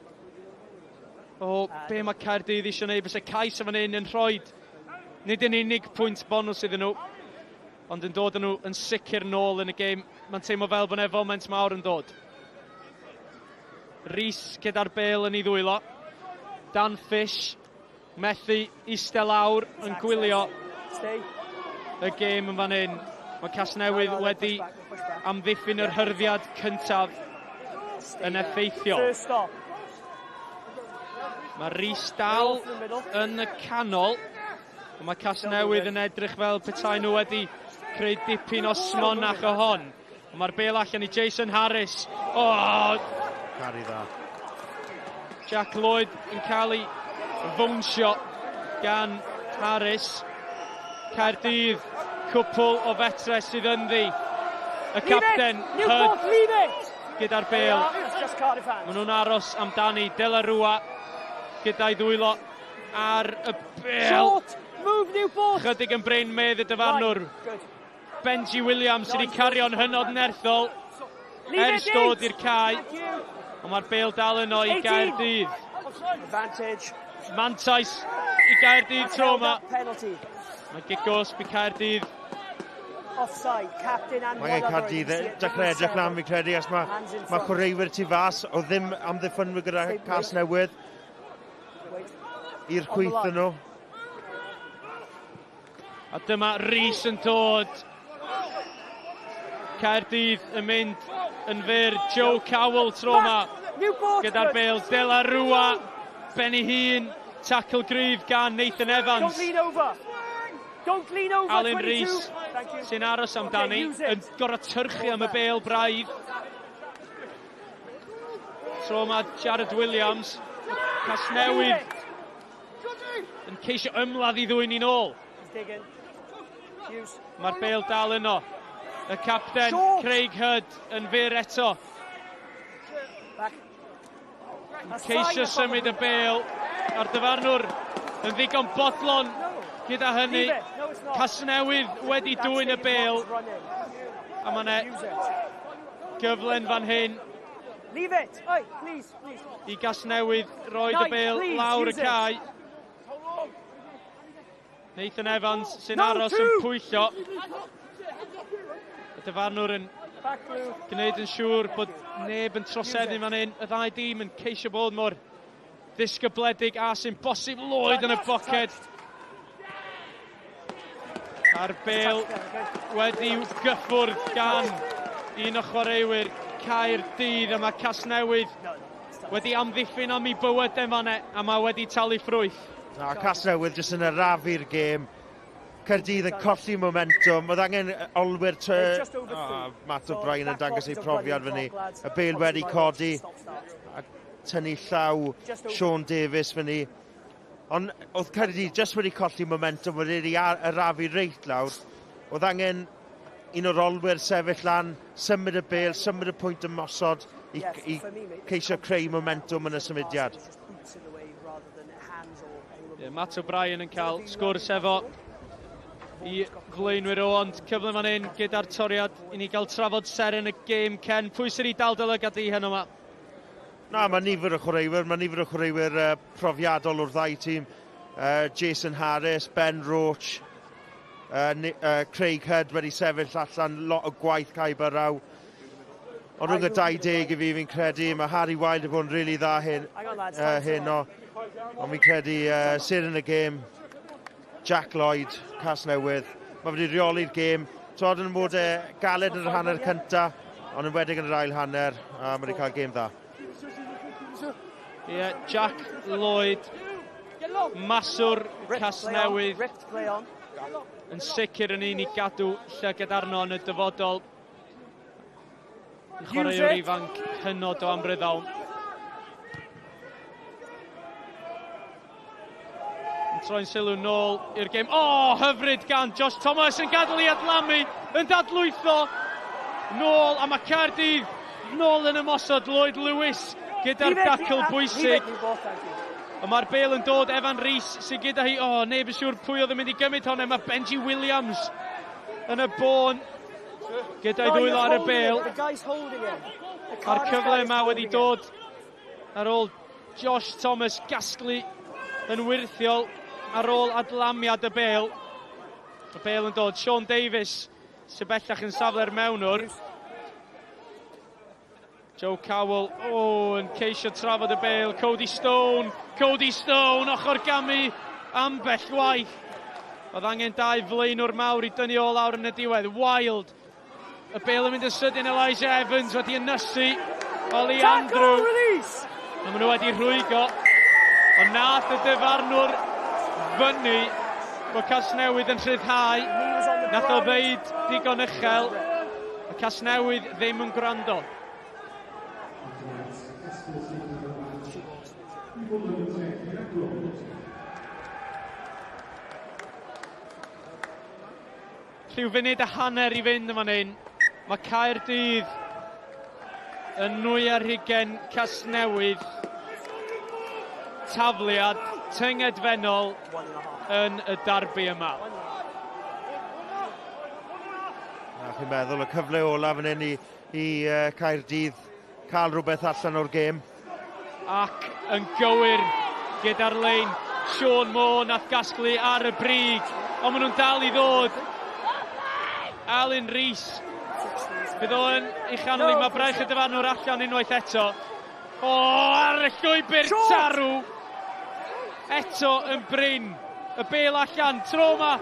o be mae Caerdydd eisiau gwneud. Fysa cais yn fan hyn yn rhoi nid yn unig pwynt bonws iddyn nhw, ond yn dod â nhw yn sicr nôl yn y gêm. Mae'n teimlo fel bod yna foment mawr yn dod. Rhys gyda'r bel yn ei ddwylo. Dan Fish methu eistedd lawr yn gwylio y gêm yn fan hyn. Mae Casnewydd wedi amddiffyn yr hyrddiad cyntaf yn effeithiol. Mae Rhys dal yn y canol. Ond mae Casnewydd yn edrych fel petai nhw wedi creu dipyn o smonach o hon. Ond mae'r bel allan i Jason Harris. O! Oh! Cari dda. Jack Lloyd yn cael ei fownsio gan Harris. Caerdydd, cwpl o fetre sydd ynddi. Y capten, Hud, gyda'r bel. Maen nhw'n aros amdani. De La Rua gyda'i ddwylo ar y bel. Short, move Newport. Chydig yn brin medd y dyfarnwr. Benji Williams sydd wedi cario'n hynod nerthol ers dod i'r cae. Ond mae'r bel dal yno i Gaerdydd. Advantage. Mantais i Gaerdydd tro yma. Mae gic gosb i Caerdydd. Offside, captain and Mae angen Caerdydd dechrau edrych lan fi'n credu, as mae, mae chwaraewyr tu fas, o ddim amddiffynwyr gyda Casnewydd i'r chwith yn nhw. A dyma Rhys yn dod. Caerdydd yn mynd yn fyr. Joe Cowell tro yma gyda'r bel. De La Rua, ben ei hun. Tackle gryf gan Nathan Evans. Don't lean over. Don't lean over. Alun Rhys sy'n aros amdani, yn gorfod tyrchu am y bel braidd. Tro yma Jared Williams, Casnewydd yn ceisio ymladd i ddwyn i'n ôl. Mae'r bel dal yno. Y capten Craig Hudd yn fyr eto. Yn ceisio symud y bel. A'r dyfarnwr yn ddigon bodlon gyda hynny. Casnewydd wedi dwyn y bel. A mae yna gyfle'n fan hyn. Leave it. Oi, please, please. I Gasnewydd roed y bel lawr y cae. Nathan Evans sy'n aros yn pwyllo. Y dyfarnwr yn gwneud yn siŵr bod neb yn troseddu fan hyn. Y ddau dîm yn ceisio bod mor ddisgybledig a sy'n bosib. Lloyd yn y boced. A'r bel wedi gyffwrdd gan un o chwaraewyr Caerdydd a mae Casnewydd wedi amddiffyn am ei bywydau fan e a mae wedi talu ffrwyth. Na, Casnewydd jyst yn arafu'r gêm. Caerdydd yn colli momentum. Oedd angen olwyr ty... Oh, Matt O'Brien yn dangos ei profiad fyny. Y bel wedi codi. A tynnu llaw Sean Davies fyny. Ond oedd Caerdydd jyst wedi colli momentum, wedi arafu reit lawr. Oedd angen un o'r olwyr sefyll lan, symud y bel, symud y pwynt ymosod i, i ceisio creu momentum yn y symudiad. Yeah, Matt O'Brien yn cael sgwrs efo i flaenwyr o, ond cyfle fan hyn gyda'r toriad i ni gael trafod seren y gêm. Ken, pwy sy'n ei dal dy lygad di heno yma? Na, mae nifer o chwaraewyr, mae nifer o chwaraewyr uh, profiadol o'r ddau tîm. Uh, Jason Harris, Ben Roach, uh, uh, Craig Hudd wedi sefyll allan lot o gwaith Cae Barraw. Ond rhwng y 20 i fi, fi'n credu, mae Harry Wilde wedi bod yn rili dda hyn, uh, heno. Ond fi'n credu uh, sir yn y gêm, Jack Lloyd, Casnewydd. Mae wedi rheoli'r gêm. Tod yn bod e galed yn yr hanner cynta, ond yn wedig yn yr ail hanner, a mae wedi cael gêm dda. Ie, yeah, Jack Lloyd, maswr Casnewydd, yn sicr yn un i gadw llygad arno yn y dyfodol. Yn chwaraewr ifanc hynod o amryddawn. Yn troi'n sylw nôl i'r gêm. O, oh, hyfryd gan Josh Thomas yn gadael i adlamu, yn dadlwytho. Nôl, a mae Caerdydd nôl yn ymosod. Lloyd Lewis gyda'r dacl bwysig. Ond mae'r bel yn dod, Evan Rees sydd gyda hi. O, oh, neb yn siŵr pwy oedd yn mynd i gymryd hwnna. Mae Benji Williams yn y bôn gyda'i ddwylo ar y bel. A'r cyfle yma wedi dod ar ôl Josh Thomas gasglu yn wirthiol ar ôl adlamiad y bel. Y bel yn dod. Sean Davies sy'n bellach yn safle'r mewnwr. Joe Cowell, oh, yn ceisio trafod y bel. Cody Stone, Cody Stone, ochr gamu ambell waith. Oedd angen dau flaenwr mawr i dynnu o lawr yn y diwedd. Wild. Y bel yn mynd yn sydyn Elijah Evans wedi ynysu Ollie Andrew. A maen nhw wedi rhwygo. Ond nath y dyfarnwr fyny bod Casnewydd yn rhyddhau. Nath o ddeud digon uchel. Y Casnewydd ddim yn gwrando. Rhyw funud a hanner i fynd yn fan hyn. Mae Caerdydd yn nwy ar hugen Casnewydd. Tafliad tyngedfennol yn y darbi yma. Na, chi'n meddwl y cyfle olaf yn hyn i, i uh, Caerdydd cael rhywbeth allan o'r gêm. Ac yn gywir gyda'r lein, Sean Moore nath gasglu ar y brig, ond maen nhw'n dal i ddod. Alun Rees. Bydd o'n ei chanol i, mae braich y dyfarnwr allan unwaith eto. O, ar y llwybr tarw. Eto yn brin. Y bel allan, tro yma.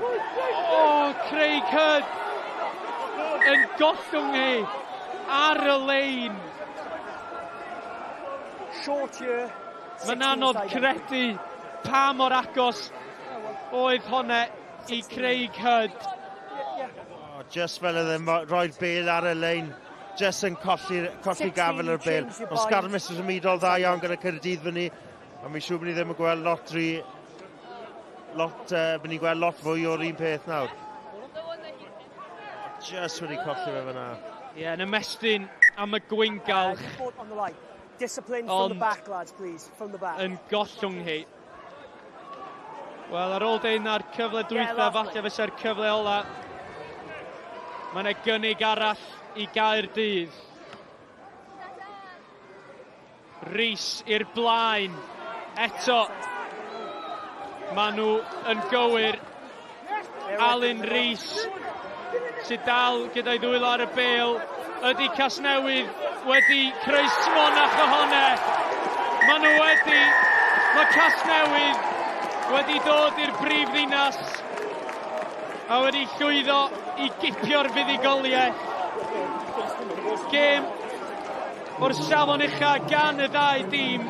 O, Craig Hudd yn gollwng hi ar y lein. Short here. Mae'n anodd credu pa mor agos oedd honne i Craig Hudd. Oh, just fel oedd e'n rhoi'r bel ar y lein, just yn colli gafel yr bel. Ond sgarmes yn symudol dda iawn gyda Caerdydd fyny, a mi'n siŵr bod ni ddim yn gweld lot rhy... Lot, bod ni'n gweld lot fwy o'r un peth nawr. Just wedi colli fe fyna. Ie, yeah, yn ymestyn am y gwyngalch. Discipline from the back, lads, please. From the back. Yn gollwng hi. Wel, ar ôl deud na'r cyfle dwytha, falle fysa'r cyfle ola. Mae yna gynnig arall i Gaerdydd. Rhys i'r blaen. Eto, maen nhw yn gywir. Alun Rhys sydd dal gyda'i ddwylo ar y bel. Ydy Casnewydd wedi creu smonach ohone? Maen nhw wedi. Mae Casnewydd wedi dod i'r brif ddinas a wedi llwyddo i gipio'r fuddugoliaeth. Gêm o'r safon ucha gan y ddau dîm.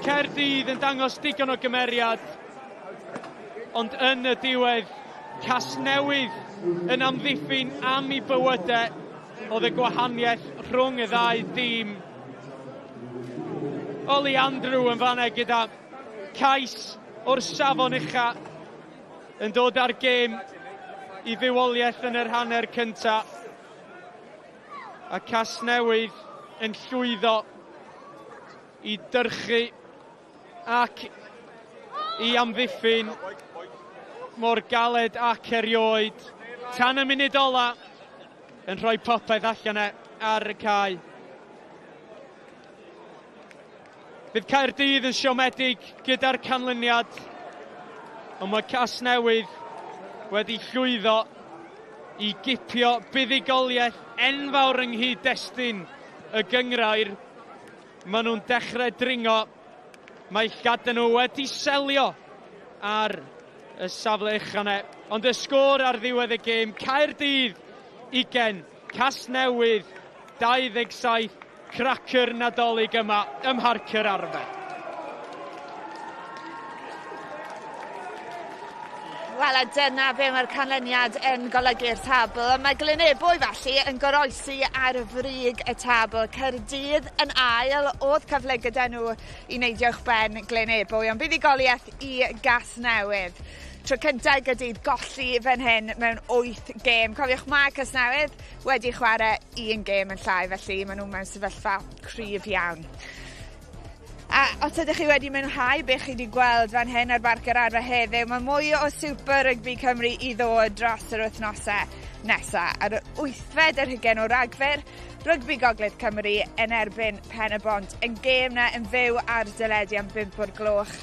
Caerdydd yn dangos digon o gymeriad, ond yn y diwedd, Casnewydd yn amddiffyn am ei bywydau oedd y gwahaniaeth rhwng y ddau dîm. Oli Andrew yn fanna gyda cais o'r safon ucha yn dod ar gêm i fywoliaeth yn yr hanner cynta. A Casnewydd yn llwyddo i dyrchu ac i amddiffyn mor galed ac erioed. Tan y munud ola yn rhoi popeth allan e ar y cae. Bydd Caerdydd yn siomedig gyda'r canlyniad, ond mae Casnewydd wedi llwyddo i gipio buddugoliaeth enfawr yng nghyd-destun y gynghrair. Maen nhw'n dechrau dringo. Mae llgadau nhw wedi selio ar y safle ucha 'ne. Ond y sgôr ar ddiwedd y gêm, Caerdydd 20, Casnewydd 27, cracer Nadolig yma ym Mharc yr Arfau. Wel, a dyna be mae'r canlyniad yn golygu'r tabl. Mae Glynebwy felly yn goroesi ar frig y tabl. Caerdydd yn ail, oedd cyfle gyda nhw i neidio uwchben Glynebwy, ond buddugoliaeth i Gasnewydd. Tro cyntaf Gaerdydd golli fan hyn mewn 8 gêm. Cofiwch, mae Casnewydd wedi chwarae un gêm yn llai, felly maen nhw mewn sefyllfa cryf iawn. A os ydych chi wedi mwynhau beth chi wedi gweld fan hyn ar Barc yr Arfau heddiw, mae mwy o Super Rygbi Cymru i ddod dros yr wythnosau nesaf. Ar yr 28 o Ragfyr, Rygbi Gogledd Cymru yn erbyn Pen y Bont. Yn gêm na yn fyw ar deledu am 5 o'r gloch.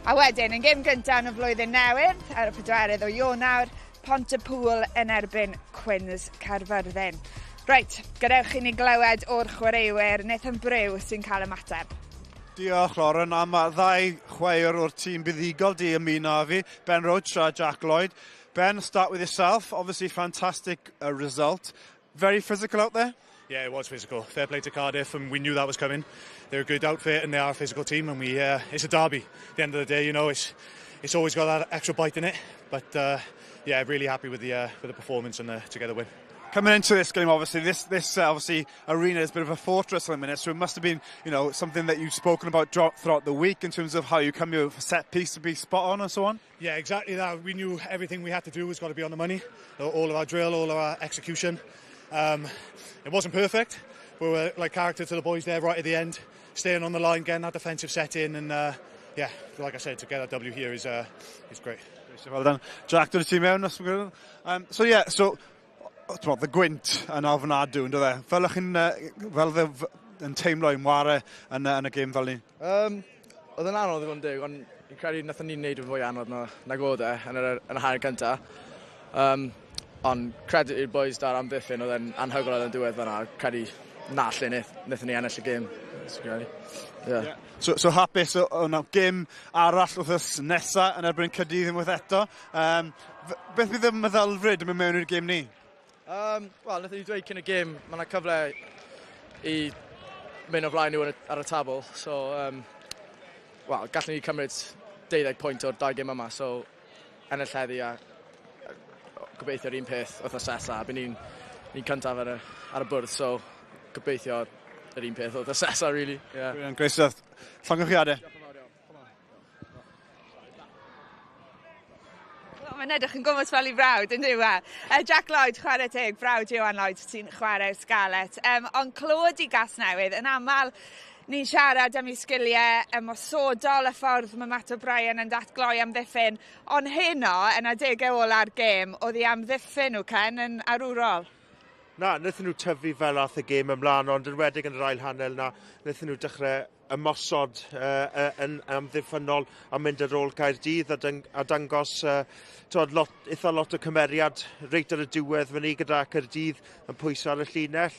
A wedyn, yn gêm gyntaf yn y flwyddyn newydd, ar y 4 o Ionawr, Pontypool yn erbyn Cwins Caerfyrddin. Reit, gadewch i ni glywed o'r chwaraewyr. Nathan Brew sy'n cael ymateb. Diolch, Lauren. A mae ddau chwaraewr o'r tîm buddugol di ymuno â fi, Ben Roach a Jack Lloyd. Ben, start with yourself. Obviously, fantastic result. Very physical out there? Yeah, it was physical. Fair play to Cardiff, and we knew that was coming. They're a good outfit, and they are a physical team, and we it's a derby. At the end of the day, it's always got that extra bite in it. But yeah, really happy with the performance and to get the win. Coming into this game, obviously, this obviously arena is a bit of a fortress at the minute, so it must have been something that you've spoken about throughout the week in terms of how you come here for set piece to be spot on and so on. Yeah, exactly that. We knew everything we had to do was got to be on the money. All of our drill, all of our execution. It wasn't perfect. We were like character to the boys there right at the end, staying on the line, getting that defensive set in, and yeah, like I said, to get that W here is great. Well done. Jack, dod ti mewn? So yeah, so the gwynt yn ofnadw, yn dod e? Fel ych chi'n, fel yn teimlo i'n ware yn y gêm fel ni? Oedd yn anodd i fod yn deg, ond fi'n credu nathon ni'n neud yn fwy anodd nag oedd e yn y hanner cyntaf. Ond credit i'r boys da'r amddiffyn, oedd e'n anhygoel yn diwedd fan'na. Credu na lle wnaethon ni ennill y gêm. Yeah. Yeah. So hapus o na gêm arall wythnos nesa yn erbyn Caerdydd unwaith eto. Beth bydd y meddylfryd yn mynd mewn i'r gêm ni? Wel, wnaethon ni dweud cyn y gêm, mae yna cyfle i mynd o flaen nhw ar y tabl. So, wel, gallwn ni cymryd 12 pwynt o'r dau gêm yma, so ennill heddi a gobeithio'r un peth wythnos nesa. Bydd ni'n cyntaf ar y bwrdd, so gobeithio yr un peth wythnos nesa, really. Yeah. Brilliant, great stuff. Llongyfarchiadau. Mae'n edrych yn gwmws fel i frawd, yn dyw e? Jack Lloyd, chwarae teg, brawd Iwan Lloyd sy'n chwarae'r Scarlets. Ond clod i Gasnewydd, yn aml ni'n siarad am ei sgiliau ymosodol, y ffordd mae Matt O'Brien yn datgloi amddiffyn, ond heno, yn adegau ola'r gêm, oedd ei amddiffyn nhw, Ken, yn arwrol. Na, wnaethon nhw tyfu fel ath y gêm ymlaen, ond yn enwedig yn yr ail hanner na, wnaethon nhw dechrau ymosod yn amddiffynnol a mynd ar ôl Caerdydd a dangos lot, eitha lot o cymeriad reit ar y diwedd fyny gyda Caerdydd yn pwyso ar y llinell.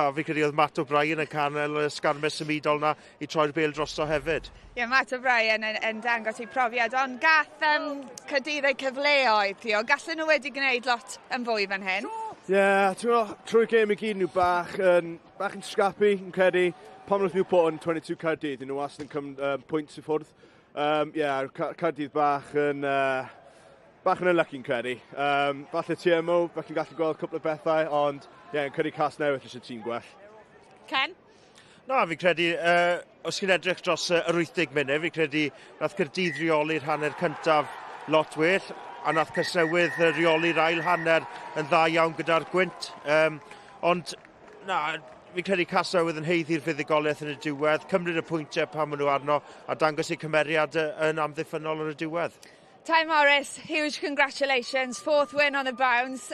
A fi credu oedd Matt O'Brien yn canol y sgarmes symudol na i troi'r bêl drosto hefyd. Ie, yeah, Matt O'Brien yn dangos ei profiad, ond gath Caerdydd eu cyfleoedd, Theo. Gallen nhw wedi gwneud lot yn fwy fan hyn? Ie, yeah, trwy'r gêm i gyd nhw bach yn scrappy, yn credu. Pan wnaeth Newport yn 22 Caerdydd, nhw wastad yn cymryd pwynt i ffwrdd. Yeah, Caerdydd bach yn unlucky yn credu. Falle TMO, felly'n gallu gweld cwpl o bethau, ond ie, yeah, yn credu Casnewydd eisiau tîm gwell. Ken? Na, fi'n credu, os chi'n edrych dros yr 80 munud, fi'n credu nath Caerdydd reoli'r hanner cyntaf lot well, a nath Casnewydd reoli'r ail hanner yn dda iawn gyda'r gwynt. Ond, na, fi'n credu Casnewydd yn haeddu'r fuddugoliaeth yn y diwedd, cymryd y pwyntiau pan maen nhw arno a dangos eu cymeriad yn amddiffynnol yn y diwedd. Ty Morris, huge congratulations, fourth win on the bounce.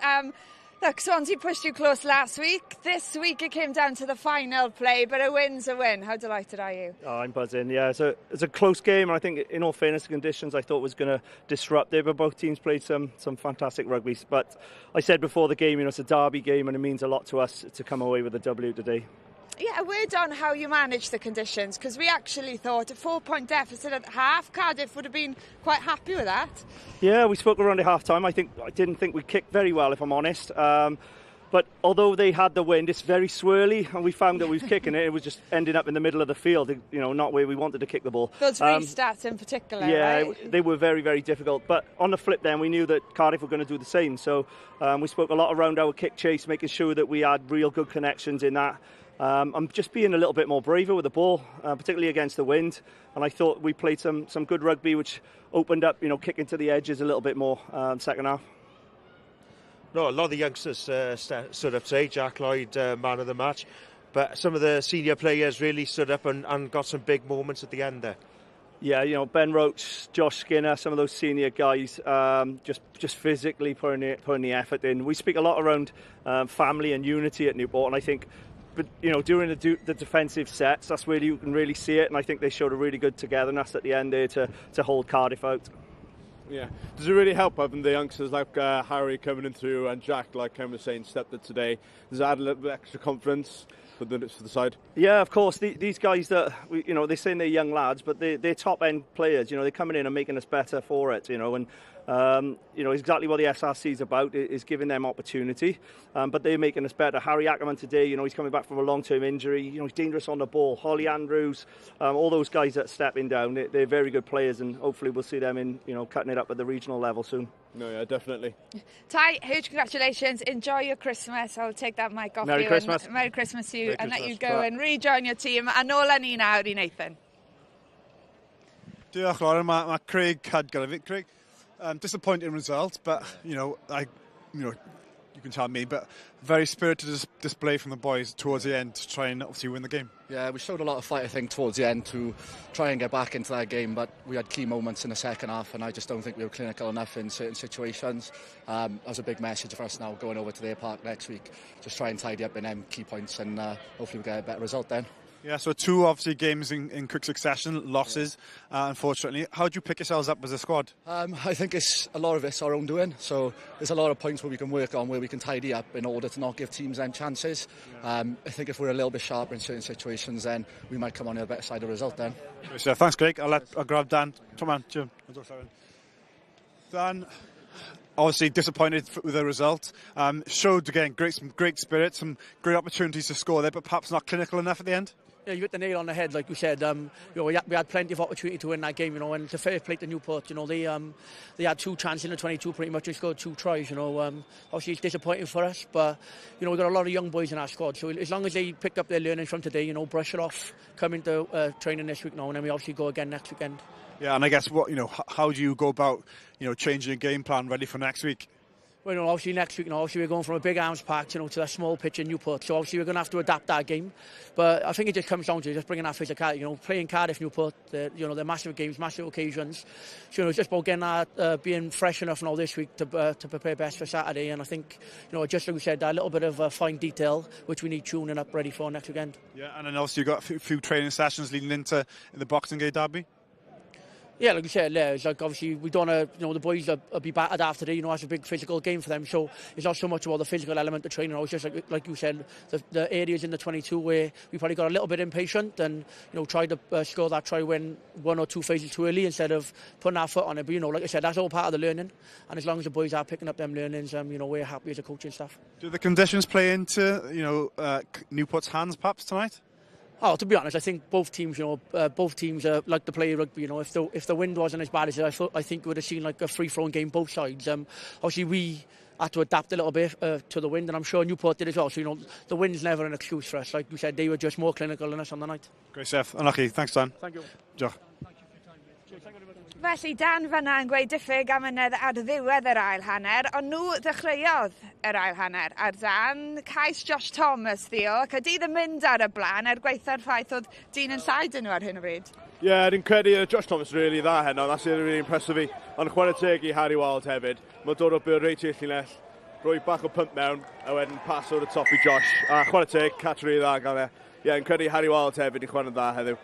Look, Swansea pushed you close last week. This week it came down to the final play, but a win's a win. How delighted are you? Oh, I'm buzzing, yeah. So it's a close game, and I think in all fairness, the conditions I thought was going to disrupt it, but both teams played some fantastic rugby. But I said before the game, it's a derby game, and it means a lot to us to come away with a W today. Yeah, a word on how you managed the conditions, because we actually thought a 4-point deficit at half, Cardiff would have been quite happy with that. Yeah, we spoke around at half-time. I didn't think we kicked very well, if I'm honest. But although they had the wind, it's very swirly, and we found that we was kicking it. It was just ending up in the middle of the field, not where we wanted to kick the ball. Those restarts in particular, yeah, right? They were very, very difficult. But on the flip then, we knew that Cardiff were going to do the same. So we spoke a lot around our kick chase, making sure that we had real good connections in that. I'm just being a little bit more braver with the ball, particularly against the wind. And I thought we played some good rugby, which opened up, kicking to the edges a little bit more second half. No, a lot of the youngsters stood up today. Jack Lloyd, man of the match. But some of the senior players really stood up and got some big moments at the end there. Yeah, Ben Roach, Josh Skinner, some of those senior guys, just physically putting the effort in. We speak a lot around family and unity at Newport, and I think, but during the defensive sets, that's where you can really see it, and I think they showed a really good togetherness at the end there to hold Cardiff out. Yeah, does it really help having the youngsters like Harry coming in through and Jack, like Ken was saying, stepped up today? Does it add a little bit extra confidence for the side? Yeah, of course. These guys that, they're saying they're young lads, but they're top-end players. They're coming in and making us better for it, and exactly what the SRC is about, is giving them opportunity, but they're making us better. Harry Ackerman today, he's coming back from a long-term injury. He's dangerous on the ball. Holly Andrews, all those guys that are stepping down, they're very good players, and hopefully we'll see them in, cutting it up at the regional level soon. No, yeah, definitely. Ty, huge congratulations. Enjoy your Christmas. I'll take that mic off Merry you. Christmas. And Merry Christmas to you. Merry and Christmas. Let you go and rejoin your team. A nôl â ni nawr i Nathan. Diolch, Lauren. Mae Craig Cudd gyda fi. Craig, disappointing result, but you can tell me, but very spirited display from the boys towards the end to try and obviously win the game. Yeah, we showed a lot of fight, I think, towards the end to try and get back into that game, but we had key moments in the second half, and I just don't think we were clinical enough in certain situations. That was a big message for us now going over to their park next week. Just try and tidy up in them key points, and hopefully we'll get a better result then. Yeah, so two obviously games in, in quick succession, losses, yeah. unfortunately. How do you pick yourselves up as a squad? Um, I think it's a lot of it's our own doing. So there's a lot of points where we can work on, where we can tidy up in order to not give teams them chances. Yeah. Um, I think if we're a little bit sharper in certain situations, then we might come on the better side of the result then. So thanks, Craig. I'll, let, I'll grab Dan. Come on, Jim. Dan, obviously disappointed with the result. Um, showed again great, some great spirit, some great opportunities to score there, but perhaps not clinical enough at the end. Yeah, you hit the nail on the head, like you said. Um, you know, we had, we had plenty of opportunity to win that game, you know, and it's a fair play to Newport. You know, they um, they had two chances in the 22 pretty much and scored two tries, you know. Um, obviously, it's disappointing for us, but, you know, we've got a lot of young boys in our squad. So as long as they pick up their learnings from today, you know, brush it off, come into uh, training this week now, and then we obviously go again next weekend. Yeah, and I guess what, you know, how do you go about, you know, changing your game plan ready for next week? Well, you know, obviously next week, you know, obviously we're going from a big arms park, you know, to a small pitch in Newport. So obviously we're going to have to adapt our game. But I think it just comes down to just bringing our physicality, you know, playing Cardiff, Newport, the, you know, they're massive games, massive occasions. So, you know, it's just about getting that, uh, being fresh enough now this week to, uh, to prepare best for Saturday. And I think, you know, just like we said, that little bit of uh, fine detail, which we need tuning up ready for next weekend. Yeah, and then obviously you've got a few, few training sessions leading into the Boxing Day derby. Yeah, like you said, yeah, it's like obviously we don't want to, you know, the boys will, will be battered after today, you know, that's a big physical game for them. So it's not so much about the physical element of training, it's just like, like you said, the, the areas in the 22 where we probably got a little bit impatient and, you know, tried to uh, score that try when one or two phases too early instead of putting our foot on it. But, you know, like I said, that's all part of the learning. And as long as the boys are picking up them learnings, um, you know, we're happy as a coaching staff. Do the conditions play into, you know, uh, Newport's hands perhaps tonight? Oh, to be honest, I think both teams, you know, uh, both teams uh, like to play rugby. You know, if the if the wind wasn't as bad as it, I thought I think we would have seen like a free-flowing game both sides. Um, obviously we had to adapt a little bit uh, to the wind, and I'm sure Newport did as well. So you know, the wind's never an excuse for us. Like you said, they were just more clinical than us on the night. Great stuff. Unlucky. Thanks, Dan. Thank you. Diolch. Felly, Dan fanna yn gweud diffyg amynedd ar ddiwedd yr ail hanner, ond nhw ddechreuodd yr ail hanner. Ar Dan, cais Josh Thomas ddio, ac Caerdydd yn mynd ar y blaen er gwaetha'r ffaith oedd dyn yn llai dyn nhw ar hyn o bryd. Ie, yeah, dwi'n credu uh, Josh Thomas really dda heno, that's really, really impressive fi. Ond chwarae teg i Harry Wild hefyd. Mae'n dod o byr reit i'r llinell, rhoi bach o pump mewn, a wedyn pass o'r top i Josh. A chwarae teg, catch really dda gan e. Ie, yeah, yn credu Harry Wild hefyd i chwarae'n dda heddiw.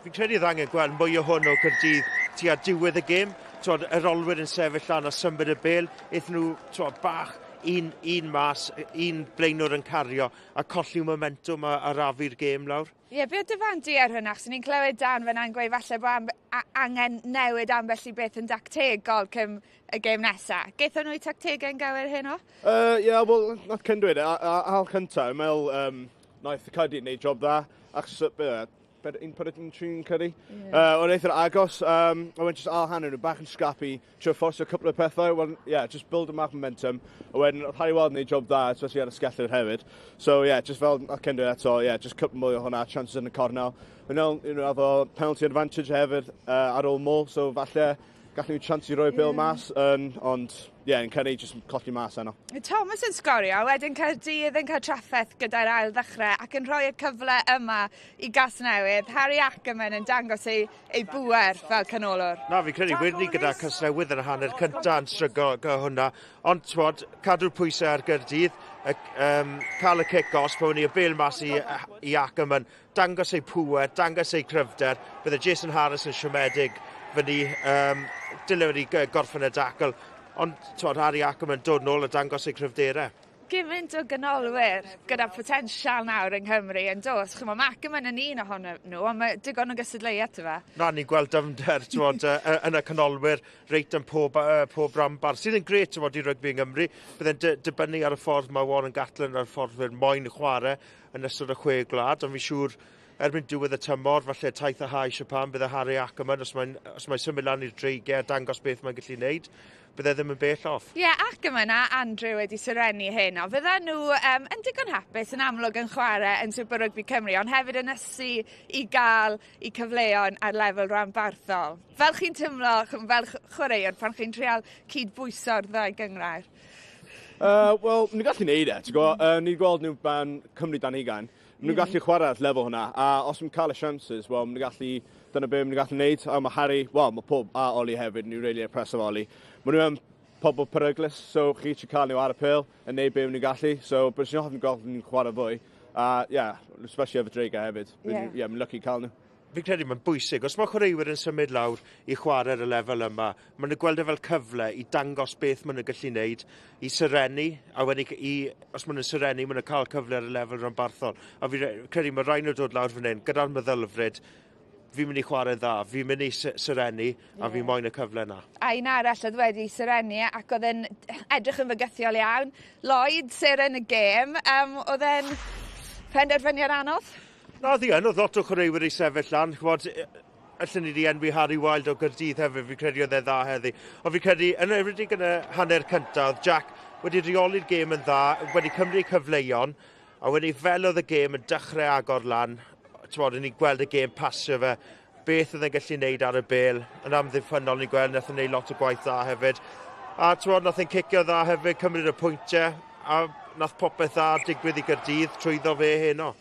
Fi'n credu oedd angen gweld mwy o hwn o Gaerdydd tua diwedd y gêm. Twod, yr olwyr yn sefyll lan a symud y bel. Aethon nhw twod, bach un, un mas, un blaenwr yn cario a colli momentum a arafu'r gêm lawr. Ie, yeah, be oedd dy fan di ar hwnna? Achos ni'n clywed Dan fyna'n gweud falle bod amb angen newid ambell i beth yn dactegol cyn y gêm nesa. Gaethon nhw i tactegau yn gywir heno? Ie, uh, yeah, wel, nath Ken dweud, e, ail cyntaf, yn meddwl, um, naeth y Caerdydd wneud job dda, achos un put un tri'n credu. Yeah. Uh, o'n eitha agos, um, a wedyn just ail hanner nhw bach yn scrappy, trio fforsio couple o pethau, well, yeah, just build them up momentum, a wedyn oedd Harry Wild yn neud job dda, especially ar y sgellyr hefyd. So yeah, just fel nath Ken dweud eto, yeah, just couple mwy o hwnna, chances yn y cornel. Yn ôl, you know, efo penalty advantage hefyd uh, ar ôl Moore, so falle gallen nhw chance i roi yeah. mas, um, ond ie, yeah, yn credu jyst colli mas heno. Thomas yn sgorio, wedyn Caerdydd yn cael trafferth gyda'r ail ddechrau ac yn rhoi y cyfle yma i Gasnewydd. Harry Ackerman yn dangos ei, ei bŵer fel canolwr. Na, fi'n credu wedyn ni gyda Casnewydd yn y hanner cyntaf yn strygo gyda hwnna. Ond, twod, cadw'r pwysau ar Gaerdydd, y, um, cael y cic os, pan ni y bel mas i, i Ackerman, dangos ei pŵer, dangos ei cryfder. Bydde Jason Harris yn siomedig fyny, um, dyle wedi gorffen y dacl, ond twod, Harry Ackerman dod nôl a dangos ei cryfderau. Gymaint o ganolwyr gyda potensial nawr yng Nghymru yn dos. Chymod, mae Ackerman yn un ohonyn nhw, ond mae digon o gystadleuaeth fe. Na, ni'n gweld dyfnder twod, yn y canolwyr reit yn pob, uh, pob rambar, sydd yn gret twod, i rygbi yng Nghymru. Byddai'n dibynnu ar y ffordd mae Warren Gatland a'r ffordd fe'n moyn chwarae yn ystod y chwe gwlad, ond fi'n siŵr erbyn diwedd y tymor, falle taith a ha i Japan, bydde Harry Ackerman, os mae'n os mae symud lan i'r dreigiau a dangos beth mae'n gallu gwneud, bydde ddim yn bell off. Ie, yeah, Ackerman a Andrew wedi serennu heno. Fydda nhw um, yn digon hapus yn amlwg yn chwarae yn Super Rugby Cymru, ond hefyd yn ysu i gael i cyfleon ar lefel rhanbarthol. Fel chi'n teimlo, fel chwaraewr, pan chi'n trial cydbwyso'r ddau gynghrair? Uh, Wel, ni'n gallu neud e, ti'n gwybod? Uh, ni'n gweld nhw ban Cymru dan ugain. Maen nhw'n gallu chwarae at lefel hwnna, a os nhw'n cael y chances, wel, maen nhw'n gallu, dyna be maen nhw'n gallu neud. A mae Harry, wel, mae pob, a Ollie hefyd, ni'n really impressed efo Ollie. Maen nhw yn pobl peryglus, so chi eisiau cael nhw ar y pêl, yn neud be maen nhw'n gallu. So, bys ni'n hoffi gweld nhw'n chwarae fwy. A, yeah, especially efo Dreigiau hefyd. Yeah, yeah, mae'n lucky cael nhw. Fi'n credu mae'n bwysig. Os mae chwaraewyr yn symud lawr i chwarae ar y lefel yma, maen nhw'n gweld e fel cyfle i dangos beth maen nhw'n gallu wneud, i serennu, a wedi, i, os maen nhw'n serennu, maen nhw'n cael cyfle ar y lefel rhanbarthol. A fi'n credu mae rhaid nhw dod lawr fan hyn gyda'r meddylfryd, fi'n mynd i chwarae'n dda, fi'n mynd i serennu, a fi moyn y cyfle na. A un arall oedd wedi serennu ac oedd yn edrych yn fygythiol iawn, Lloyd, seren y gêm, oedd e'n penderfyniad anodd? Na, oedd hi yn, oedd lot o chwaraewyr i sefyll lan, ch'mod, allen ni 'di enwi Harry Wilde o Gaerdydd hefyd, fi'n credu oedd e dda heddi. Ond fi'n credu, yn enwedig yn y hanner cyntaf, oedd Jack wedi rheoli'r gêm yn dda, wedi cymryd cyfleon, a wedi fel oedd y gêm yn dechrau agor lan, t'mod, o'n i'n gweld y gêm pasio fe, beth oedd e'n gallu neud ar y bêl, yn amddiffynnol ni'n gweld, nath e'n neud lot o gwaith dda hefyd. A t'mod, nath e'n cicio dda hefyd, cymryd y pwyntiau, a nath popeth dda digwydd i Gaerdydd trwyddo fe heno.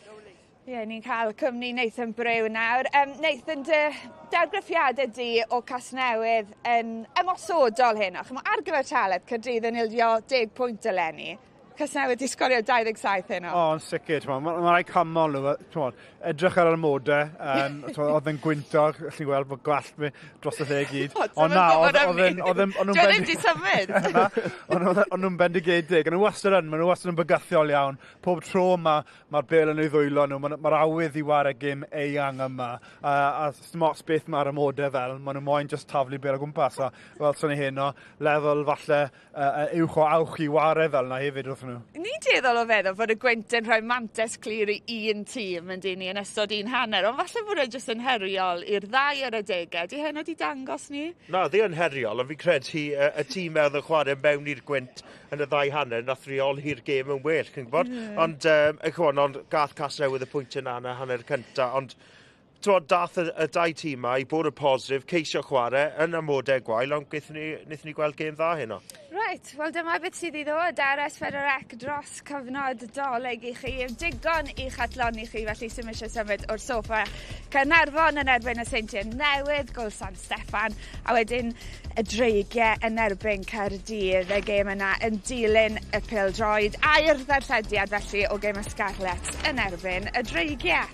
Ie, yeah, ni'n cael cwmni Nathan Brew nawr. Nathan, dy dargraffiadau di o Casnewydd yn ymosodol heno. Ch'mo, ar gyfer talent, Caerdydd yn ildio 10 pwynt eleni. Casnewydd 'di sgorio 27 heno. O, yn sicr, t'mod, ma' rhaid canmol nhw, t'mod, edrych ar yr amodau, t'mod, oedd e'n gwyntog, allwn gweld bod gwallt fi dros y lle i gyd. Ond na, oedd e'n... Oedd e'n... Dwi ddim 'di symud! Na, ond o'n nhw'n bendigedig, o'n nhw wastad yn, maen nhw wastad yn bygythiol iawn. Pob tro ma' ma'r bêl yn eu ddwylo nhw, ma'r awydd i ware gêm eang yma, a sdim ots beth ma'r amodau fel, maen nhw moyn jyst taflu bêl o gwmpas, a fel swn i heno, lefel falle uwch o awch i ware fel yna hefyd wrthyn nhw. Ni'n dueddol o feddwl fod y gwynt yn rhoi mantais clir i un tîm yn dyn ni yn ystod un hanner, ond falle bod e jyst yn heriol i'r ddau ar adegau. Di heno di dangos ni? Na, ddi yn heriol, ond fi'n credu y tîm oedd yn chwarae mewn i'r gwynt yn y ddau hanner, nath reoli'r gêm yn well, chi'n gwybod? Ond, ond gath Casnewydd y pwynt yna yn y hanner cyntaf, ond t'mod, dath y dau tîm 'ma i bod yn positif, ceisio chwarae yn amodau gwael, ond gaethon ni, wnaethon ni gweld gêm dda heno. Reit, wel dyma beth sydd i ddod ar S4C dros cyfnod Dolig i chi. Digon i'ch adloni chi, felly sy'n eisiau symud o'r soffa. Caernarfon yn erbyn y Seintiau Newydd, gol San Steffan, a wedyn y Dreigiau yn erbyn Caerdydd. Y gêm yna yn dilyn y pêl-droed a'r ddarllediad felly o gêm y Scarlets yn erbyn y Dreigiau.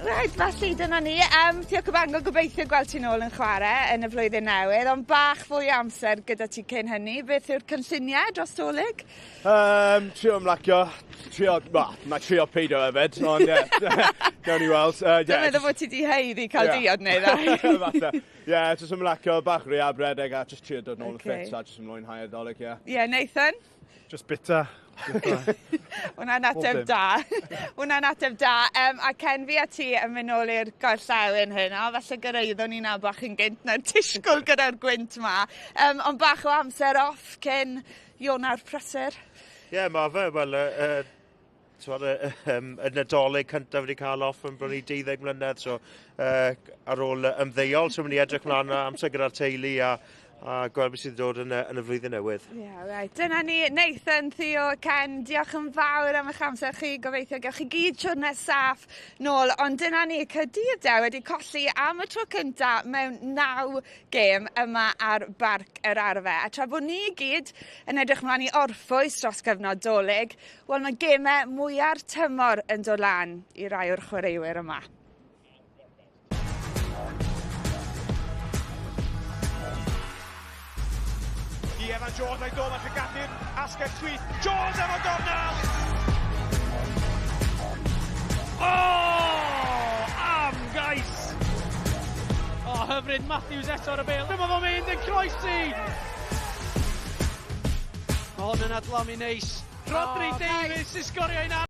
Reit, felly dyna ni. Theo Cabango, gobeithio gweld ti nôl yn chwarae yn y flwyddyn newydd, ond bach fwy o amser gyda ti cyn hynny. Beth yw'r cynlluniau dros Dolig? Trio ymlacio, trio, well, mae trio peidio yfed, ond ie, gawn ni weld. Yeah, Dwi'n meddwl bod ti di haeddu cael diod neu ddau. Falle. Ie, yeah, jyst ymlacio, bach rehab redeg a just trio dod nôl yn ffit a jyst ymlaenhau y Dolig, ie. Ie, yeah, Nathan? Just bitter. Hwna'n ateb da. Hwna'n ateb da. A Ken, fi a ti yn mynd nôl i'r gorllewin hyn, a falle gyrraeddwn ni na bach yn gynt na'r disgwyl gyda'r gwynt ma. Ond bach o amser off cyn Ionawr prysur. Ie, yeah, mae fe, wel, y Nadolig cyntaf wedi cael off yn bron i 12 mlynedd, so ar ôl ymddeol, so mynd i edrych mlaen amser gyda'r teulu a gweld beth sydd dod yn y flwyddyn newydd. Ie, yeah, right. Dyna ni, Nathan, Theo, Ken, diolch yn fawr am eich amser chi. Gobeithio gewch chi gyd siwrne saff nôl. Ond dyna ni, Caerdydd de wedi colli am y tro cynta mewn 9 gêm yma ar Barc yr Arfe. A tra bod ni gyd yn edrych mlaen i orffwys dros gyfnod Dolig, wel mae gemau mwyar tymor yn dod lan i rai o'r chwaraewyr yma. I Evan Jones, mae'n dod, mae'n llygadu'r asgell chwith. Jones efo gornel! O! Oh, am gais! O, oh, hyfryd Matthews eto ar y bêl. Dyma fo'n mynd yn croesi! Mae hwn yn adlamu neis. Rodri Davies sy'n sgorio un.